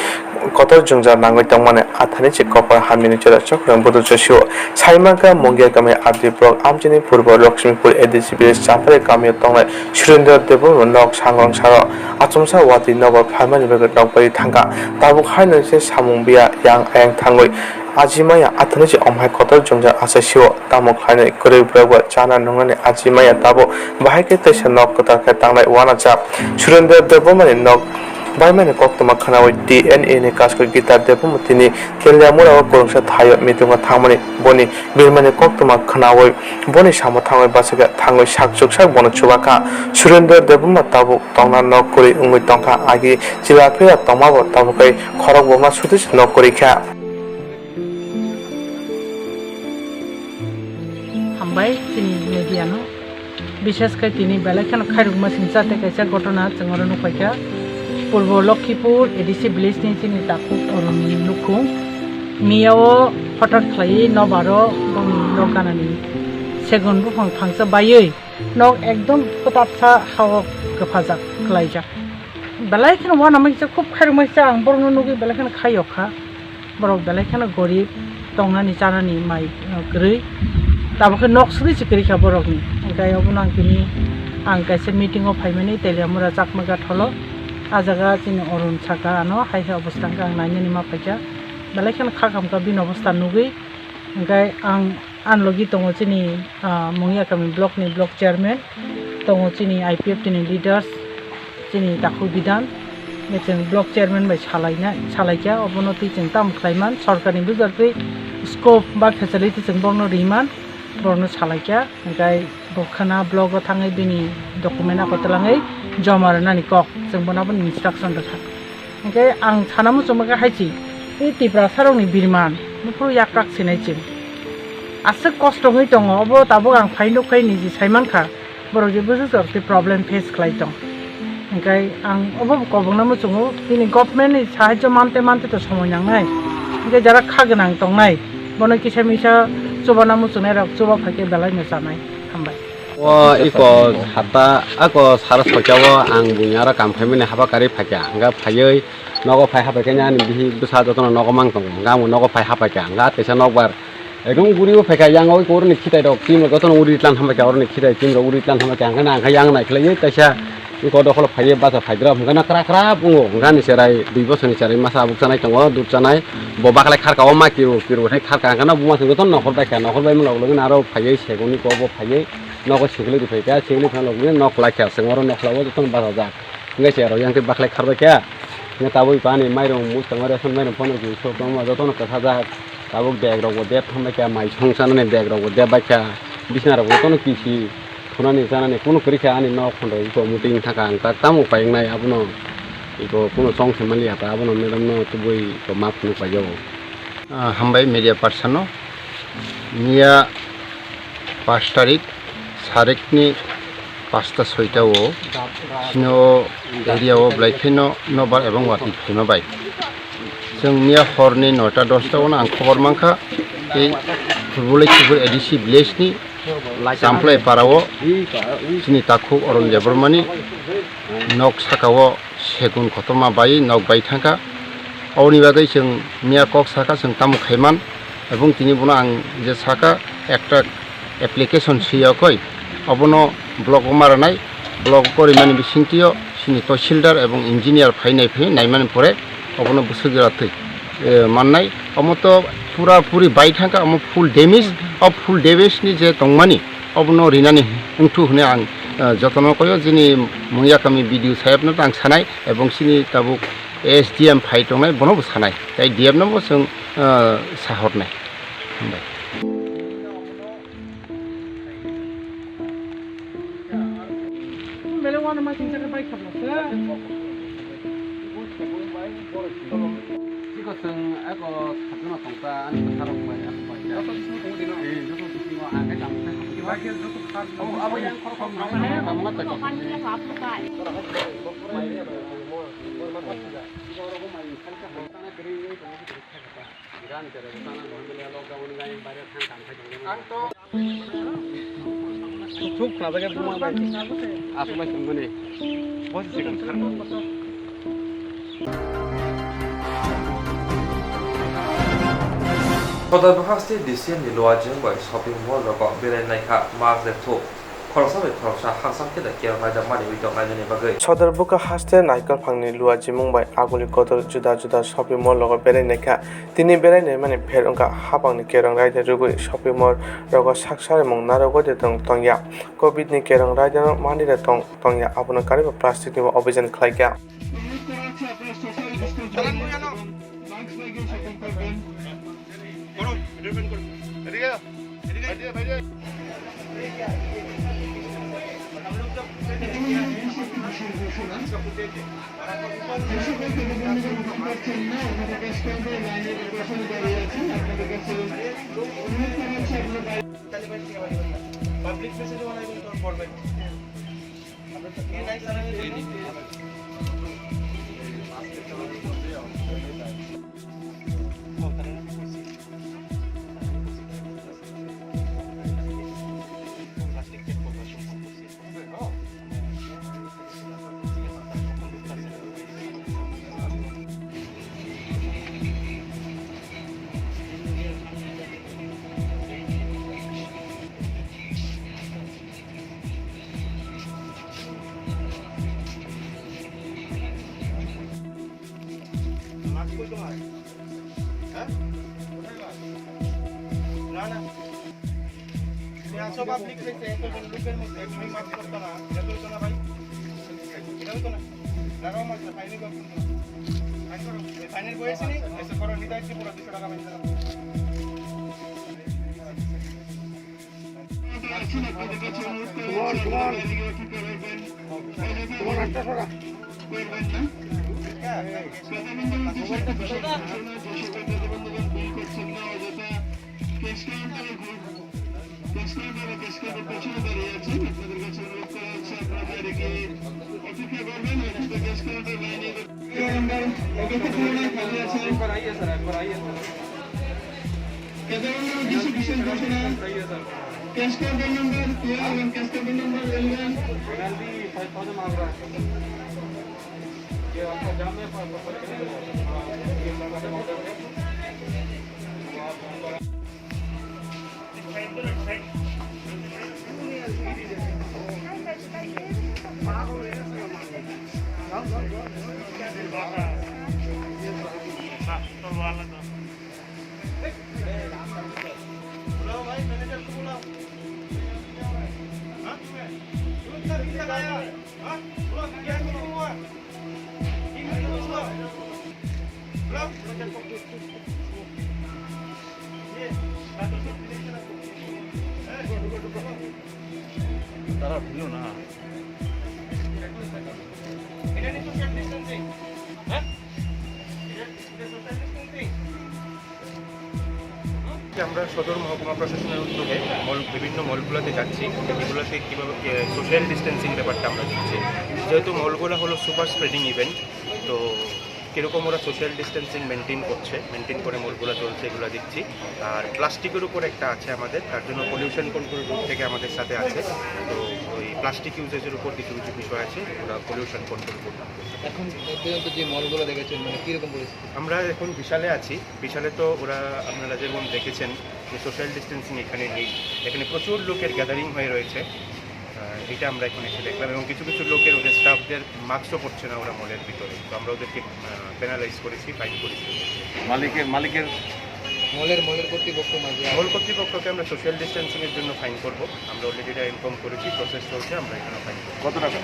kotor jwngjal nangwi tongmani athani se kokor hamyani jora chokhrang bodol sosio. Saimaka Mungia kami R D block amchini purbo Lakshmipur A D C village Chapari kamio tongnai Surendra Debbarma nok sangrong saro achomsa watwi nobar phalmani bagwi nokbari thangkha. Tabuk haino se samung biya yang ayang thangwi ajimaya athani se omhai kotor jwngjal achaisio. Tamo khlainai kwrwi borok bo chana nungnani ajimaya tabuk bahai khe teisa nok kwtal khe tanglai uanajak. Surendra Debbarmani nok baimani koktwma khwnawi T N A ni kaskoi Gita Debbarma tini Teliamura o kwrwngsa thaio meeting o thangmani boni birmani koktwma khwnawi boni samo thangwi bachakha, thangwi sakchuksak bono chubakha. Surendra Debbarma tabuk tongna nok kwrwi wngwi tongkha, agi chila phira tongmabo tabukhe khorok boma sutwi se nok kwrwi kha. Hambai chini media no, bishes khe tini belai kheno khairokma singcha tei kaisa gotona chwng oro nukphaikha. Purbo Lokhipur A D C village ni chini takhuk Arun ni nukhung, miya o hotat khlaiwi nobar o bongni nok ganani segun buphang thangsa baiwi nok ekdom kwtatsa ha o kwphajak, kwlaijak. Belai kheno uanama kisa khub khairokma kisa ang borokno nugwi belai kheno khaiyokha. Borok belai kheno gorib, tongnani chanani mai, uh, kwrwi. Tabukhe nok swrwi se kwrwi kha borokni. Hwnkhe obono ang tini, ang kaisa meeting o phaimani Teliamura Chakma Gathalo. Ah jaga chini Arun saka ano, hai hai obostha hwnkhe ang nainani ma phaikha. Belai kheno kha khamkha bini obostha nugwi. Hwnkhe ang ani logi tongo chini, ah, Mungia kami block ni block chairman, tongo chini I P F T ni leaders, chini takhuk bidan, chwng block chairman bai salaina, salaikha, obono twi chwng tamo khlaiman, sorkarni bujor twi scope ba facility chwng borokno riman, borokno salaikha, hwnkhe bo khwna block o thangwi bini document ako twlangwi joma rwnani kok, chwng bono aboni instruction rwkha. Hwnkhe ang sana muchungma khe hai se, tei Tiprasarokni birman, nuphuru yakrak sinai chwng. Aswk kosto wngwi tongo, obo tabuk ang phai nuk khai niji sai mankha, borok je bwswk jora tei problem face khlai tong. Hwnkhe ang obo bo kobokna muchungo, bini government ni sahajyo mante mante to somoi nangnai. Hwnkhe jara kha gwnang tongnai, bono kisa misa chubana muchungnairok chuba phaikhe belai no chanai. Hambai. O iko hata ako sara soicha o ang buini aro kam khaimani haba karwi phaikha, hwnga phaiwi nogo phai hapaikha ani bihik bwsa jotono nogo mang tongo, hwnga ang nogo phai hapaikha, hwnga teisa nokbar ekdom guriwi phaikha, yang o iko oroni khitai rok team rok jotono uri tlan hambaikha, oroni khitai team rok uri tlan hambaikha, hwnkheno ang khe yang naikhlaiwi teisa iko dokholo phaiwi bacha phaidrop, hwnkheno kwrak kwrak wngo, hwnkhani cherai dui bosorni cherai masa abuk chanai tongo, dub chanai, bo bakhlai kharka o ma kiru kiru hai kharka, hwnkheno buma chwng jotono nokhor baikha, nokhor baimani log logino aro phaiwi segunni kok bo phaiwi. Nogo sikli rwphaikha, sikli phano nokni nok klaikha, chwng oro nokla o jotono bachajak. Hwnkhe se aro yang twi bakhlai kharbaikha. Hwnkhe tabuk ani mairung mwskango ration mairung phano jui sok tongma jotono kwchajak. Tabuk bag rokbo dep thambaikha, mai song chanani bag rokbo dep baikha. Bisna rokbo jotono kisi thunani chanani kunu kwrwikha ani nok khondo iko muti wngthangkha ang tak tamo upai wngnai abono. Iko kunu chong se manliya ta abono madam no tubui iko map phunuk paio. Ah, hambai media person no. Miya pash tarik sarekni pasta soita o chini o area o belai kheno nobar ebong watwi phaima bai. Chwng miya horni noita dosta o ang khobor mankha, tei Phulbuli Chibur A D C village ni Champlai para o chini takhuk Aron Debbarmani nok saka o segun kotorma bai nok bai thangkha. Aboni bagwi chwng miya kok saka chwng tamo khaiman, ebong tini bono ang je saka ekta application siyokoi obono block o maranai, block o korimani bisingtwi o chini tahsildar ebong engineer phai nai phai naimani pore obono bwswk jora twi, eh, mannai. Omo to pura puri bai thangkha, omo full damage, o full damage ni je tongmani obono rinani wngthu hwnwi ang, eh, jotono koyo jini mungya kami B D O saheb no ang sanai ebong chini tabuk S D M phai tongnai bono bo sanai, tei D M no bo chwng, eh, sahornai. Hambai. Bele wana ma singsa ka bai khapla se. Chiko chwng eko sakno tongkha ani bwsarok bai ako bai. Joto bisingo tongo dino. Eh, joto bisingo ang khe tamo khe. Bai khe joto khar. Abo, abo yang khorok khorok. Abo ma tongkha. Ang to Thuk khna bagwi buma bai. Aswk bai tongmani. Bo se sikang thar. Sodar Buha State D C M ni Luajing bai shopping mall rogo berai naikha mask rek thuk. Khoroksa bai khoroksa haksam khe da kerong naida mani wi tong nainani bagwi. Sodar Buha State Naikolphangni Luajimung bai aguli kotor juda juda shopping mall rogo berai naikha. Tini berai naimani pher wngkha hapangni kerong raida rwgwi shopping mall rogo sak sarimung narwgwi de tong tongya. Covid ni kerong raida no manwi de tong tongya, abono karibo plastic ni bo obijan khlaikha. Public place এ বানাইবেন তোর পড়বে। আমরা তো এ নাই, তারা এই মাছ কই তোমার? হ্যাঁ? কোথায় মাছ? না, না। তুমি আসো পাবলিক প্লেসে, এতজন লোকের মধ্যে তুমি মাছ করতো না। এটা তো হইতো না ভাই। এটা হইতো না। লাগাও মাছ না, ফাইনাল করো। ফাইন করো। ওই ফাইনাল বই আছে নি? এসে করো, নিতে আসছি পুরো দুশো টাকা ফাইন করো। Case number twelve and case number eleven. তারা ভিড় না। আমরা সদর মহকুমা প্রশাসনের উদ্যোগে মল, বিভিন্ন মলগুলোতে যাচ্ছি, যেগুলোতে কীভাবে সোশ্যাল ডিস্টেন্সিং ব্যাপারটা আমরা দেখছি। যেহেতু মলগুলো হলো সুপার স্প্রেডিং ইভেন্ট, তো কীরকম ওরা সোশ্যাল ডিস্টেন্সিং মেনটেন করছে, মেনটেন করে মলগুলো চলছে, এগুলো দেখছি। আর প্লাস্টিকের উপর একটা আছে আমাদের, তার জন্য পলিউশন কন্ট্রোল বোর্ড থেকে আমাদের সাথে আছে। তো ওই প্লাস্টিক ইউজেজের উপর কিছু কিছু বিষয় আছে, ওরা পলিউশন কন্ট্রোল বোর্ড। এখন পর্যন্ত যে মলগুলো দেখেছেন, মানে, কীরকম পরিস্থিতি? আমরা এখন বিশালে আছি। বিশালে তো ওরা, আপনারা যেমন দেখেছেন যে সোশ্যাল ডিস্টেন্সিং এখানে নেই, এখানে প্রচুর লোকের গ্যাদারিং হয়ে রয়েছে। আহ, এটা আমরা এখন এসে দেখলাম এবং কিছু কিছু লোকের, ওদের স্টাফদের মাস্কও পরছে না ওরা মলের ভিতরে। তো আমরা ওদেরকে, আহ, পেনালাইজ করেছি, ফাইন করেছি। মালিকের, মালিকের মলের, মলের কর্তৃপক্ষ মাঝে মল কর্তৃপক্ষকে আমরা সোশ্যাল ডিস্টেন্সিংয়ের জন্য ফাইন করব। আমরা অলরেডি এটা ইনফর্ম করেছি, প্রসেস চলছে, আমরা এখানে ফাইন করব। কত টাকা?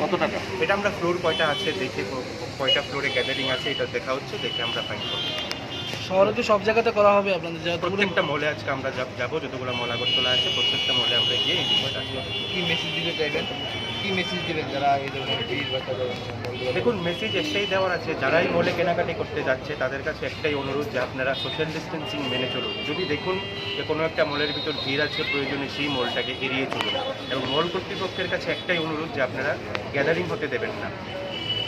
কত টাকা? এটা আমরা ফ্লোর কয়টা আছে দেখে, ক-, ক-, কয়টা ফ্লোরে গ্যাদারিং আছে, এটা দেখা হচ্ছে, দেখে আমরা ফাইন করব। শহরে তো সব জায়গাতে করা হবে আপনাদের, যতগুলো প্রত্যেকটা মলে আজকে আমরা যাব, যাব, যতগুলো মল আগরতলা আছে, প্রত্যেকটা মলে আমরা গিয়ে এই বিষয়টা আসলে দেখব। কি মেসেজ দিতে চাইবেন? কি মেসেজ দিবেন যারা এই ধরনের ভিড় বা তাদের মলগুলো? দেখুন, মেসেজ একটাই দেওয়ার আছে, যারাই মলে কেনাকাটি করতে যাচ্ছে, তাদের কাছে একটাই অনুরোধ যে আপনারা সোশ্যাল ডিস্টেন্সিং মেনে চলুন। যদি দেখুন যে কোনো একটা মলের ভিতর ভিড় আছে, প্রয়োজনে সেই মলটাকে এড়িয়ে চলুন। এবং মল কর্তৃপক্ষের কাছে একটাই অনুরোধ যে আপনারা গ্যাদারিং হতে দেবেন না,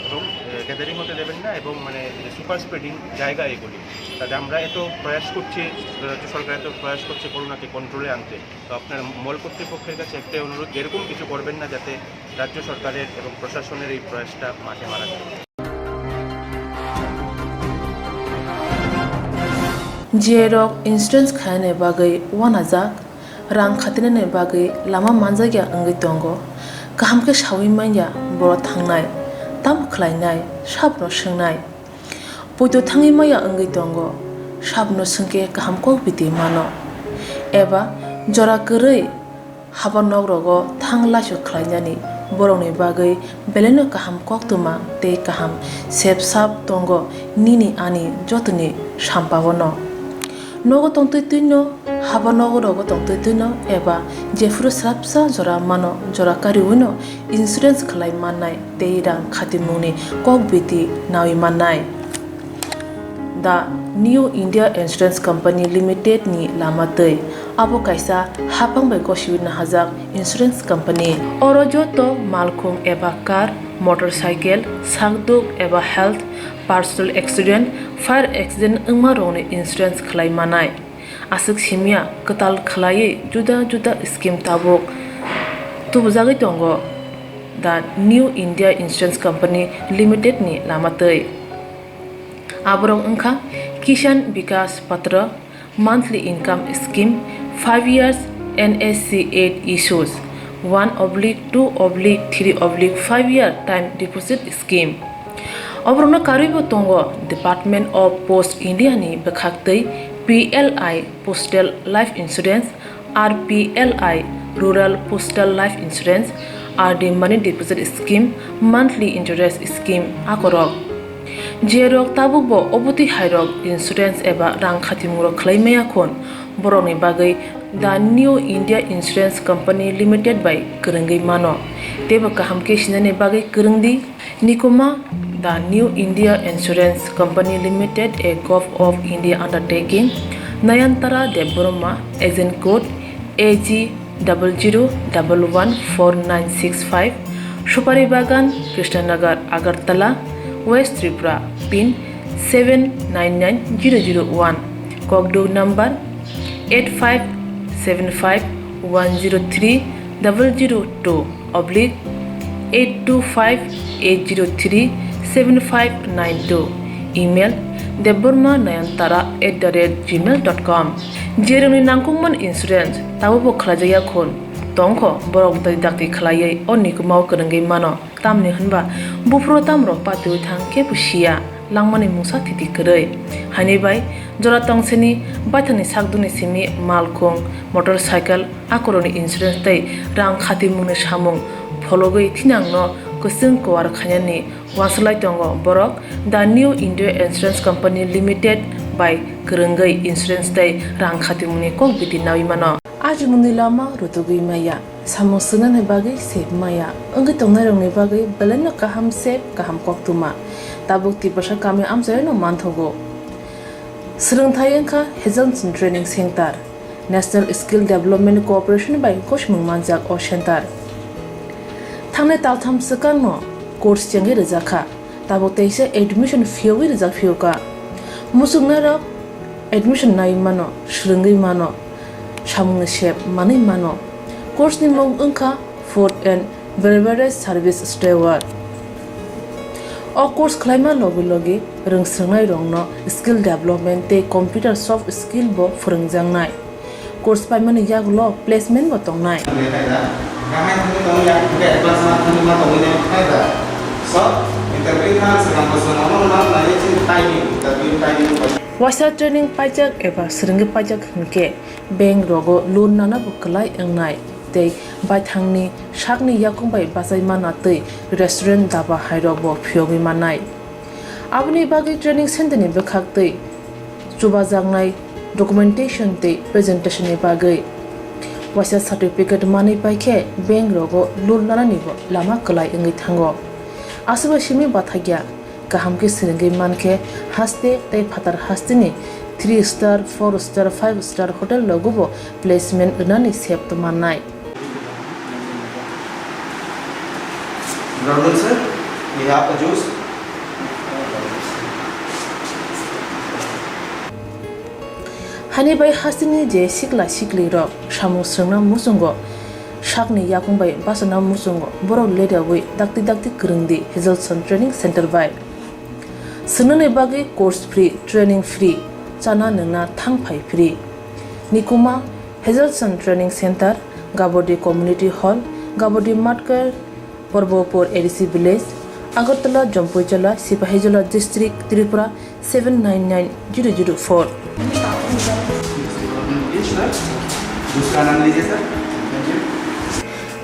এবং, আহ, গ্যাদারিং হতে দেবেন না, এবং, মানে, এই যে সুপার স্প্রেডিং জায়গা এগুলি, তাতে আমরা এত প্রয়াস করছি, রাজ্য সরকার এত প্রয়াস করছে করোনাকে কন্ট্রোলে আনতে, তো আপনারা মল কর্তৃপক্ষের কাছে একটাই অনুরোধ, এরকম কিছু করবেন না যাতে রাজ্য সরকারের এবং প্রশাসনের এই প্রয়াসটা মাঠে মারা যায়। J rok insurance khainani bagwi uanajak, rang khatinani bagwi lama manjakya wngwi tongo. Kaham khe saui manya borok thangnai, tamo khlainai, sabono swngnai. Poito thangwi maya wngwi tongo, sabono swngkhe kaham kok biti mano. Eba jora kwrwi haba nok rogo thang laisu khlainani borokni bagwi belaino kaham koktwma tei kaham sep sap tongo nini ani jotoni sampao no. Nogo tongtwi twino, haba nogo rogo tongtwi twino eba jephuru swrapsa jora mano, jora kariwino insurance khlai mannai tei rang khatimungni kok biti nawi mannai. The New India Insurance Company Limited ni lama twi abo kaisa hapang bai gosiwi nahajak insurance company. Oro joto malkhung eba car, motorcycle, sakduk eba health, personal accident, fire accident wngma rokni insurance khlai manai. Aswk simya kwtal khlaiwi juda juda scheme tabuk tubujagwi tongo the New India Insurance Company Limited ni lama twi. Aborok wngkha Kisan Vikas Patra, monthly income scheme, five years N S C eight issues, one oblique two oblique three oblique five year time deposit scheme. Oborokno karwibo tongo Department of Post India ni bwkhaktwi P L I Postal Life Insurance, R P L I Rural Postal Life Insurance, R D Money Deposit Scheme, Monthly Interest Scheme akorok. Jerok tabukbo obotwi hairok insurance eba rang khatimungrok khlai maya khun, borokni bagwi The New India Insurance Company Limited bai kwrwngwi mano. Teibo kaham khe sinani bagwi kwrwng di. Nikuma, The New India Insurance Company Limited, a Govt of India undertaking, Nayantara Debbarma, agent code A G double zero double one four nine six five, Supari Bagan, Krishnanagar, Agartala, West Tripura, pin seven nine nine zero zero one, Kokduk number eight five seven five one zero three double zero two oblique eight two five eight zero three seven five nine two. Email debbarma nayantara at the rate gmail dot com. Jerwngni nangkukmani insurance tabukbo khlaijakya khun tongkho, borok dakti dakti khlaiwi o nikumao kwrwngwi mano. Tamni hwnba buphuru tamrok patiwi thang kebo siya, langmani mungsa thiti kwrwi. Haini bai jora tongseni baithangni sakdukni simi malkhung, motorcycle, akorokni insurance tei rang khatimungni samung phologwi thinangno kwchwng kuar khainani uansuk lai tongo borok. The New India Insurance Company Limited bai kwrwngwi insurance tei rang khatimungni kok biti naui mano. Ajimungni lama rutugwi maya, samung swngnani bagwi sep maya, wngwi tongnairokni bagwi belaino kaham sep, kaham koktwma. Tabuk Tiprasa kami amchaino manthogo. Swrwngthai wngkha Hazelson Training Center, National Skill Development Corporation bai gosimung manjak o center. Thangnai taltham swkangno course chengwi rwjakha. Tabuk teisa admission phiyogwi rijak phiyokha. Muchungnairok admission nai mano, swrwngwi mano, samungni sep manwi mano. Course ni mung wngkha Food and Beverage Service Steward. O course khlaima logi logi rwngswrwngnairokno skill development tei computer soft skill bo phwrwngjaknai. Course paimani yagulo placement bo tongnai. Waisa training paijak eba swrwngwi paijak hinkhe bank rogo loan nana bo kwlai wngnai tei baithangni sakni yakung bai bachai mana tei restaurant daba hairok bo phiyogwi mannai. Aboni bagwi training center ni bwkhak tei chubajaknai documentation tei presentation ni bagwi waisa certificate manwi paikhe bank rogo loan nanani bo lama kwlai wngwi thango. Aswkbai simi bathakya kaham khe swrwngwi mankhe haste tei phatar hasteni three star, four star, five star hotel rogo bo placement rwnani sep mannai. Brother sir, we have a juice. Hani bai hasteni je sikla sikli rok samung swrwngna muchungo, sakni yakung bai bachana muchungo, borok ledawi dakti dakti kwrwngdi Hazelson Training Center bai. Swngnani bagwi course free, training free, chana nwngna thang phai free. Nikuma Hazelson Training Center, Gabodi Community Hall, Gabodi Matkar, Porbopur A D C Village, Agartala, Jampuijala, Sipahijola District, Tripura seven nine nine zero zero four. दूसरा नाम लीजिए sir.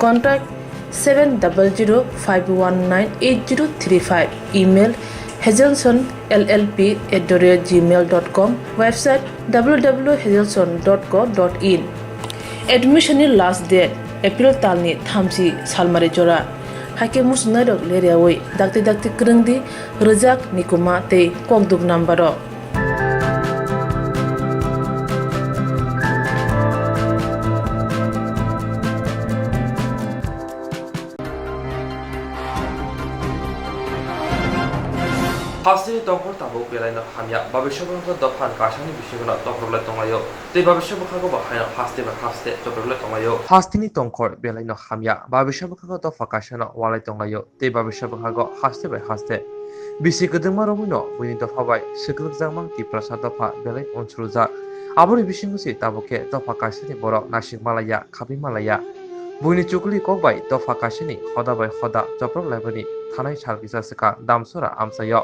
Contact seven double zero five one nine eight zero three five. Email hazelson L L P at the rate gmail dot com. Website w w w hazelson dot co dot in. Admission ni last date April talni thamchi salmari jora. Haikhe muchungnairok leriawi dakti dakti kwrwngdi rwjak nikuma tei kokduk number o. Hasteni tongkhor tabuk belaino hamya, babisa bwkha dophan kaisani bisingono toproklai tonglaio, tei babisa bwkhago bo haino haste bai haste toproklai tonglaio. Hasteni tongkhor belaino hamya, babisa bwkhago dopha kaisano walai tonglaio, tei babisa bwkhago haste bai haste. Bisi kwdwngma romwino buini dopha bai swkwlwkjakmang Tiprasa dopha belai unsukjak. Aboni bisingo se tabuk khe dopha kaisani borok naisik malaiya, khapi malaiya. Buini chukli kok bai dopha kaisani hoda bai hoda choprok laimani thanai sal kisa swkang Damsora amchaio.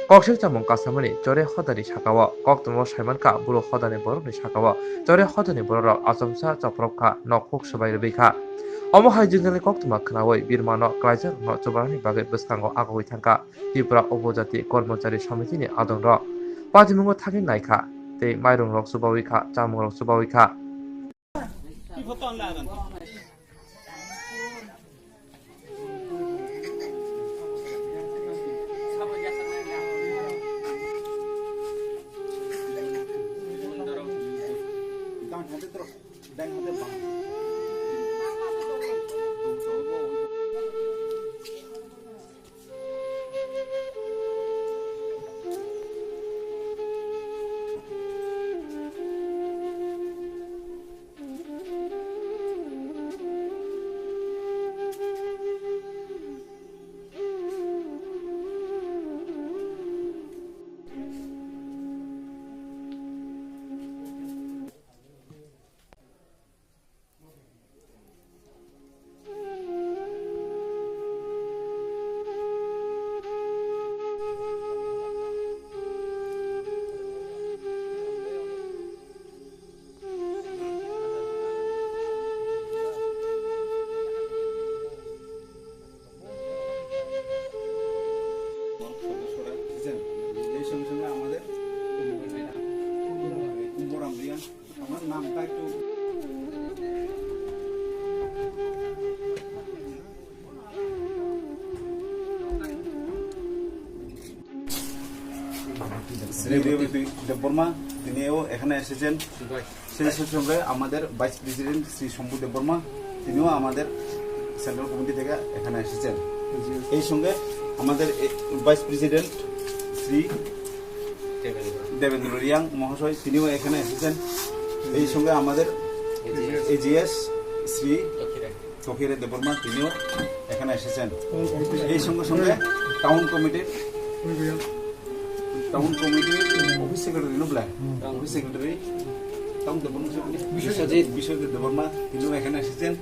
Kokswk chamung kasamani chore hodani sakao koktwmao saimankha bulu hodani borokni sakao chore hodani bororok achomsa choprok kha, nokhuk swbai rwbwi kha. Omo hai jwngjali koktwma khwnaui birmano kwlaijakrokno chubanani bagwi bwskango agogwi thangkha Tripura Upojati Kormochari Somitini adongrok. Patimungo thangwi naikha tei mairungrok chubaui kha, chamungrok chubaui kha. আমার নামটা একটু শ্রী দেববর্মা, তিনিও এখানে এসেছেন। সেই সঙ্গে আমাদের vice president Shri শম্ভু দেববর্মা, তিনিও আমাদের সেন্ট্রাল কমিটি থেকে এখানে এসেছেন। এই সঙ্গে আমাদের এ-, ভাইস প্রেসিডেন্ট শ্রী দেবেন্দ্র রিয়াং মহাশয়, তিনিও এখানে এসেছেন। এই সঙ্গে আমাদের এজিএস শ্রী তকিরে দেববর্মা, তিনিও এখানে এসেছেন। এই সঙ্গে সঙ্গে টাউন কমিটির, টাউন কমিটির অফিস সেক্রেটারি নুবলা, অফিস সেক্রেটারি টাউন দেববর্মা, বিশ্বজিৎ। বিশ্বজিৎ দেববর্মা, তিনিও এখানে এসেছেন।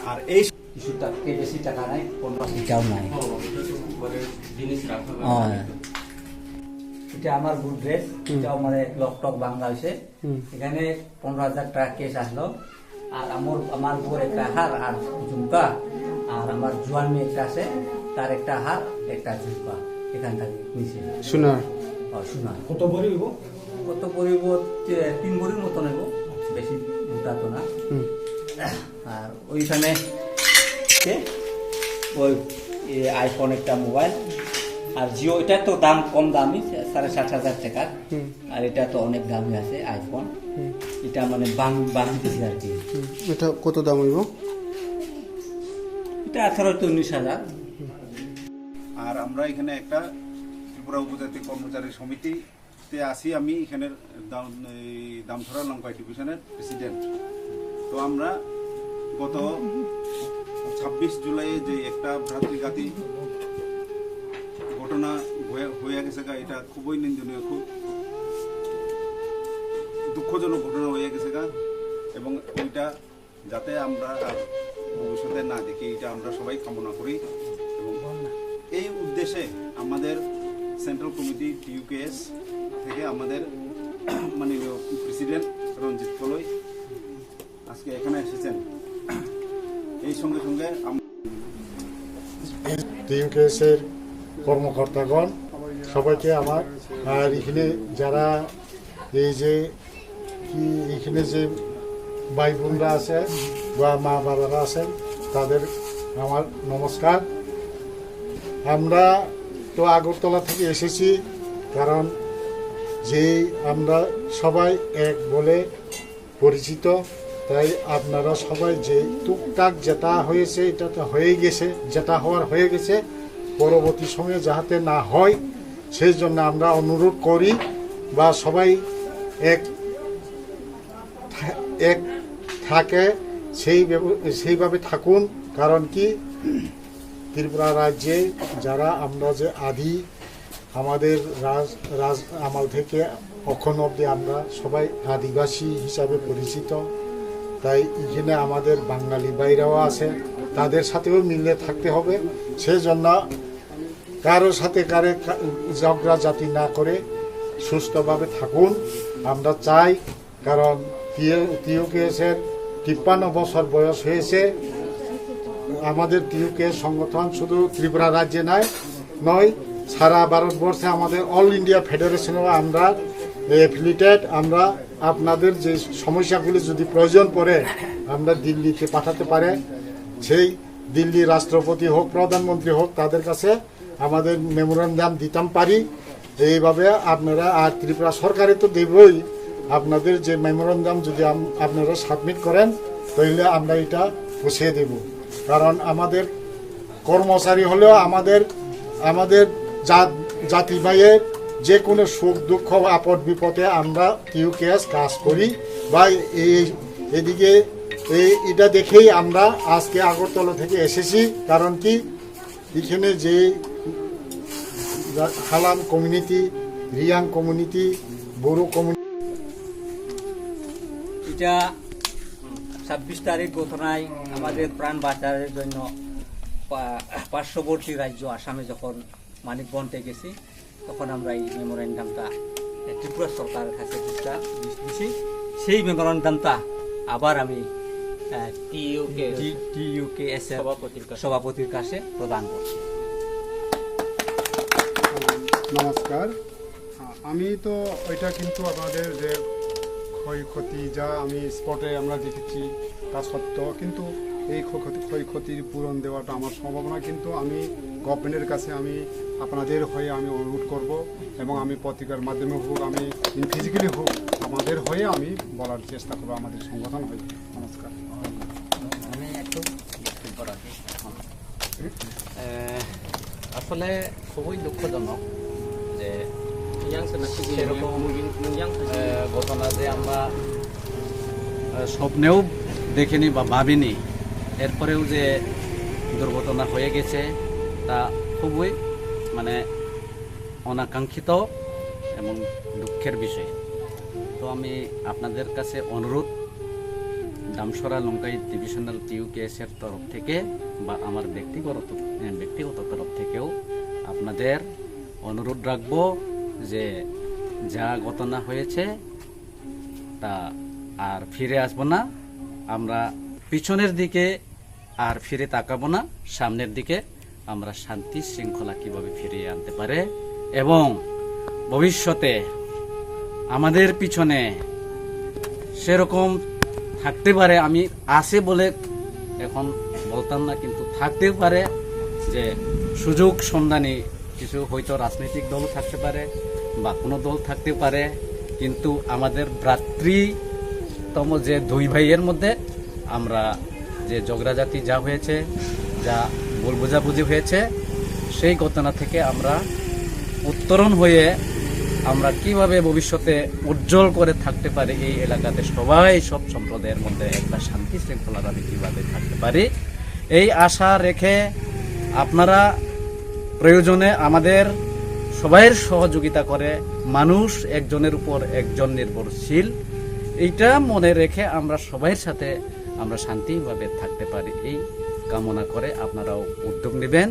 আর এই কিছু টা-, কে বেশি টাকা নাই, পনেরো এটাও নাই। মানে জিনিস রাখা হ্যাঁ। এটা আমার গুডরেজ, হুম। এটাও মানে লকটক ভাঙা হয়েছে। হুম। এখানে পনেরো হাজার টাকা ক্যাশ আসলো, আর আমার, আমার বউর একটা হার আর ঝুমকা, আর আমার জোয়ান মেয়ে একটা আছে, তার একটা হার, একটা ঝুমকা এখান থেকে নিচে। সোনা। ও, সোনা। কত ভরি হইব? কত ভরি হইব? তি-, তিন ভরির মতন হইব, বেশি মোটা তো না। হুম। আর ওইখানে কে? ওই, এ, আইফোন একটা মোবাইল। আর জিও, এটা তো দাম কম দামি, সাড়ে সাত হাজার টাকার। হুম। আর এটা তো অনেক দামি আছে আইফোন। হুম। এটা মানে বাং-, বাংলাদেশি আর কি। হুম। এটা কত দাম হইব? এটা আঠারো তো উনিশ হাজার। আর আমরা এখানে একটা ত্রিপুরা উপজাতি কর্মচারী সমিতি তে আছি আমি এখানের দাম-, এই দামছড়া লঙ্কাই ডিভিশনের প্রেসিডেন্ট। তো আমরা গত ছাব্বিশ জুলাইয়ে যে একটা ভ্রাতৃঘাতী ঘটনা হয়ে, হয়ে গেছে গা, এটা খুবই নিন্দনীয়, খুব দুঃখজনক ঘটনা হয়ে গেছে গা। এবং ওইটা যাতে আমরা আর ভবিষ্যতে না দেখি, এটা আমরা সবাই কামনা করি। এবং এই উদ্দেশ্যে আমাদের সেন্ট্রাল কমিটি টিইউকেএস থেকে আমাদের মাননীয় প্রেসিডেন্ট রঞ্জিত কলই আজকে এখানে এসেছেন। এই সঙ্গে সঙ্গে আম- টিইউকেএস এর কর্মকর্তাগণ সবাইকে আমার, আর এখানে যারা এই যে কি এখানে যে ভাই বোনরা আছে বা মা বাবারা আছেন, তাদের আমার নমস্কার। আমরা তো আগরতলা থেকে এসেছি, কারণ যেই আমরা সবাই এক বলে পরিচিত, তাই আপনারা সবাই যে টুকটাক যেটা হয়েছে, এটা তো হয়ে গেছে, যেটা হওয়ার হয়ে গেছে, পরবর্তী সময়ে যাহাতে না হয়, সেই জন্য আমরা অনুরোধ করি বা সবাই এক থা-, এক থাকে, সেই ব্যব-, সেইভাবে থাকুন। কারণ কি, ত্রিপুরা রাজ্যে যারা আমরা যে আদি, আমাদের রাজ, রাজ আমল থেকে এখন অবধি আমরা সবাই আদিবাসী হিসাবে পরিচিত, তাই এখানে আমাদের বাঙালি ভাইরাও আছে, তাদের সাথেও মিলে থাকতে হবে। সেই জন্য কারোর সাথে কারে কা-, ঝগড়াঝাটি না করে সুস্থভাবে থাকুন, আমরা চাই। কারণ টিইউ-, টিইউকেএস এর তিপ্পান্ন বছর বয়স হয়েছে। আমাদের টিইউকেএস সংগঠন শুধু ত্রিপুরা রাজ্যে নয়, নয়, সারা ভারতবর্ষে আমাদের অল ইন্ডিয়া ফেডারেশনেও আমরা এফিলিয়েটেড। আমরা আপনাদের যে সমস্যাগুলি যদি প্রয়োজন পড়ে, আমরা দিল্লিতে পাঠাতে পারে। সেই দিল্লি রাষ্ট্রপতি হোক, প্রধানমন্ত্রী হোক, তাদের কাছে আমাদের মেমোরান্ডাম দিতাম পারি। এইভাবে আপনারা, আর ত্রিপুরা সরকারে তো দেবই, আপনাদের যে মেমোরান্ডাম যদি আম-, আপনারা সাবমিট করেন, তাহলে আমরা এটা পৌঁছে দেব। কারণ আমাদের কর্মচারী হলেও আমাদের, আমাদের জাত, জাতি ভাইয়ের যে কোনো সুখ দুঃখ আপদ বিপদে আমরা টিইউকেএস কাজ করি। বা এই, এদিকে এই, এটা দেখেই আমরা আজকে আগরতলা থেকে এসেছি। কারণ কি, এখানে যে হালাম কমিউনিটি, রিয়াং কমিউনিটি, বড়ো কমিউনিটি, এটা ছাব্বিশ তারিখ ঘটনায় আমাদের প্রাণ বাঁচানোর জন্য পা-, পার্শ্ববর্তী রাজ্য আসামে যখন মানিক বন্টে গেছি, তখন আমরা এই মেমোরেন্ডামটা, এ, ত্রিপুরা সরকারের কাছে দিতা-, দি-, দিছি। সেই মেমোরেন্ডামটা আবার আমি, এ, টিইউকে টি-, টিইউকেএস এর সভাপতির কাছে। সভাপতির কাছে প্রদান করছি। নমস্কার। আমি তো এটা কিন্তু আমাদের যে ক্ষয়ক্ষতি যা আমি স্পটে আমরা দেখেছি, তা সত্য, কিন্তু এই ক্ষয়ক্ষতি, ক্ষয়ক্ষতির পূরণ দেওয়াটা আমার সম্ভব নয়। কিন্তু আমি গভর্নমেন্টের কাছে আমি আপনাদের হয়ে আমি অনুরোধ করব, এবং আমি পত্রিকার মাধ্যমে হোক, আমি ফিজিক্যালি হোক, আমাদের হয়ে আমি বলার চেষ্টা করবো, আমাদের সংগঠন হয়ে। নমস্কার। আমি একটু বক্তব্য রাখি এখন। এ, আসলে খুবই দুঃখজনক যে সেরকম, এ, ঘটনা যে আমরা, এ, স্বপ্নেও দেখিনি বা ভাবিনি, এরপরেও যে দুর্ঘটনা হয়ে গেছে, তা খুবই, মানে, অনাকাঙ্ক্ষিত এবং দুঃখের বিষয়। তো আমি আপনাদের কাছে অনুরোধ, দামসরা লঙ্কাই ডিভিশনাল টিউকেএস এর তরফ থেকে বা আমার ব্যক্তিগত, ব্যক্তিগত তরফ থেকেও আপনাদের অনুরোধ রাখবো যে যা ঘটনা হয়েছে তা আর ফিরে আসবো না। আমরা পিছনের দিকে আর ফিরে তাকাবো না, সামনের দিকে আমরা শান্তি শৃঙ্খলা কিভাবে ফিরিয়ে আনতে পারে এবং ভবিষ্যতে আমাদের পিছনে সেরকম থাকতে পারে, আমি আছে বলে এখন বলতাম না, কিন্তু থাকতেও পারে যে সুযোগ সন্ধানী কিছু হয়তো রাজনৈতিক দলও থাকতে পারে বা কোনো দল থাকতে পারে, কিন্তু আমাদের ভ্রাতৃতম যে দুই ভাইয়ের মধ্যে আমরা যে ঝগড়াঝাটি যা হয়েছে, যা ভুল বোঝাবুঝি হয়েছে, সেই ঘটনা থেকে আমরা উত্তরণ হয়ে আমরা কিভাবে ভবিষ্যতে উজ্জ্বল করে থাকতে পারি, এই এলাকাতে সবাই, সব সম্প্রদায়ের মধ্যে একটা শান্তি শৃঙ্খলা আমি কিভাবে থাকতে পারি, এই আশা রেখে আপনারা প্রয়োজনে আমাদের সবাইর সহযোগিতা করে। মানুষ একজনের উপর একজন নির্ভরশীল, এইটা মনে রেখে আমরা সবাইর সাথে আমরা শান্তিভাবে থাকতে পারি, এই কামনা করে আপনারাও উদ্যোগ নেবেন।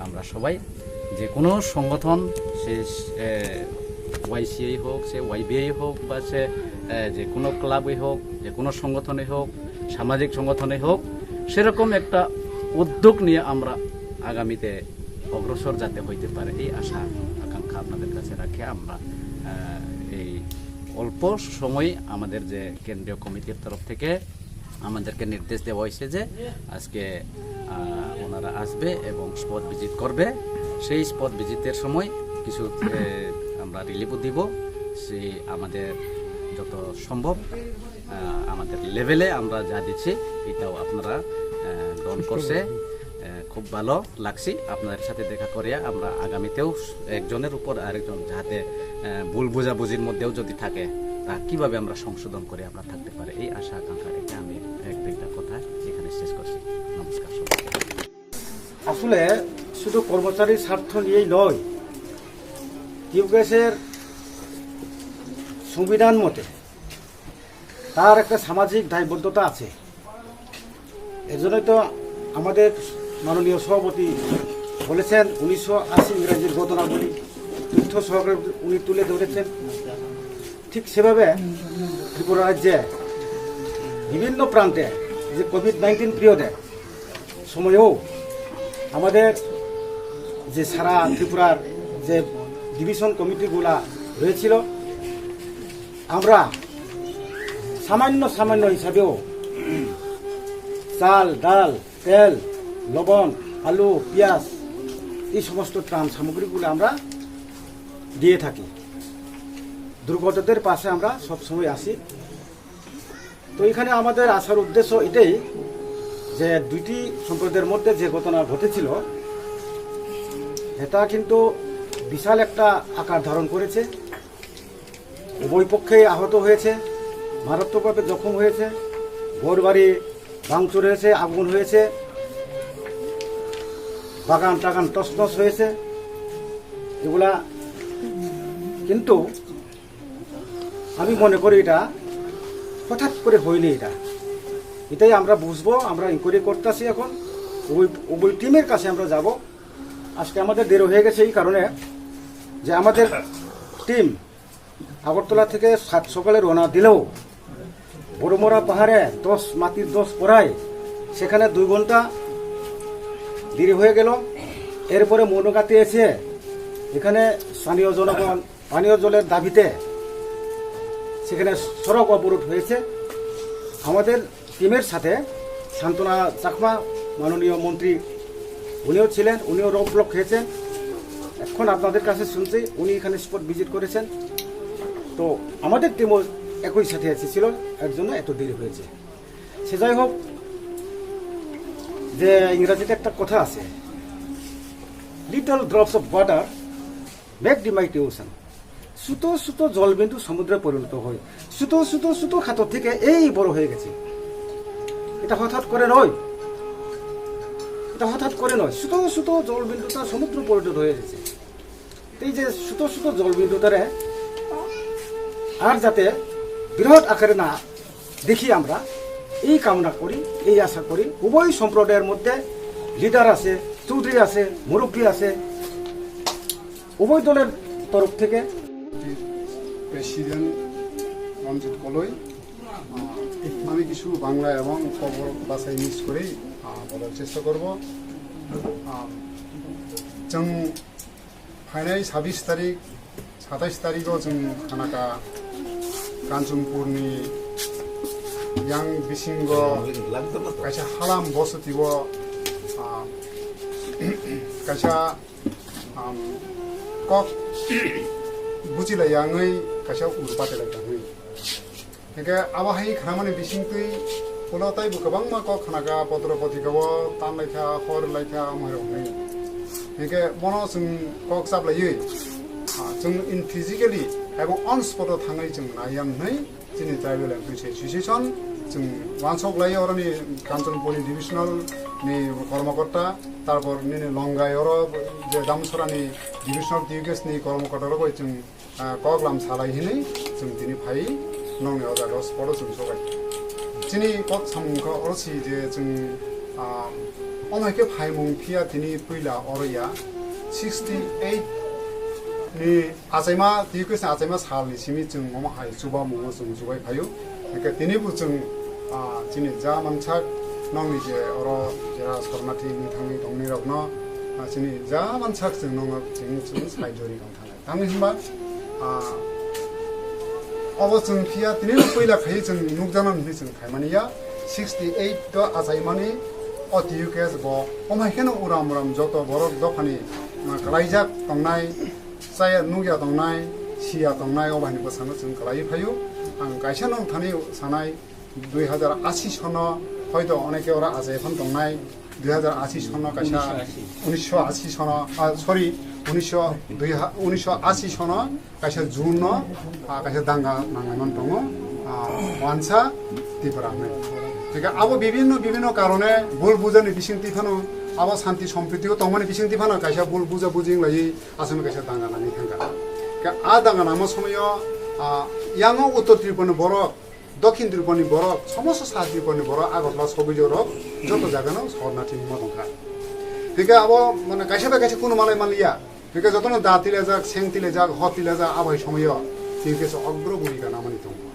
আমরা সবাই যে কোনো সংগঠন, সে, এ, ওয়াইসিআই হোক, সে ওয়াইবিআই হোক, বা সে, এ, যে কোনো ক্লাবই হোক, যে কোনো সংগঠনই হোক, সামাজিক সংগঠনই হোক, সেরকম একটা উদ্যোগ নিয়ে আমরা আগামীতে অগ্রসর যাতে হইতে পারে, এই আশা আকাঙ্ক্ষা আপনাদের কাছে রাখে আমরা, আহ, এই অল্প সময় আমাদের যে কেন্দ্রীয় কমিটির তরফ থেকে আমাদেরকে নির্দেশ দেওয়া হয়েছে যে আজকে, আহ, ওনারা আসবে এবং স্পট ভিজিট করবে। সেই স্পট ভিজিটের সময় কিছু, এ, আমরা রিলিফও দিব। সেই আমাদের যত সম্ভব, আহ, আমাদের লেভেলে আমরা যা দিচ্ছি, এটাও আপনারা, আহ, গ্রহণ করছে। আহ, খুব ভালো লাগছে আপনাদের সাথে দেখা করিয়া। আমরা আগামীতেও একজনের উপর আরেকজন যাতে, আহ, ভুল বোঝাবুঝির মধ্যেও যদি থাকে, তা কিভাবে আমরা সংশোধন করে আমরা থাকতে পারি, এই আশা আকাঙ্ক্ষা রেখে আমি এক দুইটা কথা এখানে শেষ করছি। নমস্কার সবাইকে। আসলে শুধু কর্মচারীর স্বার্থ নিয়েই নয়, টিউকেএসের সংবিধান মতে তার একটা সামাজিক দায়বদ্ধতা আছে। এর জন্যই তো আমাদের মাননীয় সভাপতি বলেছেন, উনিশশো আশি ইংরাজির ঘটনাবলী তথ্য সহকারে উনি তুলে ধরেছেন। ঠিক সেভাবে ত্রিপুরা রাজ্যে বিভিন্ন প্রান্তে যে কোভিড নাইন্টিন পিরিয়ডে সময়ও আমাদের যে সারা ত্রিপুরার যে ডিভিশন কমিটিগুলা রয়েছিল, আমরা সামান্য সামান্য হিসাবেও চাল, ডাল, তেল, লবণ, আলু, পেঁয়াজ, এই সমস্ত ত্রাণ সামগ্রীগুলো আমরা দিয়ে থাকি। দুর্গতদের পাশে আমরা সবসময় আসি। তো এখানে আমাদের আসার উদ্দেশ্য এটাই যে দুইটি সম্প্রদায়ের মধ্যে যে ঘটনা ঘটেছিল, এটা কিন্তু বিশাল একটা আকার ধারণ করেছে। উভয় পক্ষেই আহত হয়েছে, মারাত্মকভাবে জখম হয়েছে, ঘরবাড়ি ভাঙচুর হয়েছে, আগুন হয়েছে, বাগান টাগান তছনছ হয়েছে এগুলা। কিন্তু আমি মনে করি এটা হঠাৎ করে হয়নি, এটা, এটাই আমরা বুঝবো। আমরা ইনকোয়ারি করতেছি এখন, উভয় উভয় টিমের কাছে আমরা যাব। আজকে আমাদের দেরি হয়ে গেছে এই কারণে যে আমাদের টিম আগরতলা থেকে সাত সকালে রওনা দিলেও বড়মরা পাহাড়ে দশ মাটির দশ পড়ায় সেখানে দুই ঘন্টা দেরি হয়ে গেল। এরপরে মনোকাতে এসে এখানে স্থানীয় জনগণ পানীয় জলের দাবিতে সেখানে সড়ক অবরোধ হয়েছে। আমাদের টিমের সাথে সান্ত্বনা চাকমা, মাননীয় মন্ত্রী, উনিও ছিলেন, উনিও রোড ব্লক হয়েছেন। এখন আপনাদের কাছে শুনছি, উনি এখানে স্পট ভিজিট করেছেন। তো আমাদের টিমও একই সাথে এসেছিল, এর জন্য এত দেরি হয়েছে। সে যাই হোক, যে ইংরাজিতে একটা কথা আছে, "Little drops of water make the mighty ocean।" ছোট ছোট জলবিন্দু সমুদ্রে পরিণত হয়। ছোট ছোট ছোট খাতো থেকে এই বড় হয়ে গেছে। এটা হঠাৎ করে নয়, এটা হঠাৎ করে নয়। ছোট ছোট জলবিন্দুটা সমুদ্র পরিণত হয়ে গেছে। এই যে ছোট ছোট জলবিন্দুটারে আর যাতে বৃহৎ আকারে না দেখি, আমরা এই কামনা করি, এই আশা করি। উভয় সম্প্রদায়ের মধ্যে লিডার আছে, চৌধুরী আছে, মুরব্বী আছে, উভয় দলের তরফ থেকে। প্রেসিডেন্ট রঞ্জিত কলই, আহ, আমি কিছু বাংলা এবং খবর বাছাই মিস করেই, আহ, বলার চেষ্টা করব। আহ, जों phainai sabis tarik, satais tarikgo chwng khanaka Kanchanpurni yang bisingo kaisa halam bosotio, ah, kaisa, um, kok bujilai yangwi kaisa ur patelai tangwi. Hingke abo hai khnamani bisingtwi ulo taibo kwbangma kok khnaka, potro potrikao tanlaikha, horlaikha, omo hai rok hinwi. Hingke bono chwng kok chaplaiwi, ah, chwng in physically abo on spot o thangwi chwng naiya hinwi chini Tribal Employees Association chwng wansok lai oroni Kanchanpurni divisional ni kormokorta, tarpor nini Longai oro je Damsarani divisional T U K S ni kormokorta rok bai chwng ah, koklam salai hinwi chwng tini phai nongni o jaga o spot o chwng sobai. Chini kok samung kha oro si je chwng, ah, omo hai khe phaimung phiya tini puila oro ya sixty eight ni achaima, T U K S ni achaima salni simi chwng omo hai chubamungo chwng chubai phaio. Hingkhe tini bo chwng, ah, chini ja mansak nongni je oro jera sornathi wngwi thangwi tongnai rokno, ah, chini ja mansak chwng nongno chwng chwng sai jori tong thangkha. Tamni hwnba, ah, obo chwng phiya tini no puila khai chwng nukjana hinwi chwng khaimani ya. Sixty eight o achaimani o T U K S bo omo hai kheno uram uram joto borok dophani, ah, kalaijak tongnai, chaya nukya tongnai, siya tongnai, obo haini bwskango chwng kalaiwi phaio. Ang kaisa nung thani sanai, dui hazar ashi sono hoito oneke oro achai phano tongnai, dui hazar ashi sono kaisa, unisho ashi sono, ah, sorry, unisho, dui ha-, unisho ashi sono kaisa June no, ah, kaisa danga nanglaimani tongo, ah, wansa Tipra hinwi. Thik abo bibhinno, bibhinno karone bul bujani bisingtwi phano, abo santi sompriti o tongmani bisingtwi phano kaisa bul buja buji wng laiwi aswkno kaisa danga nangwi thangkha. Khe a danga nangma somoio, ah, yango Uttor Tripura ni borok, Dokhin Tripura ni borok, somosto Sa Tripura ni borok, Agartala sogwi jorok joto jagano sorna thwngma tongkha. Hingkhe abo mane kaisa bai kaisa kunu malai manliya. Hingkhe jotono da tilajak, seng tilajak, hor tilajak, abai somoio hingkhe se ogro bumika namani tongo.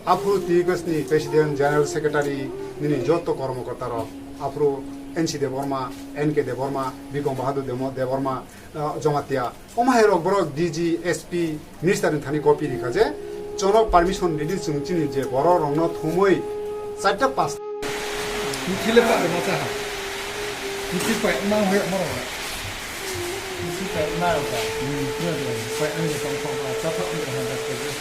Aphuru T U K S ni President, General Secretary, nini joto kormokorta rok, aphuru N C Debbarma, N K Debbarma, Bikram Bahadur Demo-, Debbarma, ah, Jamatia, omo hai rok borok D G, S P, Minister ni thani copy rikha je, chwngno permission ridi, chwng chini je borok rokno thumwi charta pas. Mithi le pa ma cha ha. Mithi pa ma hoi ma ro ha. Mithi pa ma ro ha. Hmm, hoi ro. Pa ang je tong tong ha, cha pa ang ha, da ko je.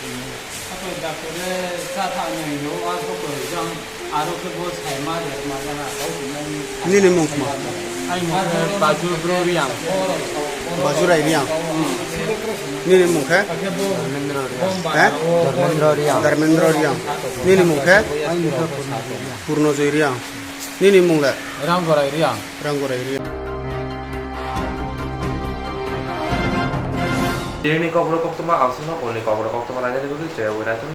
Ato doctor le cha tha nai no, a ko ko jang. Aro khe bo saima rwkma jaga kau tumani. Nini mung khma? Ai mung khe Baju Bru Riang. Baju Rai Riang. Nini mung khe? Dharmendra Riang. He? Dharmendra Riang. Dharmendra Riang. Nini mung khe? Purnojoy Riang. Nini mung le? Ranggorai Riang. Ranggorai Riang. Tini ni kokborok koktwma ang swngo, hwnwi kokborok koktwma nainani bagwi chaya wi naithok.